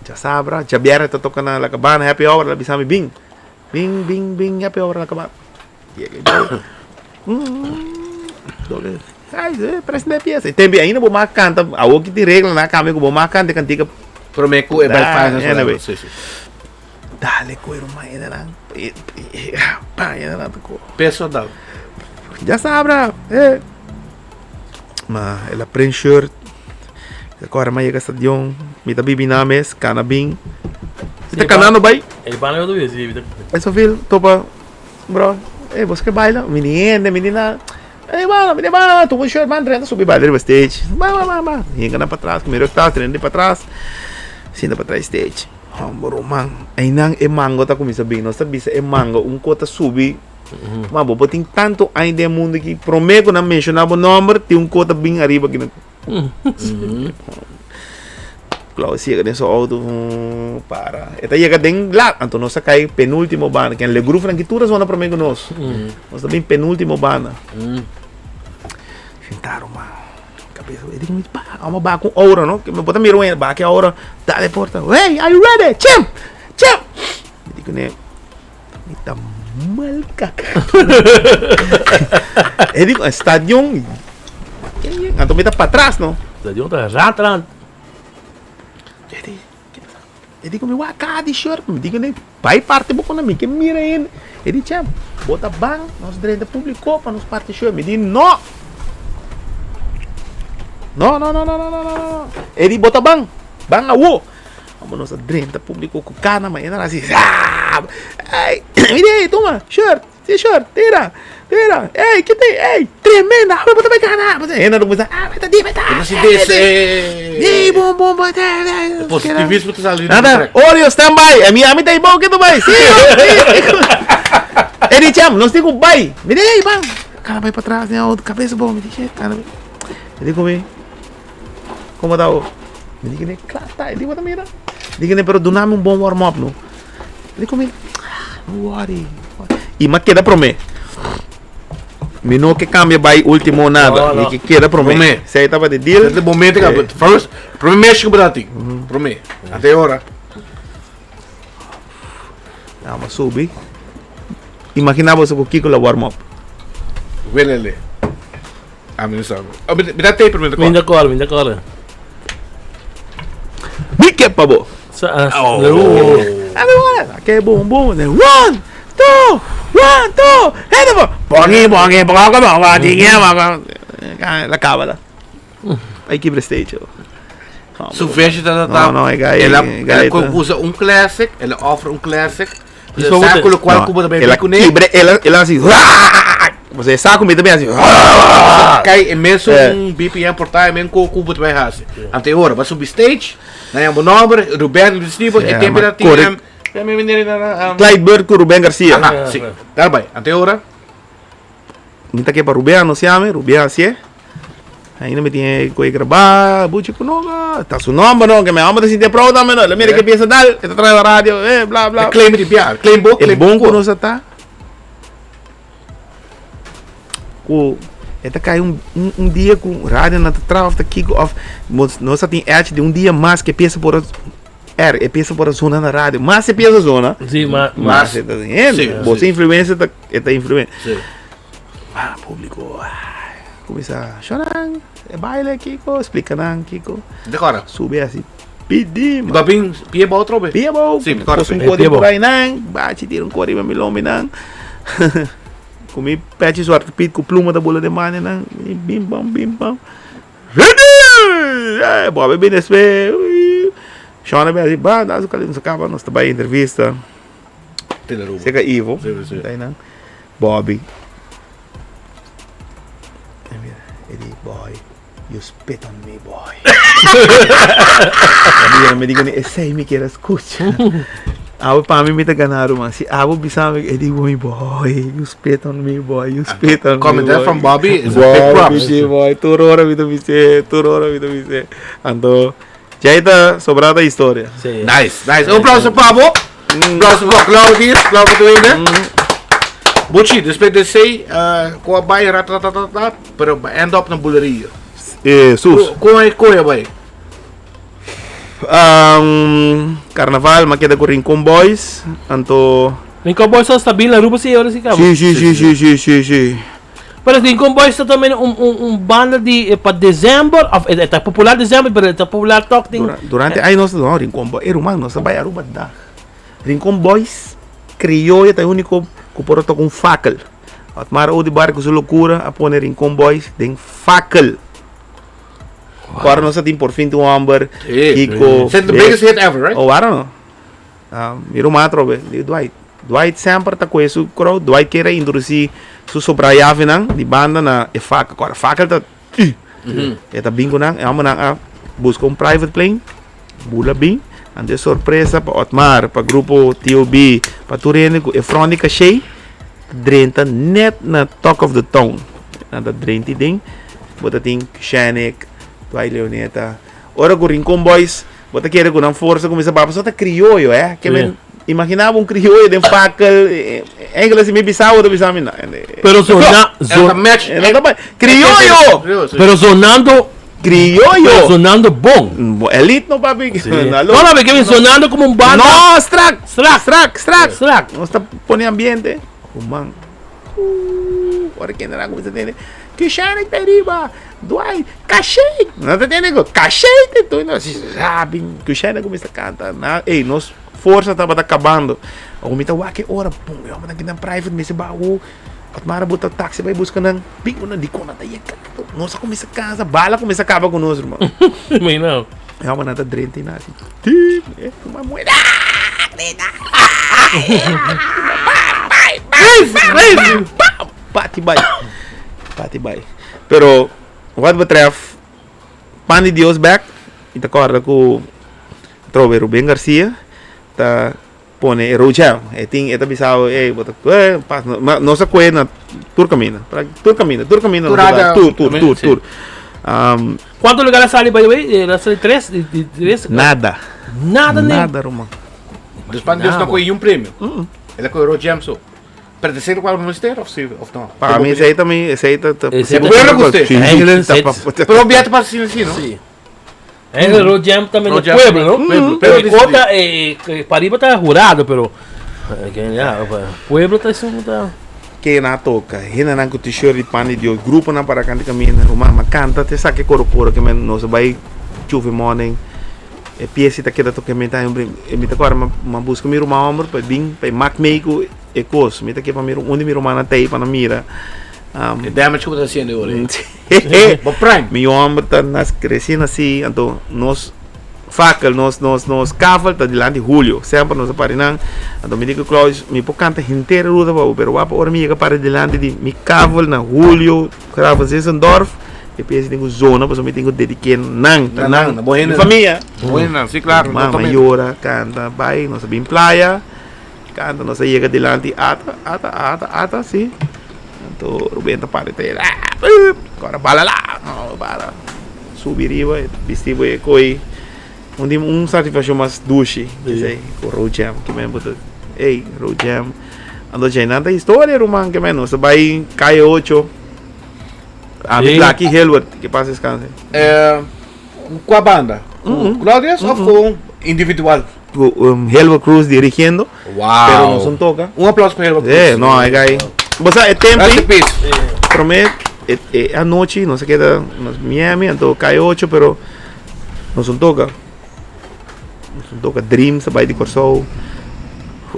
Djasabra, djabièrnè ta toka na La Cabana, happy hour, la bisa mi bin. Bin, bin, bin, happy hour La Cabana. Yega i Doble. Ai, presenta e pieza. E tempo ainda bo mag kanta, awor ki tin regla na kambia ku bo mag kanta e kantika. Promé ku e bai Ah, final. Anyway. Sí. Dale cuero man, nan. Pa, nan ta ko. Peso dal. Djasabra, eh. Ma el a print shirt. Akora mi a yega stadion, mi ta bibi na mes, kana bin. Mi ta kanando bai. E pana yo ta bibi. Eso fil topa bro, eh bos ke baila? Mi ni hende, mi ni nada. Eh mano, mi ni mano, tuma un shirt man, drenta subi baila riba stage. Ba ba ba ba. Hinka nan patras, ku mi rug tas, drenta di patras. Sinta patras stage. Homber ruman, einan e mango ta kuminsa bin. Nos ta bisa e mango un ko ta subi. Ma bo por tin tantu aña den e mundu aki, promé ku nan menshoná bo nòmber, tin un ko ta bin ariba aki. Klaus yega den su outo, para. E ta yega den lat, anto nos a kai penúltimo banda. Ken Le Groove nan ki tur a zona promé ku nos. Nos ta bin penúltimo banda. Sintá ruman. Cabeza, e digo, pa, vamos ba com aura, no? Que me bota mira un ba que aura, dale porta. Hey, are you ready? Champ! Champ! Me digo, ne, mi ta mal kaka. E digo, stadion, anto mi ta pa atrás, no? Stadion ta rat rat. E di, e digo, mi wak di shirt, mi digo, ne, bai parte bo kona mi ke mira hende. E di, champ, bota ban, nos drenta publico pa nos parte shirt. Mi di, no! No, no, no, no, no, no, no, no. E di, bota ban, ban awo. Amo nos a drenta publico ku kana, ma ena asi, ah! Ey, mi di, ey, tuma, shirt, si shirt, tira, tira, ey, kite, ey, tremenda, awe bota bai gana. Ena lo kumisa, ah, beta di, beta. Ena si des, eh. Ey, bom, bom, bom, eh, eh. Positivismo ta sali. Nada, Oreo, stand by. A mi ta ibou, kito bai? Sí, sí. E di, cham, nos tin ku bai. Mi di, ey, ban. Kana bai patras, den auto, kabes bom. Mi di, shit, kana bai. E di ku mi, komo ta awo? Mi di kende, kla ta. E di, bo ta mira? Mi di kende, pero duna mi un bon warm up, no. E di ku mi, ah, no worry. I mi a keda promé. Mi no ke kambia bai ultimo nada. No, no. Mi ke keda promé. Promé. Esei tabata e deal. Desde momento que first, promé mes ku bo ta tin. Promé. Ante e ora. Ya, mi a subi. Imagina boso ku kiko la warm up. Welele. Ah, mi no sabi. Oh, mi ta tape, mi ta Mi ta kòrda, mi ta kòrda. Mi ke pa bo. Sa, ah, Oh. oh. Ami wala. Ke boom boom. Then one, two, one, two. Hey, bo. Bongi, bongi, bongo, bongo, dinge, bongo. La cábala. Ay, kibra stage. Oh. Su versie ta ta No, no, e guy- ela e guy ela usa un classic, ela offer un classic. Isso Sa ku lo cual No, ku bo ta ela bai kuné. kibra, ela así. Você sabe como também assim. Kai e mesun BPM por ta e men ku ku bo ta bai hasi. Ante ora, ba subi stage, na yan bo nomber, Ruben Luis e Ja, tempo maar dat tin mi meneer na Clyde Bird ku Ruben Garcia. Aha, sí. Daar bai. Ante ora, Mi ta ke pa Ruben anunciame, Ruben hasié. Ainda mi tin e koe grabá, Buchi Kunoka, ta su nomber no, ke mi homber ta sinti e proud tambe no, el a mira ke piensa dal, e ta traha na radio, eh, bla bla. E claim di bia, claim bo, E claim bon ku bo. nos a ta, ku e ta kai un un un dia ku radio no ta traha of ta kiko of nos nos a tin echi di un dia mas ke piensa por a er e piensa por a zona na radio, mas e piensa zona, Sí, ma, mas e ta hende, Sí, bo sí. influencia ta e ta influen. Sí. Ah, publico, ah, cuminsa shonan, e baile kiko, explica nan kiko. De cora. Sube así, pidi, man. Babin, pie bou trobe. Pie bou. Sí, de cora. Pos un Eh, cori pie bou. por ahí nan, bachi tira un cori mi lombi nan. Cu mi pechi zwarte piet cu pluma ta bula de mane nan, bim bam, bim bam. Ready! Eh, Bobby bin despues. Shona bin así, ba, da su cali, nos acaba, nos ta bay entrevista. Teleruba. Seca Ivo. Sí, sí. Ahí nan. Bobby. E mira, e di, boy, you spit on me, boy. Mira, mi digo, esei mi kier a scucha. Abo pa mi mi ta gana, ruman. Si abo bisa mi, e di, boy, boy, you spit on me, boy, you spit on me, Comment boy. from Bobby is a big Boy, props. mi boy, tur ora mi ta bis'é, tur ora mi ta bis'é. Anto, Djei ta sobrá ta historia. Sí. Nice, nice. Un aplauso pa bo. Un aplauso pa Claudius, Claudio Duende. Buchi, después de sei, uh, ko a bai ratatatatata, pero ba end up na buleria. Eh, sus. Ko ko ko a bai? Um, carnaval, ma keda ku Rincon Boys, anto Rincon Boys ta stabil na Aruba sí, ahora sí, cabo. Sí, sí, sí, sí, sí, sí, sí. Pero Rincon Boys ta también un, un, un banda di eh, pa december, of eh, ta popular december, pero ta popular toch ding. Dura, durante ay nos no Rincon Boys, eh ruman nos ta bai Aruba dag. Rincon Boys criolla ta e único ku por a toca un fakkel. Otmar Oduber ku su locura a pone Rincon Boys den fakkel. Ahora nos a tin por fin tin un homber Sí. Kiko. It's the biggest hit ever, right? Oh, I don't know. Ah, mi ruman atrobe, di Dwight. Dwight semper ta kohe su crowd. Dwight kier a introduci su sobrayavenan di banda na e fakkel. Kora fakkel ta E ta bin ku nan, e hombernan a buska un private plane, bula bin. Anto e sorpresa pa Otmar, pa grupo TOB, pa tur hende ku e front di Cashey ta drenta net na Talk of the Town. Nan ta drenta den, bo ta tin Shanik, Dwight Leoneta. Ora ku Rincon Boys, bo ta kere ku nan forsa kuminsa baha, pasobra ta krioyo, eh. Ke men imagina bo un krioyo den fakkel, enkele si mi bisa bo ta bisa mi no. Pero zona, Zo, match. E no ta bai. Krioyo! Pero zonando, Krioyo! pero zonando bon. Bo elite no papi. No, no, porque mi zonando como un banda. No, strak! Strak. Strak, strak! Strak. Nos ta pone ambiente. Human. Ora kende nan kuminsa tende, Kishanik ta riba! Dwight, Kashei! No ta tende ku Kashei te tu no si rabi Kishanik kuminsa kanta. Na, ey, nos forsa tabata kabando. Awor mi ta wak e ora, pum, e hombernan kinan private mester baho. Otmar a bota taxi bai buska nan. Bin ku nan dikon nan ta yegando. Nos a kuminsa kansa, bala kuminsa kaba ku nos, ruman. Imagina. E hombernan ta drenta i nan asi, tim, e ruman muhé, ah, grita, ah, bai, bai, bai, bai, bai, Pati bai. Pati bai. Pero wat betreft Pan di Dios bek, mi ta kòrda ku atrobe Ruben Garcia ta pone e roadjam. E tin e ta bisa bo, ey, bo ta eh, pas. Ma nos a kohe na tur kaminda. Tur kaminda, tur kaminda nos a bai. Tur, tur, tur, tur. Kuantu lugar a sali by the way? A sali tres? Tres? Nada. Nada, ne? Nada, ruman. Dus Pan di Dios no kohe un premio. El a kohe roadjam so. Perteneciendo cual ministerio of si of no? Pa mi esey ta mi esey ta ta Esey ta- Gobierno cu usted. Sí, sí, Eigenlijk ta zit- pa- Pero un viaje para así, así, no? Sí. En el Road Jam también Road de Jam. pueblo, ¿no? Pueblo, Pero pueblo Cota, Pariba está jurado, pero que ya, pueblo está eso está. Ken a toca, hendenan cu t-shirt di Pan di Dios, gruponan para canta caminda, ruman, ma canta te saca e coro coro ke men nos a bay Chufi Morning, e pieza ta keda toca mi ta e mi ta kore ma ma busca mi ruman homber pa e bin pa e mak mei cu e cos, mi ta ke pa mi un di mi rumannan ta ey pa nan mira. E damage cu bo ta haciendo e ora ey. Bo prime. Mi homber ta nas recién naci, anto nos Fakkel, nos, nos, nos kavel ta dilanti Julio. Semper nos a pari nan. Anto mi di ku Claudius, mi por kanta henter e ruta pa bo, pero wak ora mi yega para dilanti di mi kavel na Julio Graven Zinzendorf, e piensa tin ku zona pasobra mi tin ku dediké nan, ta Na nan, nan, na bo mi hendenan. famia. Bo hendenan, sí, claro, Mama totalmente. yora, kanta, bai, nos a bin playa, kanta, nos a yega dilanti ata, ata, ata, ata, sí. Anto Ruben ta para i ta yega, ah, ora bala la. Para subi riba, bisti bo e koi. Un di un satisfaccion mas dushi, esei, ku Road Jam, ke men bo ta, ey, Road Jam. Anto djei nan ta historia ruman, ke men nos ta bai Calle Ocho, ami Blacky Hilward, ke pas descanse. Ku kua banda? Ku Claudius of ku individual? Ku Hilward Cruz dirigiendo, Wow. pero nos un toka. Un aplauso pa Hilward Cruz. Eh, no, e gai. Bo sa e tempo Rest in peace. Prome e anochi nos a keda nos Miami, anto Calle Ocho, pero Nos un toka. Nos un toka Dreams a bai di Kòrsou.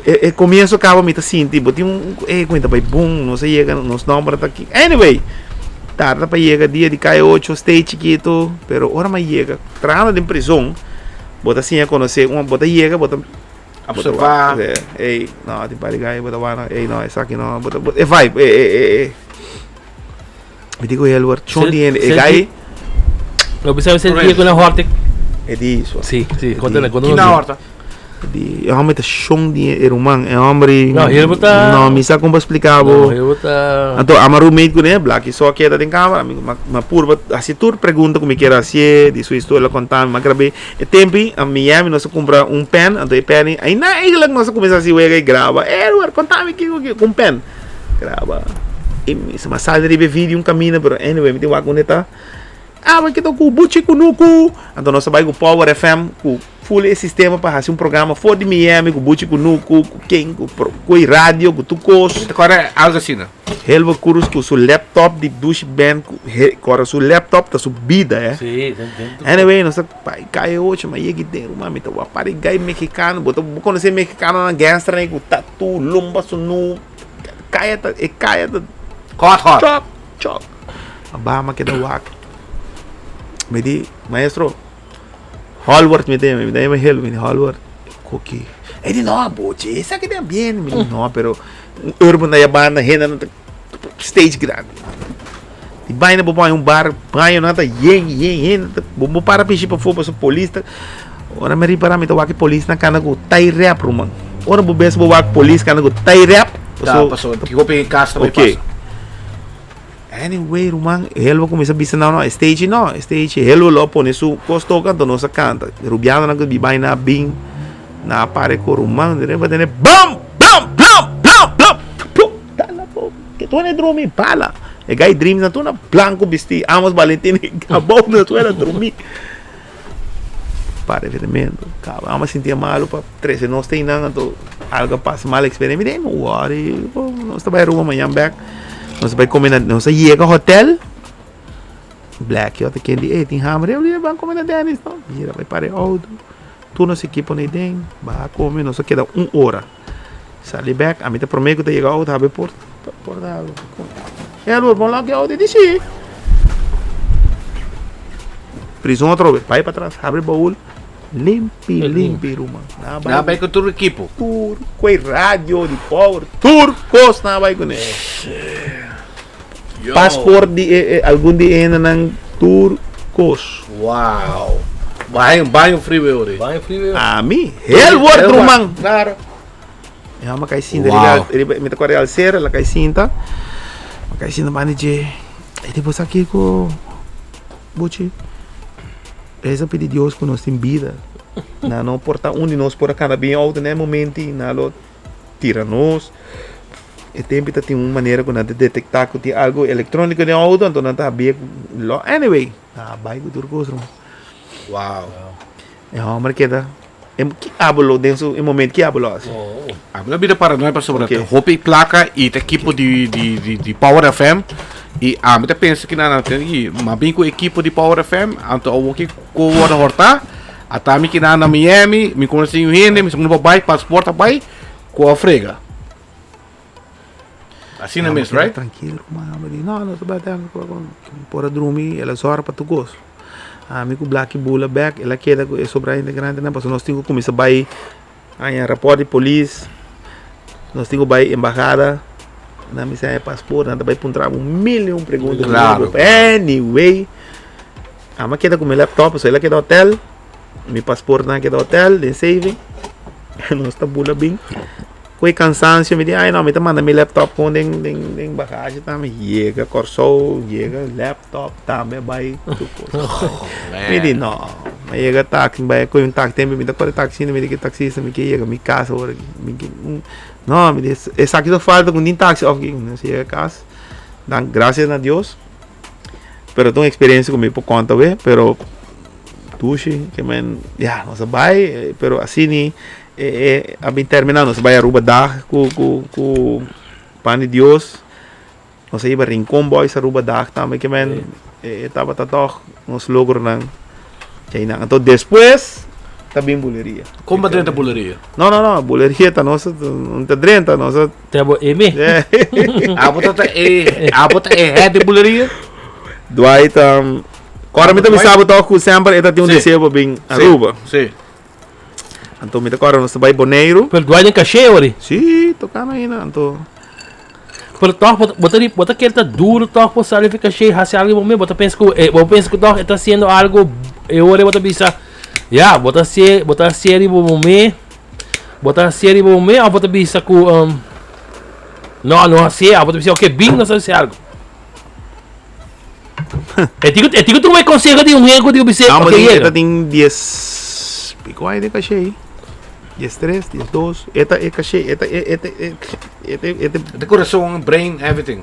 E e komienso kaba mi ta sinti bo tin un e ku mi ta bai bun nos a yega nos nòmber ta aki. Anyway, tarda pa yega dia di kai ocho stay chikitu pero ora mi a yega trahando den prizon bo ta siña konosé un bo ta yega bo ta Observa. Ey no tin par di gai bo ta wak ey no esaki no bo ta e vibe e e e. Mi di ku Helward, chon di hende, e gai. Lo bisa bisa di ku na horta. E di so. Si, si, konta na konta. Ki na horta? Di, e hombre ta chon di e ruman, e hombre. No, Helward ta. No, mi sa kon pa splika bo. No, Helward ta. Anto ama roommate kuné, Blacky so a keda den kamera, mi ma purba hasi tur pregunta ku mi kier hasié, di su historia konta mi, ma grab'é. E tempi, a Miami nos a kumpra un pen, anto e pen ei, ainda eigenlijk nos a kuminsá hasi wega i graba. Helward, konta mi kiko kiko, ku un pen. Graba y mi sa sali riba e video un camina pero anyway mi tin wak unda e ta. Awe ke ta ku buchi kunuku. Anto nos a bai ku Power FM ku full e sistema pa hasi un programa for di Miami ku buchi kunuku ku ken ku ku e radio ku tur kos. Mi ta kòrda algo asina. Helvo Cruz ku su laptop di dushi band ku kòrda su laptop ta su bida eh. Sí, den den tur. Anyway nos a bai kai ocho ma yegi den ruman mi ta wak par e gai mexicano bo ta bo konosé mexicanonan gangsternan ku tatu lomba sunu. Kaya ta, e kaya ta Hot, hot. Chok, chok. Obama keda wak. Mi di, maestro, Holword mi tem, mi ta yama Hel, mi di Holword. Koki. E di, no, boche, esaki den bien. Mi di, no, pero un urban na yabanda, hende nan ta stage grandi. Di baina bo pon un bar, baño nan ta yen, yen, yen. Bo bo para pishi pafó pasobra polis ta. Ora mi ripara mi ta wak e polis nan kanda ku tai rèp ruman. Ora bo bes bo wak polis kanda ku tai rèp. Ta pasobra tin hopi kas ta bai pasa. Anyway ruman, Helvo kuminsá bisa nan no, e stage no, e stage Helvo lo a pone su kos toka anto nos a kanta. Rubianonan ku biba aina a bin nan a para e kor ruman, de repente bam! Bam! Blam! Blam! Blam! Pum! Dala bo. Ke tur a drumi bala. E gai dreams nan tur na blanco bisti. Amos Valentin abou na suela drumi. Para evenemento. Caba amos sinti malo pa trece nos te einan anto algo a pasa mal experiencia. Mi di no worry. Nos ta bai Aruba mañan bek. Nos ta bai come na nos a yega hotel. Black yo ta ken di ey tin hamber. Yo di ban come na Denny's no. Mira bai para e auto. Tur nos ekipo na den. Baha come nos a keda un ora. Sali bek, ami ta prome ku ta yega outo, habri porta, porta habri. Edward, bon lock e outo? E di si. Prison atrobe, bai patras, habri baul, limpi, limpi ruman. Nan a bai ku tur ekipo. Tur, ku e radio di power, tur kos nan a bai kuné. Paspoort di e, algun di e hendenan, tur kos. Wow! Baño, baño freeway ori. Baño freeway. Ami, heel word ruman. Claro. Mi hama kai sinta riba, riba, mi ta kore alcera, la kai sinta. Ma kai sinta banda dje. E di bo sa kiko, Buchi? Reza pidi Dios ku nos tin bida. Na no por ta un di nos por a kanda bien auto na e momento i na lo tira nos. E tempo ta tin un manera ku nan ta detekta ku tin algo elektroniko den auto, anto nan ta habia ku lo. Anyway. A bai ku tur kos ruman. Wow. E homber keda e ki abolo den su e momento ki abolo hasi? Ami no bira paranoia pasobra ta hopi plaka i ta ekipo di di di di Power FM i ami ta pensa ki nan a tene ki ma bin ku ekipo di Power FM anto awor ki ku wòrdu hòrtá ata mi kina na Miami mi konosé un hende mi sa bai pasport a bai ku a frega. Asina mes, right? Tranquilo, ruman. Mi di, no, no ta bai tempo por a drumi, el a zòrg pa tur kos. Ami ku Blacky bula bèk, el a keda ku e sobra integrantenan pasobra nos tin ku kuminsá bai haña rapòrt di polis, nos tin ku bai embahada, nan mester haña pasport, nan ta bai puntra bo un mil i un pregunta. Claro. Anyway, ami a keda ku mi laptop, pasobra el a keda hotel, mi pasportnan a keda hotel den saving, nos ta bula bin. Ku e kansansio mi di ai no mi ta manda mi laptop kon den den den bagashi tambe yega Kòrsou yega laptop tambe a bai tur kos mi di no mi yega taxi mi bai kohe un taxi tempu mi ta kore taxi mi di ku e taxista mi ke yega mi kas awor aki mi ke no mi di esaki ta falta ku tin taxi òf kiko nos yega kas dan gracias na Dios pero ta un experiencia ku mi por konta awe pero dushi ke men ya nos a bai pero asina E e a bin termina nos a bai Aruba dag ku ku ku pan di Dios nos a hiba Rincon Boys Aruba dag tambe ke men e tabata tog nos logronan djainan anto despues ta bin buleria. Kon bo a drenta buleria? No no no buleria ta nos no ta drenta nos a Te abo e me. Abo ta ta e abo ta e head di buleria? Dwight kòrda mi ta bisa bo tog ku semper e ta tin un deseo pa bin Aruba. Si. Anto mi ta kòrda nos ta bai Boneiru. Pero Dwight den kashé ori. Sí, tokando ainda. Anto. Pero tòg bo bo ta bo ta kere ta duro tòg por sali fi kashé hasi algu bo mes. Bo ta pensa ku bo pensa ku tòg e ta hasiendo algu e ora bo ta bisa ya bo ta hasié bo ta hasié riba bo mes bo ta hasié riba bo mes òf bo ta bisa ku no no hasié òf bo ta bisa oke bin nos hasi algu. E tin e tin ku tuma e konseho di un hende ku di bis'é No, oke e yega. ta tin dies pico aña den caché. 13, 12. E ta e caché, e ta e e ta e e ta e ta E ta corazon, brain, everything.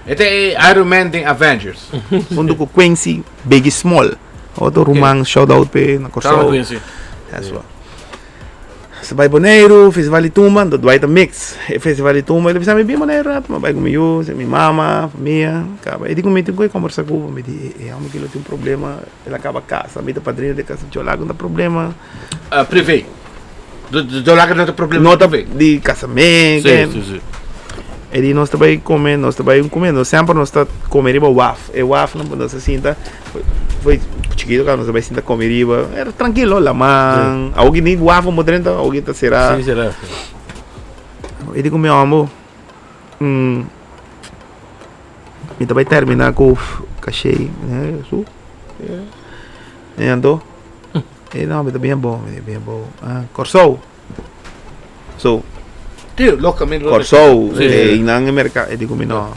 E ta e Iron Man den Avengers. Hunto ku Quincy Biggie Small. Otro ruman shout out p'e na Shout out Kòrsou. Quincy. Eso. Nos a bai Boneiru, Festival di Tumba, anto Dwight a mix e Festival di Tumba. El a bisa mi, bin Boneiru rato, mi a bai ku mi yu, mi mama, famia, kaba. E di ku mi tin ku e kombersa ku bo. Mi di, e hòmber aki lo tin un problema, el a kaba kasa, mi ta padrino di kasa, Djolaga no ta problema. Privé. Djolaga no ta problema No ta di kasamento. Si, si, si. E di nos ta bai kome, nos ta bai un kome, nos semper nos ta kome riba waf. E waf nan nos ta sinta. Foi chiquito cuando nos bai sinta come riba. Era tranquilo, laman. Awo ni waf mo drenta, awo ta será. Sí, será. E di ku mi hombo, mi ta bai termina ku caché, eh, su. E anto, e no, mi ta bien bo, mi ta bien bo. Ah, Kòrsou. So, Tío, lógicamente. Kòrsou, Sí. e nan e merka, e di ku mi no.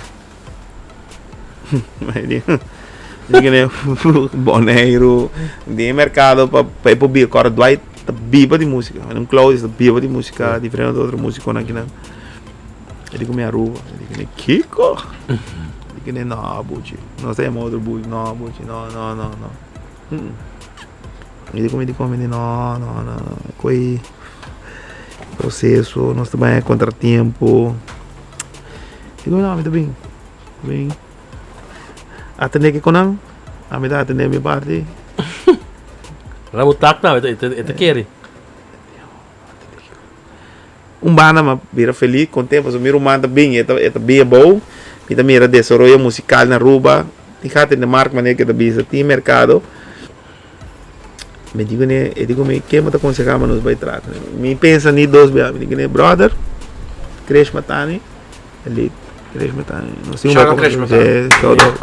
Boneiru, den mercado pa pa e por biba, kòrda Dwight ta biba di músika, un Claudius ta biba di músika, diferente otro músikonan kinan. E di ku mi Aruba, e di ku mi kiko? E di ku mi no buchi, nos ta yama otro buchi, no buchi, no no no no. E di ku mi di ku mi no no no, koe proseso, nos ta bai a kontratiempo. E di ku mi no mi ta bin. Mi atendé ke konan, ami ta atendé mi parti. Rabo tak ta, e ta kere. Un banda mi a bira feliz, contento, pasobra mi ruman ta bin, e ta e ta bin abou, mi ta mira desaroyo musical na Aruba, tin gata den mark manera ke ta bisa, tin mercado. Mi di kuné, e di ku mi, ke bo ta konsehá pa nos bai trata? Mi pensa ni dos bia, mi di kuné, brother, Krish Matani. Elite. Krish Matani. Nos tin un Shout out Krish Matani. Sí, shout out.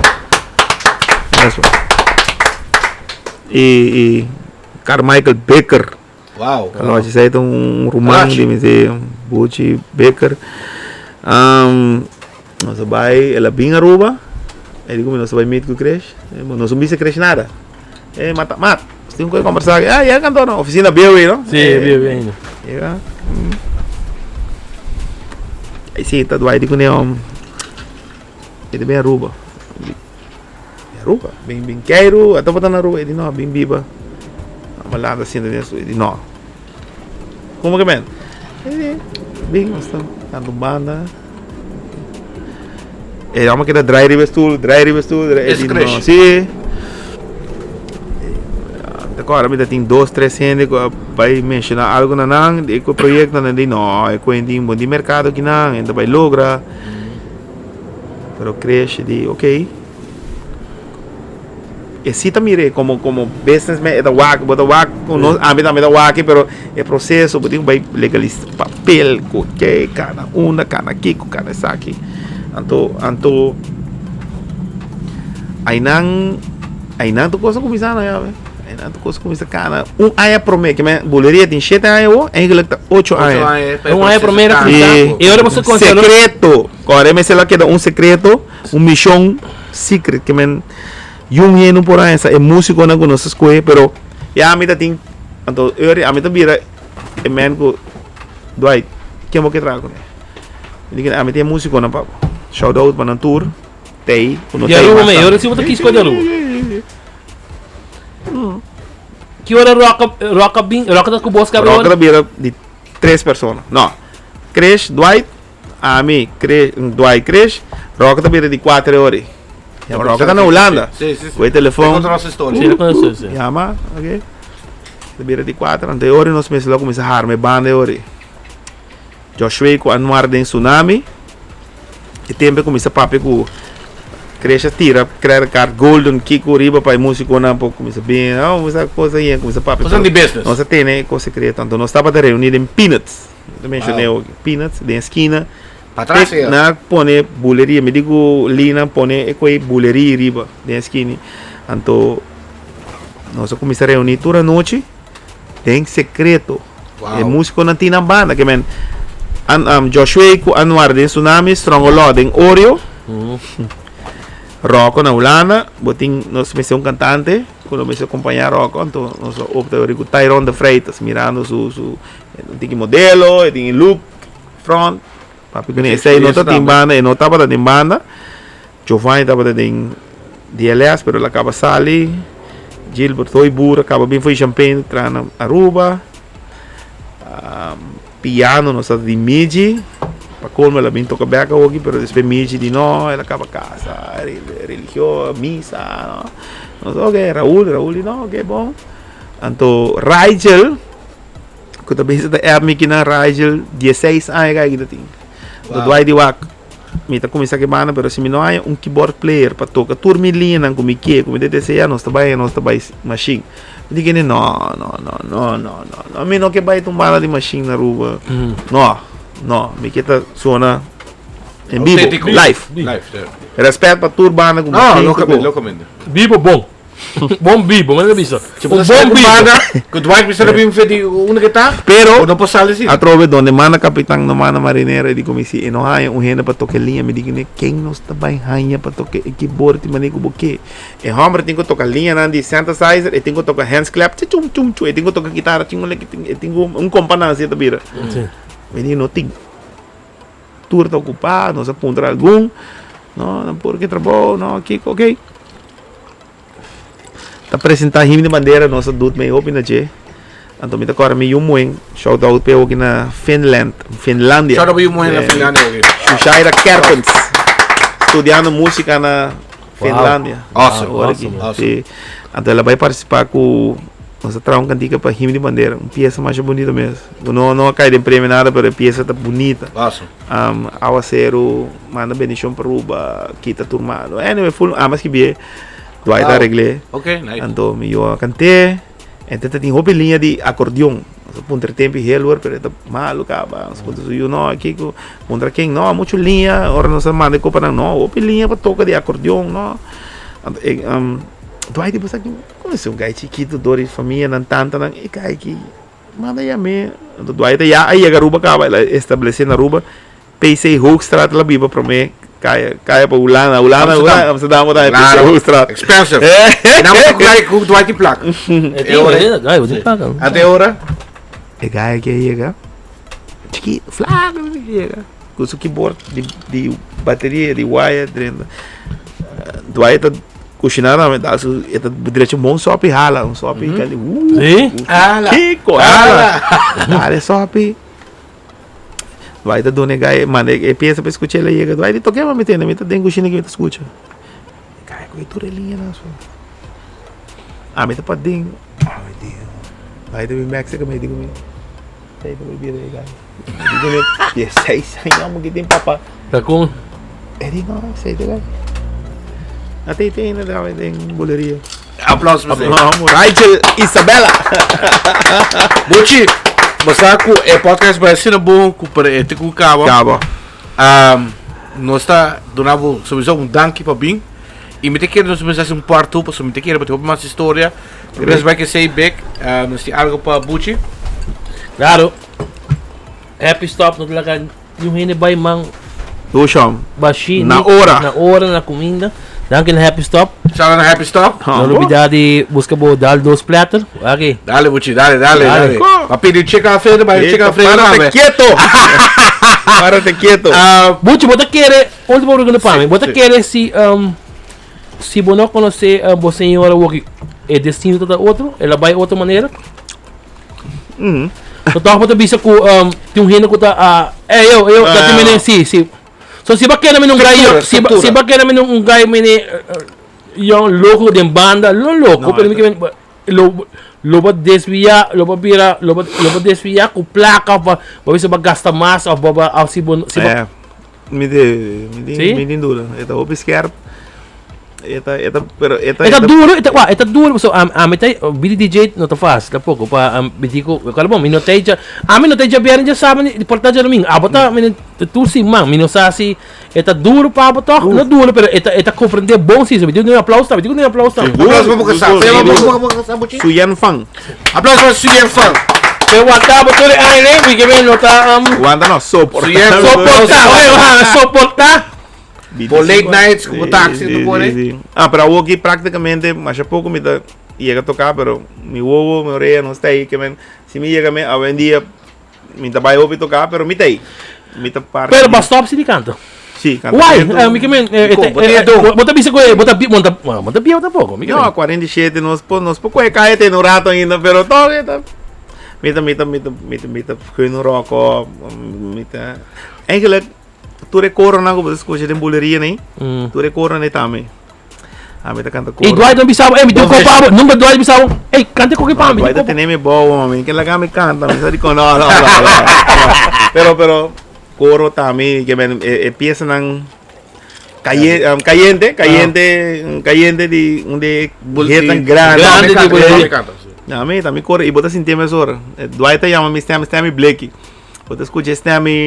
Eso. Y, y Carmichael Baker. Wow. Anoche sei un ruman di mi sí, Buchi Baker. Nos a bai, el a bin Aruba. E di ku mi nos a bai meet ku Krish. Eh, nos no bisa Krish nada. Eh, mata, mat. Nos tin ku conversar. Ah, ya kantor no. Oficina bieu ei, no? Sí, bieu bieu ainda. Ja. Ai sí, ta Dwight di kuné om. E ta bin Aruba. Aruba, bin bin Keiru, a tabata na Aruba, e di no, bin biba. Malanda sinta den su, e di no. Como ke men? E di, bin, nos ta canta un banda. E hòmber keda drai riba e stul, drai riba e stul, drai. E di no, sí. Mi ta kòrda mi ta tin dos, tres hende ku a bai menshoná algu na nan di e proyekto, nan di no, e kuent tin bon di merkado akinan, e ta bai logra. Pero Krish di ok. E si ta mir'é komo komo businessman e ta wak bo ta wak ku nos ami tambe ta wak pero e proseso bo tin ku bai legalisa papel ku ke kana unda kana kiko kana esaki anto anto ainan ainan tur kos a kuminsá no yawe. Anto kos kuminsá kana un aña promé, ke men buleria tin shete aña awo, eigenlijk ta ocho aña. Un aña promé era kuminsá. E ora boso konta no? Sekreto. Kòrda mester a keda un sekreto, un mishon secret, ke men yun hende no por haña sa e músikonan ku nos a skohe, pero ya ami ta tin, anto e ora ami ta bira e men ku Dwight, ken bo ke traha kuné? Mi di ami tin e músikonan pa bo. Shout out pa nan tur, tei, ku no Di tei Aruba mas me, e tambe. ora si bo ta kisko di Aruba. Ki ora Rock Rock a bin, Rock ta ku bos kaba Rock ora? ta bira di tres persona. No, Krish, Dwight, ami, Krish, Dwight, Krish, Rock ta bira di kuater ora. Ya, Rock ta na Hulanda. Sí, sí, sí. Ku e telefon. Contra nos historia. Sí, rekonosé, sí. Yama, ok. Ta bira di kuater, anto e ora nos mester lo kuminsá harma e banda e ora. Joshua ku Anwar den Tsunami. E tempo e kuminsá papia ku Krish a tira credit card golden kiko riba pa e musikonan por kuminsá bin. Oh, kuminsá kos ahi, kuminsá papia. Kosan di business. Nos a tene kos sekreto. Anto nos tabata reuní den Peanuts. Mi ta menshoné oki. Peanuts den eskina. Patras Tek ya. nan a pone buleria. Mi di ku Lina pone e koe buleria riba den eskina. Anto nos a kuminsá reuní tur anochi. Den sekreto. Wow. E músikonan tin nan banda. Ke men an, um, Joshua ku Anwar den Tsunami, Strongolo den Oreo. Rocco na Hulanda. Bo tin nos mester un kantante ku lo mester kompañá Rocco. Anto nos a opta ori ku Tyron de Freitas mirando su su e tin ki modelo, e tin look front. Papi kuné esei no ta tin banda, e no tabata den banda. Giovanni tabata den DLS pero el a kaba sali. Gilbert Hooyboer a kaba bin for di Champagne traha na Aruba. Piano nos tabata di Miji. Pa colmo el a bin toca bek awoki pero despues Miji di no el a kaba casa, religion, misa. Nos ok Raul, Raul di no ok bon. Anto Rigel ku ta bisa ta app mi kinan Rigel dieseis aña kai kita tin. Anto Dwight di wak. Mi ta kuminsá ku e banda, pero si mi no haña un keyboard player pa toka tur mi liñanan ku mi ke, ku mi ta deseá, nos ta bai, nos ta bai mashin. Mi di kende, no, no, no, no, no, no, no, mi no ke bai ta un banda di mashin na Aruba. No, no, mi ke ta sona en bibo, Auténtiko. live. Live, ja. Respèt pa tur banda ku No, mashin, locamente, ku. locamente. Bibo bon. Bon bibo, manera bisa. Si Un bo ta bon bibo. banda, ku Dwight mester a bin fe di unda ke ta, Pero, bo no por sali asina. Atrobe donde manda kapitan no manda marinero e di ku mi si e no haña un hende pa toka e liña mi di kende ken nos ta bai haña pa toka e keyboard di manera ku bo ke e homber tin ku toka liñanan di synthesizer e tin ku toka hands clap chum chum chum e tin ku toka kitara chum e tin ku un kompa nan asina ta bira mi di no tin tur ta okupa nos a puntra algun no nan por ke trabou no kiko ok. Ta presenta himno di bandera nos a dut mei hopi na dje. Anto mi ta kòrda mi yu muhen, shout out p'e hoki na Finland, Finlandia. Shout out pa yu muhen na Finlandia hoki. Shushaira Kerpens, studiando músika na Finlandia. Awesome, Awor aki. awesome, awesome. Sí. Anto el a bai partisipá ku nos a traha un kantika pa himno di bandera, un piesa masha bunita mes. No no a kai den premio nada, pero e piesa ta bunita. Awesome. Awaseru manda bendishon pa Aruba, kita tur malo. Anyway, full ama skibié. Dwight a arregl'é. Ok, nice. Anto mi yo a kant'é. Ente ta tin hopi liña di akordeon. Nos a puntra tempi Helwer, pero e ta malu kaba. Nos a puntra su yu, no, kiko? Puntra ken? No, muchu liña. Ora nos a manda e kopanan, no, hopi liña pa toka di akordeon, no. Anto e, Dwight di bosa ki, kono un gai chikitu dor di famianan, tantanan, e gai ki manda yam'é. Anto Dwight ya a yega Aruba kaba, el a establesé na Aruba. PC Hoogstraat la biba prome kaya kaya pa Hulanda Hulanda Amsterdam. Amsterdam bo ta PC Claro. Hoogstraat. Expensive. E nan bo ta ku Dwight di plak. E ora, ai, bo tin plaka. Ate ora. E gaya ke yega chikito flaco así ke yega ku su keyboard di di bateria di wire drenta. Dwight ta kushiná tambe ta su e ta drecha un bon sopi hala un sopi kali Sí? Hala. Kiko hala. Dale sopi. Dwight ta duna e guy, manda e pieza pa escucha, el a yega, Dwight di toke pa mi tende, mi ta den cushina aki mi ta scucha. E guy a coge tur e liña nan so. Ami ta paden, ami di, Dwight ta bin bek cerca mi, e di cu mi, Ey ta bay bira e guy. Mi di cu mi, dieseis aña amo ki tin papa. Ta con? E di no, esey ta e guy. Ata e tin ainda den buleria. Aplauso pa esei. Rachel Isabella. Buchi, bo sa ku e podcast bai asina bon ku pero e te ku kaba. Kaba. Nos ta duna bo sowieso un danki pa bin. Y mi ta kere nos mester haci un part 2 pasobra mi ta kere bo tin hopi mas historia. Pero nos bai ke say big. Nos tin algo pa Buchi. Claro. Happy stop no ta laga niun hende bai man Dusham. bashi. Na ora. Na ora, na kuminda. Danki na Happy Stop. Shout out na Happy Stop. No olbida di buska bo dal dos platter. Aki. Dale Buchi, dale, dale, Dale. dale. Pa pidi chicken alfredo, bai chicken alfredo Párate tambe. quieto. Párate quieto. Ah, Buchi, bo ta kere, ultimo pregunta pa mi. Bo ta sí. kere si si bo no konosé bo señora woki e destino ta ta otro, el a bai otro manera? So toch bo ta bisa ku tin un hende ku ta ah, ey yo, ey yo, ta tin mene, si, si. So si bo a kere mene un guy yo, si bo, si bo a kere mene un guy mene yon loko den banda, no loko, pero mi ke mene lo lo bo desvia, lo bo bira, lo bo lo bo desvia ku plaka of bo bisa bo a gasta mas of bo of si bo si bo Mi di, mi di, Sí? mi tin duda. E ta hopi skerp. E ta, e ta, pero e ta, E ta duro, e ta, wa, e ta duro, so am, ami ta, bidi DJ no ta fácil tampoco, pa am, mi di ku, kala bon, mi no ta dja, ami no ta dja bièrnè dja sábado ni por ta djadumingu, abo ta, mi tur siman, mi no sa si e ta duro pa abo tòg, no duro, pero e ta, e ta komprendé bon si, so mi di ku un aplauso tambe, mi di ku un aplauso tambe. Aplauso pa boka sa. Seguro, Boka, seguro. boka, boka sa, Buchi. Suyen fan. Aplauso pa Suyen fan. Pe wanta bo tur e aña ei, mi ke men no ta, Wanta no, soporta. Suyen soportá, oye, wa, soportá. Bo late nights ku bo taxi Sí, tu pone. sí, sí. Ah, pero awo aki prácticamente masha poco mi ta yega toca, pero mi wowo, mi orea no está ahí, ke men, si mi yega me awe en dia mi ta bai hopi toca, pero mi ta ahí. Mi ta parte Pero di- ba stop si di canto. Sí, Why? cantamento. Mi ke men, Dikon? Bo tin don. bo ta bisa ku e, bo ta bi, bo ta, bueno, bo ta bieu tampoco, mi ke No, men. 47, nos po, nos po koe kae te un rato ainda, pero toch, e ta, mi ta, mi ta, mi ta, mi ta, mi ta gun un roko, mi ta, eigenlijk, Tur e koronan ku bo ta skucha den buleria nei, tur e koronan ei tambe. Ami ta kanta E koro. Dwight no bisa bo, ey mi tin un kopa bo, nunka Dwight bisa bo, ey kanta e koki pa mi. Dwight ta tene mi bou, mami, ke laga mi kanta, mi sa dikon, no, no, no, no. Pero, pero, koro tambe, ke men, e, e piesanan kaye, kayente, kayente, kayente di, un di hitnan grandi. Grandi di buleria. Ami, tambe koro, i bo ta sinti mesora. Dwight ta yama mi stem, stem mi bleki. Bo ta skucha e stem mi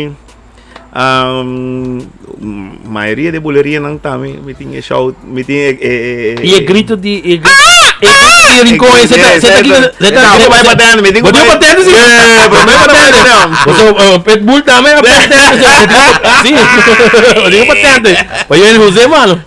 mayoria di bulerianan tambe mi tin e shout, mi tin e e e I e grito di e grito e grito di Rincon e seta seta ki seta Mi tin ku bai patente, mi tin ku Bo tin patente si? Yeah, pero mi patente no. Bo pitbull tambe a patente si. Bo tin patente. Pa yo Jose mano.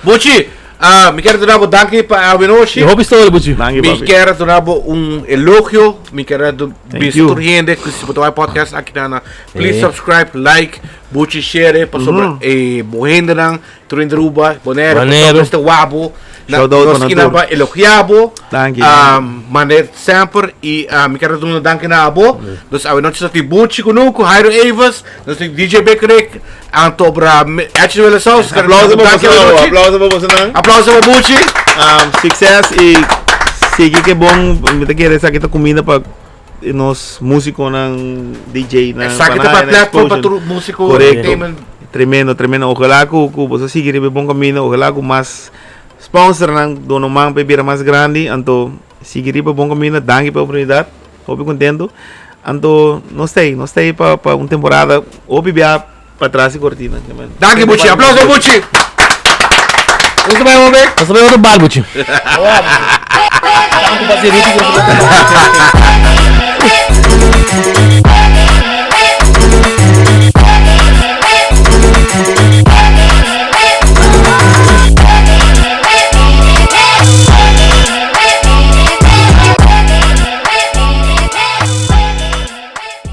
Buchi, Ah, mi kier duna bo danki pa awe nochi. Mi hopi story Buchi. Danki Mi papi. kier duna bo un elogio. Mi kier du- Thank bisa you. tur hende ku si bo ta wak podcast aki na na. Please Eh. subscribe, like, Buchi share pasobra e bo hendenan tur in Aruba, Bonaire, Bonaire. Mester wabo. Na, Shout out nos pa nan kina tur. ba elogia bo. Danki. Um, maner semper y mi kier duna danki na abo. Dus awe nochi sa tin Buchi kunuku, Jairo Evers, nos tin DJ Big Rick, Anto bra Edge Wille Saus. Aplauso pa Danki boso, Buchi. aplauso pa boso nan. Aplauso pa Buchi. Succes y sigui ke bon, mi ta kere esaki ta cuminda pa nos musiconan, DJ nan. Esaki ta pa platform pa tur musico. Correcto. Entertainment. Tremendo, tremendo. Ojalá ku ku boso sigui riba e bon camino, ojalá ku mas sponsornan duna un man pa e bira mas grandi, anto sigui riba e bon camino. Danki pa e oportunidad. Hopi contento. Anto nos ta ahí, nos ta ahí pa pa un temporada hopi bia pa tras di cortina. Danki Buchi, aplauso pa Buchi. Nos ta bai hopi. Nos ta bai otro bar Buchi.